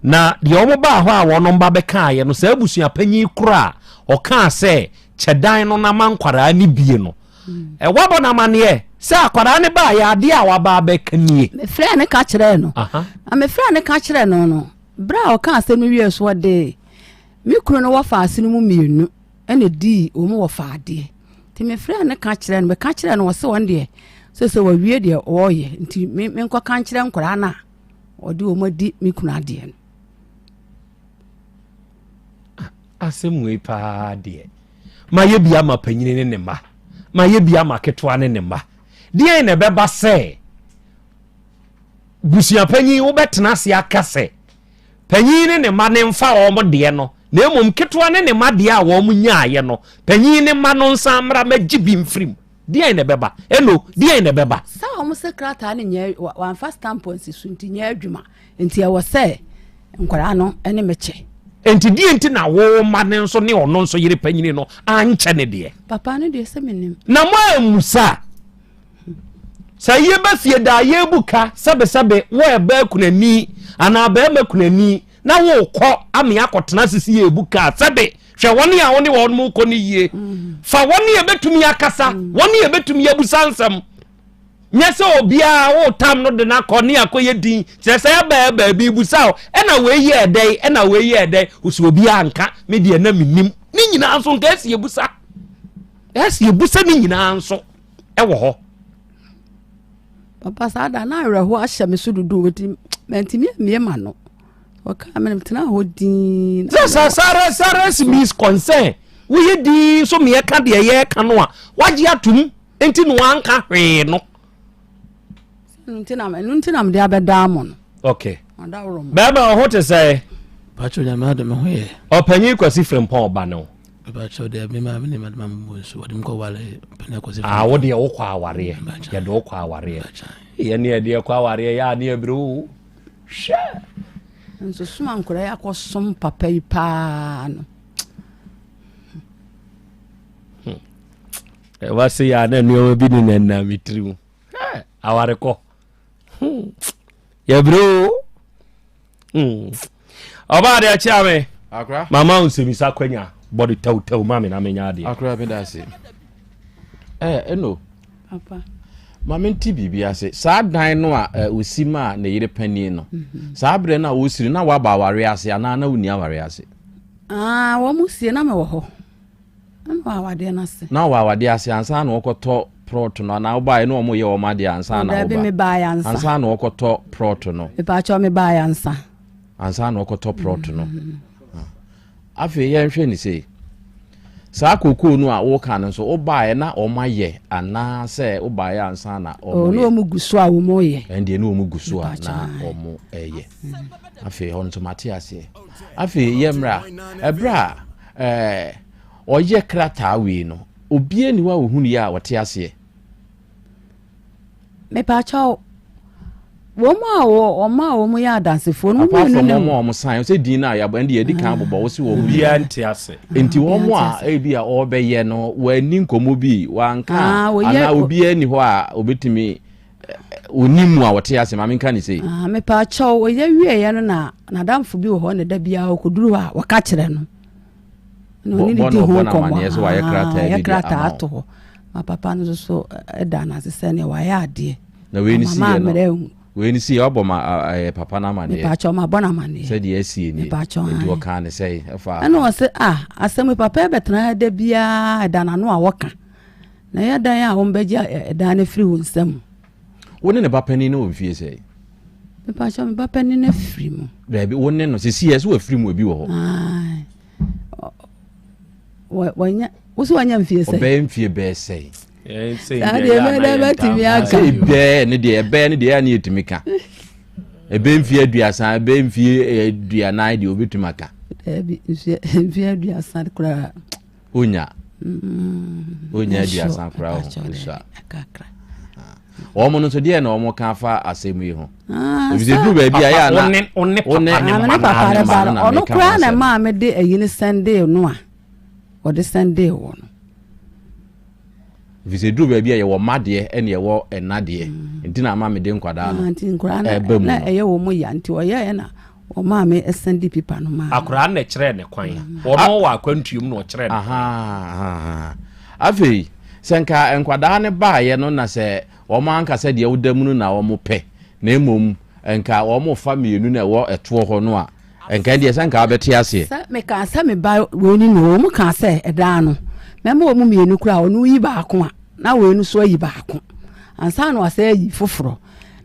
S20: na deɛ wɔn baa hɔ a wɔn ba bɛkaeɛ no saa abusua panyin koro a ɔkaa sɛ kyɛdan no na ma nkwaraa ne bie no Ɛwɔ bɔ no amaneɛ sɛ akwadaa no baeɛ adeɛ a waba abɛka nie.
S21: Mefrɛɛ no ka kyerɛɛ no. Na mefrɛɛ no ka kyerɛɛ no no, berɛ a ɔkaa asɛm no wieɛ so ɔde me kunu no wɔfa ase no mu mmienu ɛna dii wɔn wɔfa adeɛ. Nti mefrɛɛ no ka kyerɛɛ no, meka kyerɛɛ no ɔse wɔn deɛ sɛ sɛ wawie deɛ ɔreyɛ nti me menkɔka nkyerɛ nkwadaa no a ɔde wɔn adi me kunu adeɛ no.
S20: Asɛm wei paa deɛ. Mayɛ bi ama panyini ne ne mma. Mayɛ bi ama ketewa ne ne mma. Deɛn na ɛbɛba sɛ busuapanyin wobɛtena ase aka sɛ panyin ne ne mma ne mfa wɔn deɛ no na mmom ketewa ne ne mma deɛ a wɔn nyaayɛ no panyin ne mma no nsan mmra mɛgye bi mfirim. Deɛn na ɛbɛba? Ɛno, deɛn na ɛbɛba?
S21: Sɛ wɔn sɛ krataa no nyɛ wɔamfa stamp ansi so nti nyɛ adwuma nti ɛwɔ sɛ nkwadaa no ne me kyɛ.
S20: Nti deɛ nti na wo mma no nso ne ɔno nso yere panyini no ankyɛ ne deɛ?
S21: Papa no deɛ sɛ menim.
S20: Na mo ammusa sɛ yɛba fie daa yɛbu ka sɛbesɛbe wo ɛbaa kunani anaa bɛrima kunani na wokɔ ame akɔtena sisi yɛbu ka sɛbe hwɛ wɔn a wo ne wɔn mo kɔ no yie mm. fa wɔn a ɛbɛtumi akasa mm. wɔn a ɛbɛtumi abusa nsɛm nyɛ sɛ obiara wotam no de no akɔ ne akɔyɛ din kyerɛ sɛ ɛbɛɛ baabi busa o ɛna wei yɛ ɛdɛn ɛna wei yɛ ɛdɛn osi obiara nka me deɛ na menim ne nyinaa nso nka ɛsi ebusa ɛsi ebusa ne nyinaa nso ɛwɔ hɔ.
S21: Papa saa da na awerɛhoɔ ahyɛ me so dodo nti mantumi ammie ma no ɔkaa me tena hɔ din.
S20: Sɛ sɛ sara sara si mi concern woyɛ din so meɛ ka deɛ yɛreka no a wagye atum nti na wanka hwee no.
S21: Ɛno nti na mede abɛdaa mo no.
S20: Okay. Bɛrima ɔho te sɛ.
S4: Pacho nyame adom ho yɛ.
S20: Ɔpanyin Kwasi Frimpong ɔba ne wo.
S4: Pacho deɛ me maame ne madama me bu nso wɔde me kɔ wale panyin Kwasi
S20: Frimpong. Ah wo deɛ wokɔ awareɛ. Yɛde wokɔ awareɛ. Yɛ ne yɛde kɔ awareɛ yɛ a ne yɛbrɛ o. Hwɛ.
S21: Nso soma nkora yi akɔsom papa yi paa no.
S20: Hmm. Ɛwa se yɛ a na nneɛma bi ne nanam me tirim. Awarekɔ. Hmm. Yɛbrɛ o. Hmm. Ɔbaa deɛ kyea me. Mama wo nsɛmisa kwanya bɔde tawtaw ma me na menya adeɛ.
S16: Akora meda ase. Eh, eno.
S21: Papa.
S16: Ma mente biribi ase. Saa dan no a osi maa ne yere panin no, mhm. saa berɛ no a wɔsiri na woaba awareɛ ase anaa na wonni awareɛ ase?
S21: Ah, wɔn mu sie na mewɔ hɔ. Na mewɔ awadeɛ no ase.
S16: Na wɔ awadeɛ ase ansa na wɔkɔtɔ prɔt no anaa wobaeɛ na wɔn yɛ wɔn adeɛ ansa na woba?
S21: Dabi mebaeɛ ansa.
S16: Ansa na wɔkɔtɔ prɔt no.
S21: Mepaakyɛw mebaeɛ ansa.
S16: Ansa na wɔkɔtɔ prɔt no. Mm. Ah. Afei yɛnhwɛ ne sei. Saa kokoo no a woka no nso wobaeɛ na wɔn ayɛ anaasɛ wobaeɛ ansa na wɔn
S21: yɛ? Oh, na wɔn gu so a wɔn yɛ.
S16: Ɛndeɛ na wɔn gu so a na wɔn yɛ. Mm. Afei hɔ nso mate aseɛ. Afei yɛmmra ɛberɛ a Ɛɛ, ɔyɛ krataa wei no, obiara nni hɔ a ɔhunu yɛ a ɔte aseɛ.
S21: Mepaakyɛw, wɔn a wɔn a wɔn yɛ adansefoɔ no
S16: apart from wɔn a wɔn san sɛ din no a yɛabɔ ɛnde yɛdi kan abobɔ wɔsi wɔn
S20: obiara nte ase.
S16: Nti wɔn a ebi a ɔrebɛyɛ no wɔani nkɔmɔ bi wɔanka ah, anaa obiara nni hɔ a obetumi ɔnim mu a ɔte ase ma menka ne sei.
S21: Ah, mepaakyɛw ɔyɛ wieɛ no na n'adamfo bi wɔ hɔ na da biara ɔkɔduru hɔ a wɔka kyerɛ no na ɔne ne di ho nkɔmmɔ ah, yɛ krataa ato hɔ ma papa no nso so da no ase sɛ neɛ wayɛ adeɛ
S16: na wei ne siiɛ no wei ne siiɛ wabɔ ma ɛyɛ papa no amaneɛ
S21: mepaakyɛw ma bɔ no amaneɛ
S16: sɛdeɛ asie nie
S21: mepaakyɛw
S16: nti ɔkaa ne sɛ ɛfa
S21: ɛna ɔse ah asɛm yi papa ɛbɛtena ha da biara ɛda n'ano a wɔka Na ɛyɛ dan a wɔbɛgye ɛdan no afiri wo nsam.
S16: Wo ne ne ba panin no wɔ mfie sɛn?
S21: Mepakyɛ me ba panin no afiri mu.
S16: Daabi wo ne no sisi yɛ sɛ wafiri mu ebi wɔ
S21: hɔ. Wanya wo sɛ wanya mfie sɛn?
S16: Ɔbɛyɛ mfie bɛyɛ sɛn?
S21: Saa deɛ ɛbɛyɛ bɛtumi aka.
S16: Sɛ ɛbɛyɛ ne deɛ ɛbɛyɛ ne deɛ ɛyɛ ne yɛtumi ka. Ɛbɛyɛ mfie aduasa ɛbɛyɛ mfie aduanan deɛ obɛtumi aka.
S21: Daabi mfie aduasa koraa.
S16: Onya. Onya aduasa koraa ho osua. Wɔn no nso deɛ na wɔn ka afa asɛm yi ho. Ah, Efisɛ duru baabi a yɛ ana
S20: one papa ne
S21: ma papa ne ba no ɔno koraa na maa me de ayi ne sɛndee no a ɔde sɛndee wɔ no.
S16: Efisɛ duru baabi a yɛwɔ mma deɛ ɛna yɛwɔ ɛna deɛ mm. nti na ama me de nkwadaa no
S21: ah, ɛba mu no. Na ɛyɛ wɔn ya nti ɔyɛ na Ɔmaa me sɛnde pipa no maa no.
S20: Akwadaa no na ɛkyerɛɛ ne kwan. Mm. Ɔno wɔ akwantuom na ɔkyerɛɛ ne
S16: kwan. Afei, sɛ nka nkwadaa no baeɛ no na sɛ wɔn ankasa deɛ woda mu no na wɔn pɛ, na mmom nka wɔn fa mmienu na ɛwɔ ɛtoɔ hɔ no a, nka deɛ sɛ nka wabɛte aseɛ.
S21: Sɛ mekaa sɛ me ba wei ni no, wɔn kaa sɛ ɛdaa no, mɛma wɔn mmienu koraa, ɔno yi baako a, na wei no so ayi baako, ansa na wasɛ ayi foforɔ.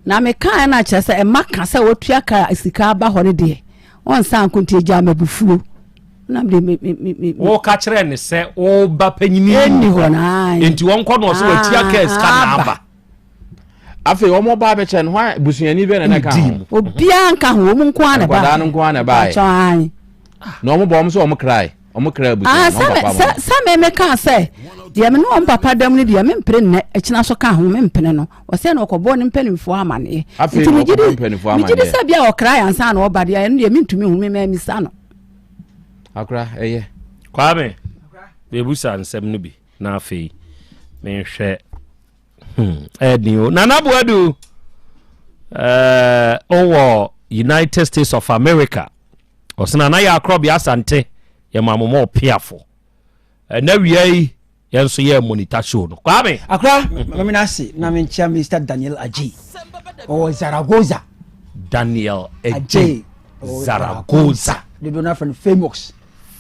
S21: Na mekaeɛ no a kyerɛ sɛ mma ka sɛ wɔtua ka sika aba hɔ no deɛ ɔnsan nko nti agyaa m'abufuo na mede me me me me.
S20: Wɔka kyerɛ ne sɛ ɔba panyini
S21: ɛnni hɔ naa
S20: nti wɔn kɔ na ɔsɛ wɔatua ka sika na aba.
S16: Afei wɔn ba abɛkyɛ no hwan busuani bɛ na ɛna ka ho.
S21: Obiara nka ho wɔn nko ara na ɛbaa.
S16: Nkwadaa no nko ara na ɛbaa yɛ. Na wɔn bɔ wɔn sɛ wɔn krae. Ɔmo kra abusua
S21: Ah,
S16: no, ɔmo
S21: sɛ
S16: papa
S21: sɛ
S16: mo.
S21: sɛ me me kaa sɛ deɛ me ne wɔn papa dam no deɛ mempere nnɛ akyina so ka ho mempene no ɔsɛ na ɔkɔbɔ ne mpanimfoɔ amaneɛ
S16: Afei
S21: nti
S16: na
S21: megye
S16: ɔkɔbɔ
S21: di
S16: mpanimfoɔ
S21: megye di
S16: amaneɛ.
S21: sɛ bia ɔkra yɛ ansa na ɔba deɛ ɛno deɛ mentumi hu me mamisa no
S16: Akora ɛyɛ.
S20: Kwame, mebusa nsɛm no bi na afei menhwɛ. Hmm, ɛden o. Nana Boadu, ɛɛ, wowɔ United States of America. Ɔsɛ Nana yɛ akorɔbea Asante, yɛ ma mo ma ɔpeafo. Ɛnɛ wia yi, yɛn nso yɛ monitor show no. Kwame.
S5: Akora, mamina ase na menkyia Mr. Daniel Adjei. Ɔwɔ Zaragoza.
S20: Daniel Adjei, Zaragoza.
S5: Dodo no afrɛ no famous.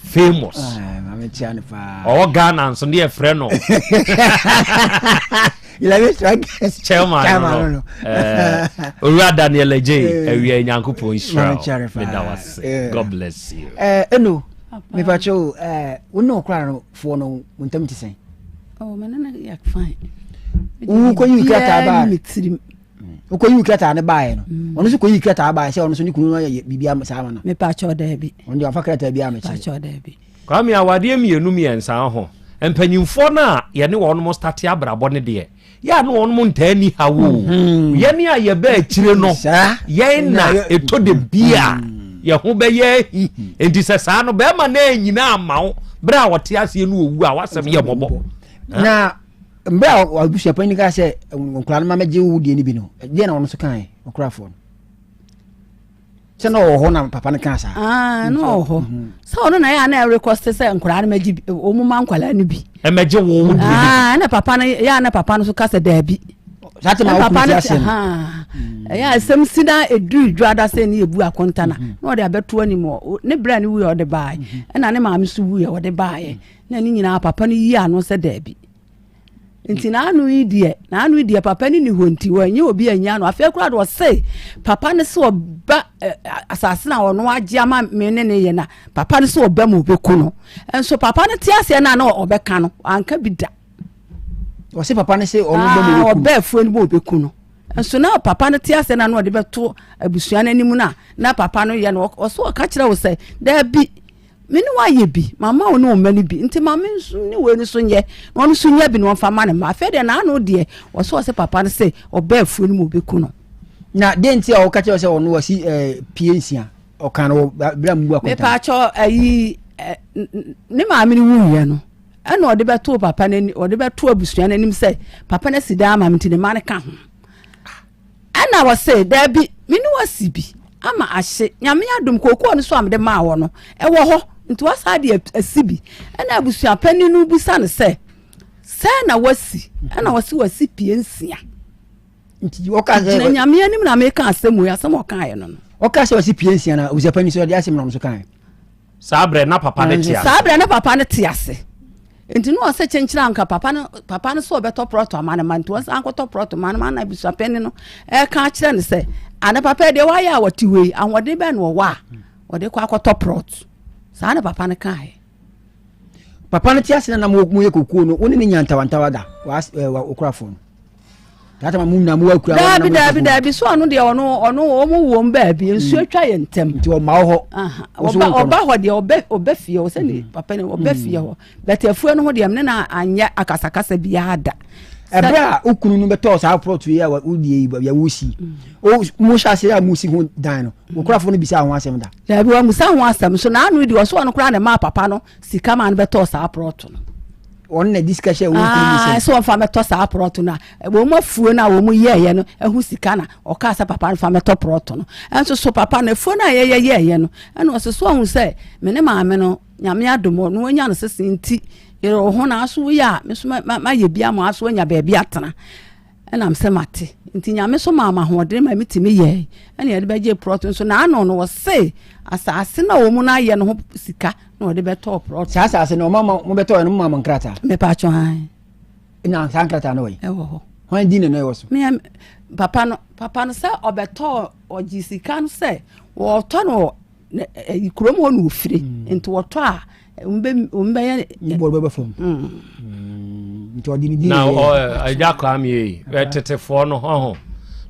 S20: Famous.
S5: Ah, maame tia no paa.
S20: Ɔwɔ Ghana nso ne yɛfrɛ no. Chairman no no. Eh, Owura Daniel Adjei, eh. awia Nyankopɔn nhyira wo. Meda wo ase. Eh. God bless you.
S5: Eh, eno, mepakyɛ o, eh, wo ne ɔkora no foɔ no, wo ntam te sɛn?
S21: Oh, me ne no yɛ fine.
S5: Wokɔyi krataa baa. Wokɔyi krataa no baeɛ no, mm. ɔno nso kɔyi krataa baeɛ sɛ ɔno nso ne kunu no ayɛ biribi saa ma no.
S21: Mepakyɛ daabi.
S5: Ɔno deɛ ɔmfa krataa bi amɛkyerɛ.
S21: Mepakyɛ daabi.
S20: Kwame awadeɛ mmienu mmiɛnsa ho mpanyinfoɔ no a yɛne wɔn starte abrabɔ no deɛ yɛ a ne wɔn ntaa ni ha wo mm-hmm. yɛne a yɛbɛ akyire no yɛn na ɛtɔ de bi a mm. yɛn ho bɛyɛ ahi nti sɛ saa no bɛrima no anyina ama wo berɛ a ɔte aseɛ no ɔwu a wasɛm yɛ mmɔbɔ
S5: na mmerɛ a abusuapanyin kaa sɛ nkwadaa no ma mɛgye wo deɛ no bi no deɛ na ɔno nso kae ɔkorafoɔ no sɛ na ɔwɔ hɔ na papa no kaa saa
S21: ah, na ɔwɔ hɔ mhm. sɛ ɔno na yɛ a na ɛrekɔste sɛ nkwadaa no mɛgye wɔn ma nkwadaa no bi
S20: ɛmɛgye wo wo deɛ
S21: ah, ɛna papa no yɛ a na papa no so ka sɛ daabi
S5: saa te ma wo kunu ti ase no
S21: ɛyɛ asɛm si na ɛduru dwa da sɛ ne yɛbu akonta na mhm. na ɔde abɛto anim ne berɛ a ne wuiɛ ɔde baeɛ mhm. ɛna ne maame so wuiɛ ɔde baeɛ na ne nyinaa papa no yi ano sɛ daabi nti n'ano yi deɛ n'ano yi deɛ papa no ni hɔ nti wɔnyɛ obi anyi ano afei koraa de ɔse papa no sɛ ɔba asase na ɔno agye ama me ne ne yɛ na papa no sɛ ɔba mu ɔbɛku no nso papa no te aseɛ no a na ɔbɛka no anka bi da
S5: ɔse papa no sɛ ɔno ba mu ɔbɛku
S21: ɔba afuo no mu ɔbɛku no nso na papa no te aseɛ no a na ɔde bɛto abusua no anim no a na papa no yɛ no ɔso ɔka kyerɛ wo sɛ daabi Me ne wo ayɛ bi, mama wo ne wo mma no bi, nti ma me nso ne wei no so nyɛ, na ɔno nso nya bi na ɔmfa ma ne mma. Afei deɛ n'ano deɛ, ɔsɛ ɔsɛ papa no sɛ ɔbaa afuo no mu ɔbɛku no.
S5: Na deɛ nti a ɔka kyerɛ sɛ ɔno ɔsi ɛɛ pie nsia, ɔka no wɔ bere a mu bu akonta.
S21: Mepaakyɛ ayi ɛ ne maame no wuiɛ no, ɛna ɔde bɛto papa no anim, ɔde bɛto abusua no anim sɛ papa no asi dan ama me nti ne mma no ka ho. Ɛna ɔse, Daabi, me ne wo asi bi ama ahye. Nyame adom, kookoo no so a mede maa wɔ no, ɛwɔ hɔ, nti woasan de asi bi. Ɛna abusuapanin no bisa no sɛ, Sɛn na woasi? Ɛna ɔse, Wasi pie nsia.
S5: Nti ɔka sɛ.
S21: Gyina Nyame anim na meka asɛm wei, asɛm a ɔkaeɛ no no.
S5: Ɔka sɛ ɔsi pie nsia na abusuapanin sɛ ɔde asɛm na ɔno nso kaeɛ.
S20: Saa berɛ na papa no te ase.
S21: Saa berɛ na papa no te ase. Nti na ɔsɛ kyenkyere anka papa no papa no sɛ ɔbɛtɔ prɔto ama no ma nti ɔsan akɔtɔ prɔto ma no ma na abusuapɛni no ɛka akyerɛ no sɛ ana papa deɛ wayɛ a wɔte wei ahoɔden bɛn na ɔwɔ a ɔde kɔ akɔtɔ prɔto saa na papa no kaeɛ.
S5: Papa no te ase na na mo yɛ kokuo no wo ne ne nya ntawantawa da wɔkurafoɔ no.
S21: Daabi daabi daabi so ɔno deɛ ɔno ɔno wɔn wɔ wɔn baabi nsuo mm. atwa yɛn ntɛm.
S5: Nti ɔma wɔ hɔ.
S21: Ɔba ɔba hɔ deɛ ɔbɛ ɔbɛ fie hɔ sɛni mm. papa ni ɔbɛ mm. fie hɔ bɛtɛ afuo no ho deɛ ne na anyɛ akasakasa biara da.
S5: Ɛbrɛ a okunu no bɛtɔ saa plɔt yi a wodie yi yɛ wosi o mo hyɛ ase a mo si ho dan no okurafo no bisa ho asɛm da.
S21: Daabi wɔn bisa ho asɛm so n'ano di ɔso ɔno koraa na ɛmaa papa no sika maa no bɛtɔɔ saa prɔto no.
S5: Wɔn na di sika hyɛ wɔn kunu mu sɛ.
S21: Sɛ wɔn fa mɛtɔ saa prɔto no a wɔn afuo no a wɔn yɛɛyɛ no ɛho sika na ɔkaa sɛ papa no fa mɛtɔ prɔto no ɛnso so papa no afuo no a yɛyɛ yɛɛyɛ no ɛna ɔsɛ so ɔho sɛ me ne maame no nyame adom no wɔnya no sese nti yɛrɛ wo ho na aso woyɛ a me so mayɛ bi ama aso anya baabi atena. Ɛna mesɛ mate. Nti Nyame so maa me ahoɔden ma metumi yɛe. Ɛna yɛde bɛgyee prɔto nso n'ano no wɔse asase no a wɔn no ayɛ no ho sika na wɔde bɛtɔɔ prɔto.
S5: Saa asase no ɔma mo bɛtɔɔ no mo maa mo nkrataa?
S21: Mepatwɔ han.
S5: Na saa nkrataa no wɔ yi?
S21: Ɛwɔ hɔ.
S5: Hwan din na na ɛwɔ so?
S21: Me papa no papa no sɛ ɔbɛtɔɔ ɔgye sika no sɛ wɔtɔ no wɔ kurom hɔ na ofire mm. nti wɔtɔ a wɔbɛyɛ.
S5: Ne bɔɔl bɛbɛ fam. Mm. Mm. Nti ɔde ne din
S20: na ɛgya kwame yi tetefoɔ no hɔ ho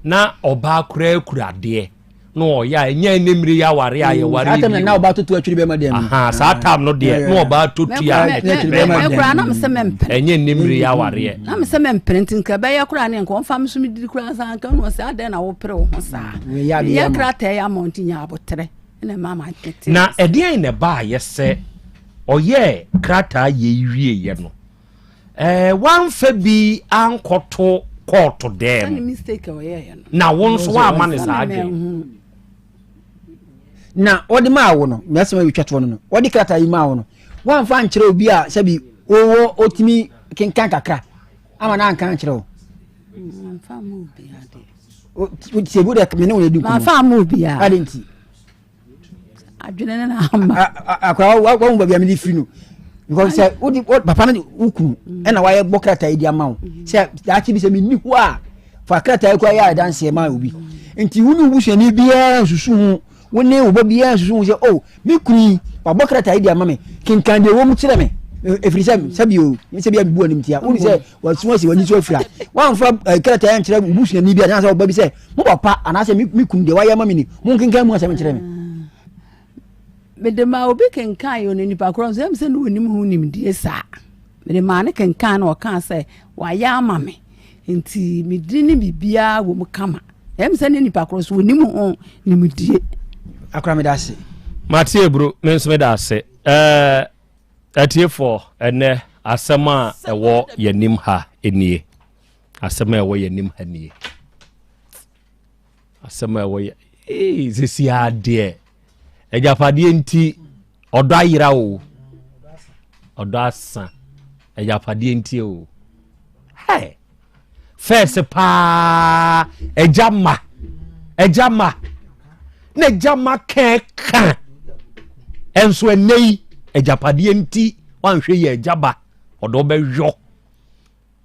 S20: na ɔbaa koraa kura adeɛ. na ɔyɛ a ɛnyɛ ɛnɛ mmere yi aware a yɛware
S5: saa tam na na ɔbaa toto atwiri bɛrima deɛ
S20: no saa tam no deɛ na ɔbaa toto a
S21: atwiri bɛrima deɛ koraa na mesɛ mɛmpene
S20: ɛnyɛ ɛnɛ mmere yi awareɛ
S21: na mesɛ mɛmpene nti nka bɛyɛ koraa ne nka ɔmfa me so medidi koraa saa nka na ɔsɛ adɛn na wopere wo ho saa yɛ krataa yi ama nti nya aboterɛ na ɛma ma tete
S20: na ɛdeɛn na ɛbaayɛ sɛ ɔyɛɛ krataa yei wieɛ no Ɛɛ wamfa bi ankɔto kɔɔto dɛm. Na wo nso woamma ne saa adwene.
S5: Na wɔde maa wo no, mɛsɛm a ɛtwa toɔ no no, wɔde krataa yi maa wo no, woamfa ankyerɛ obi a sɛbi wowɔ otumi kenkan kakra ama no anka ankyerɛ wo.
S21: Mamfa ama obiara deɛ.
S5: Sɛ bi wode me ne wo yɛ di nkɔmmɔ.
S21: Mamfa ama obiara.
S5: Ade nti.
S21: adwene ne na ama.
S5: Akora wahu baabi a mede firi no because sɛ wode papa no wo kunu mm. ɛna wayɛ bɔ krataa yi de ama wo mm. sɛ daakye bi sɛ menni hɔ a fa krataa yi kora yɛ adanseɛ ma obi mm. nti wo ne wo busuani biara nsusu ho wo ne wo ba biara nsusu ho sɛ o oh, me kunu yi wabɔ krataa yi de ama me kenkan deɛ ɛwɔ mu kyerɛ me ɛfiri sɛ sɛbi o sɛ bia mebu anim tia wone sɛ wasu asi w'ani so afira wamfa eh, krataa yi ankyerɛ wo busuani bi anaasɛ wo ba bi sɛ mo papa anaasɛ me kunu deɛ wayɛ ama me ni monkenkan mu asɛm nkyerɛ me
S21: mede maa obi kenkan yɛ ɔno nipa korɔ nso ɛm sɛ ne ɔnim ho nimdie saa mede maa ne kenkan na ɔkaa sɛ wayɛ ama me nti medin ne biribiara wɔ mu kama ɛm sɛ ne nipa korɔ so ɔnim ho nimdie
S5: akora meda ase
S20: mate aburo me nso meda ase ɛɛ atiefoɔ ɛnɛ asɛm a ɛwɔ yɛnim ha nie Asɛm a ɛwɔ yɛn anim ha nie. Asɛm a ɛwɔ yɛ ee sisi adeɛ. Agyapadeɛ nti ɔdɔ ayera o. Ɔdɔ asa. Agyapadeɛ nti o. Hey. Fɛs paa agya ma agya ma na agya ma kɛɛka ɛnso ɛnɛ yi agyapadeɛ nti wanhwɛ yɛ agya ba ɔdɔ bɛyɔ.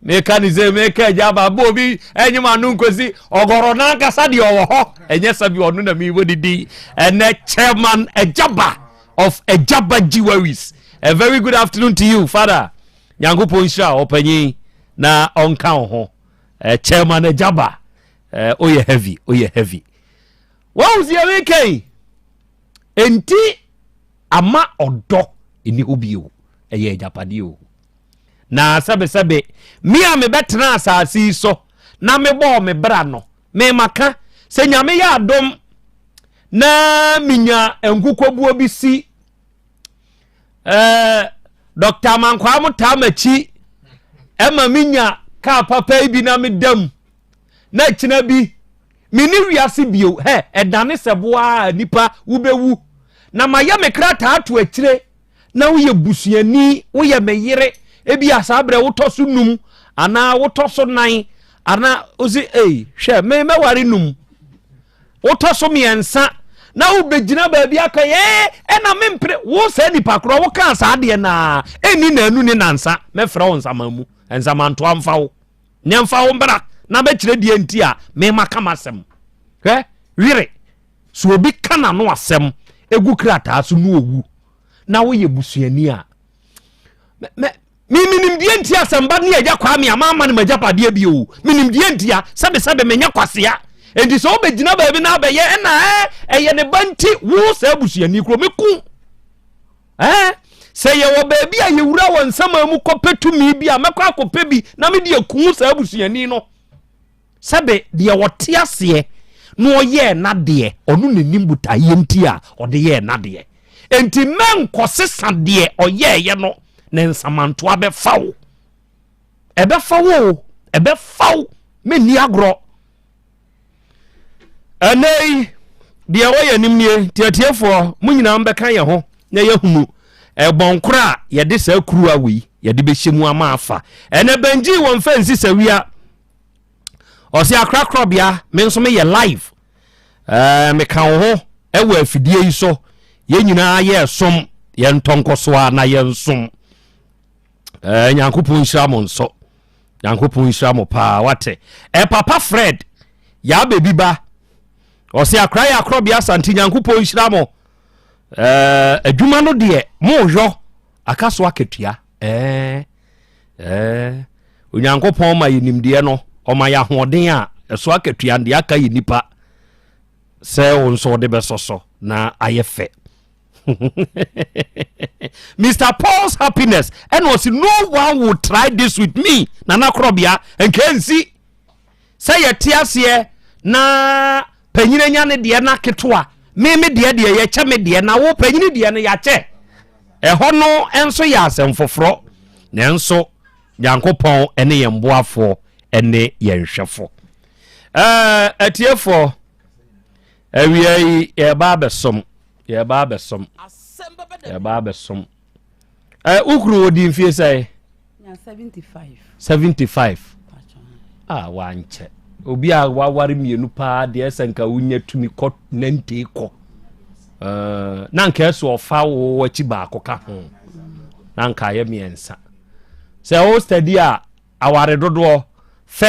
S20: Meka ne sɛ meka agya ba bɔ obi ɛnyem ano nkosi ɔgɔrɔ n'ankasa deɛ ɔwɔ hɔ ɛnyɛ sɛ bi ɔno na mebɔ ne din ɛnɛ chairman agyaba of agyaba jewelries a very good afternoon to you father nyankopɔn nhyira ɔpanyin na ɔnka wo ho eh, chairman agyaba eh, oyɛ heavy oyɛ heavy wɔn si ɛmi kɛn enti ama ɔdɔ ɛni hɔ bio ɛyɛ agyapadeɛ o Na sɛbesɛbe, me a mebɛtenaa asase yi so na mebɔɔ me bra no, me maka sɛ Nyame yɛ adom na menya nkukɔbuo bi si eh, Dr. Amankwaa mo taa m'akyi ɛma menya kaa papa yi bi na meda mu na akyina bi mene wiase bio hɛ ɛdane sɛ boa nipa wobɛwu na mayɛ me krataa to akyire na woyɛ busuani, woyɛ me yere, ebi a saa berɛ wotɔ so num anaa wotɔ so nan anaa wosi ei hwɛ me mɛware num wotɔ so mmiɛnsa na wobɛgyina baabi aka yɛ ɛna mempere wo saa nipa korɔ wokaa saa adeɛ naa ɛnni naanu ne nansa mɛfrɛ wo nsaman mu nsamantoa mfa wo nyɛ mfa wo mbra na bɛkyerɛ deɛ nti a mema ka m'asɛm hwɛ were Sɛ obi ka n'ano asɛm gu krataa so na owu na woyɛ busuani a, menim deɛ nti asɛmba ne agya kwaa me a maama no m'agyapadeɛ bi o. Menim deɛ nti a sɛbesɛbe menyɛ kwasea. Enti sɛ wobɛgyina baabi na abɛyɛ ɛna ɛyɛ ne ba nti wo saa busuani kuro meku. Ɛɛ sɛ yɛwɔ baabi a yɛwura wɔ nsɛm mu kɔpɛ tumi bi a mɛkɔ akɔpɛ bi na mede aku saa busuani no. Sɛbe deɛ ɔte aseɛ na ɔyɛɛ n'adeɛ, ɔno na nim botaeɛ nti a ɔde yɛɛ n'adeɛ. Enti mɛnkɔsesa deɛ ɔyɛeɛ no, na nsamantoa bɛfa wo. Ɛbɛfa wo o, ɛbɛfa wo, mɛnni agorɔ. Ɛnɛ yi, deɛ ɛwɔ yɛn anim nie, tiatiefoɔ, mo nyinaa mbɛka yɛn ho na yɛahunu ɛbɔnkoro a yɛde saa kuruwa wei yɛde bɛhyɛ mu ama afa. Ɛnɛ bɛngyee wɔn fɛ nsi sawia. Ɔse akra korɔbea me nso meyɛ live ɛɛ meka wo ho ɛwɔ afidie yi so yɛn nyinaa yɛ som yɛn ntɔnkɔsoa na yɛn som ɛɛ nyankopɔn nhyira mo nso nyankopɔn nhyira mo paa wate ɛ papa Fred yaa bebi ba ɔse akra yɛ akorɔbea asante nyankopɔn nhyira mo ɛɛ adwuma no deɛ mo yɔ aka so akatua ɛɛ Ɛɛ, Onyankopɔn ma yɛ nimdeɛ no, ɔma yɛ ahoɔden a ɛso akatua deɛ aka yɛ nipa. sɛ wo nso wode bɛsɔ so na ayɛ fɛ. Mr. Paul's happiness ɛna ɔsi no one will try this with me nana korɔbea nka nsi sɛ yɛte aseɛ na panyini nya ne deɛ na ketewa me me deɛ deɛ yɛkyɛ me deɛ na wo panyini deɛ no yɛakyɛ ɛhɔ no nso yɛ asɛm foforɔ nanso nyankopɔn ne yɛn boafoɔ ne yɛn hwɛfo ɛɛ atiefoɔ awia yi yɛba abɛsom yɛba abɛsom yɛba abɛsom ɛ wokuru wɔ di mfie sɛ 75 a wankyɛ obi a waware mmienu paa deɛ sɛ nka wonya tumi kɔ nante kɔ na nka ɛso ɔfa wo akyi baako ka ho na nka ayɛ mmiɛnsa sɛ wo steady a aware dodoɔ.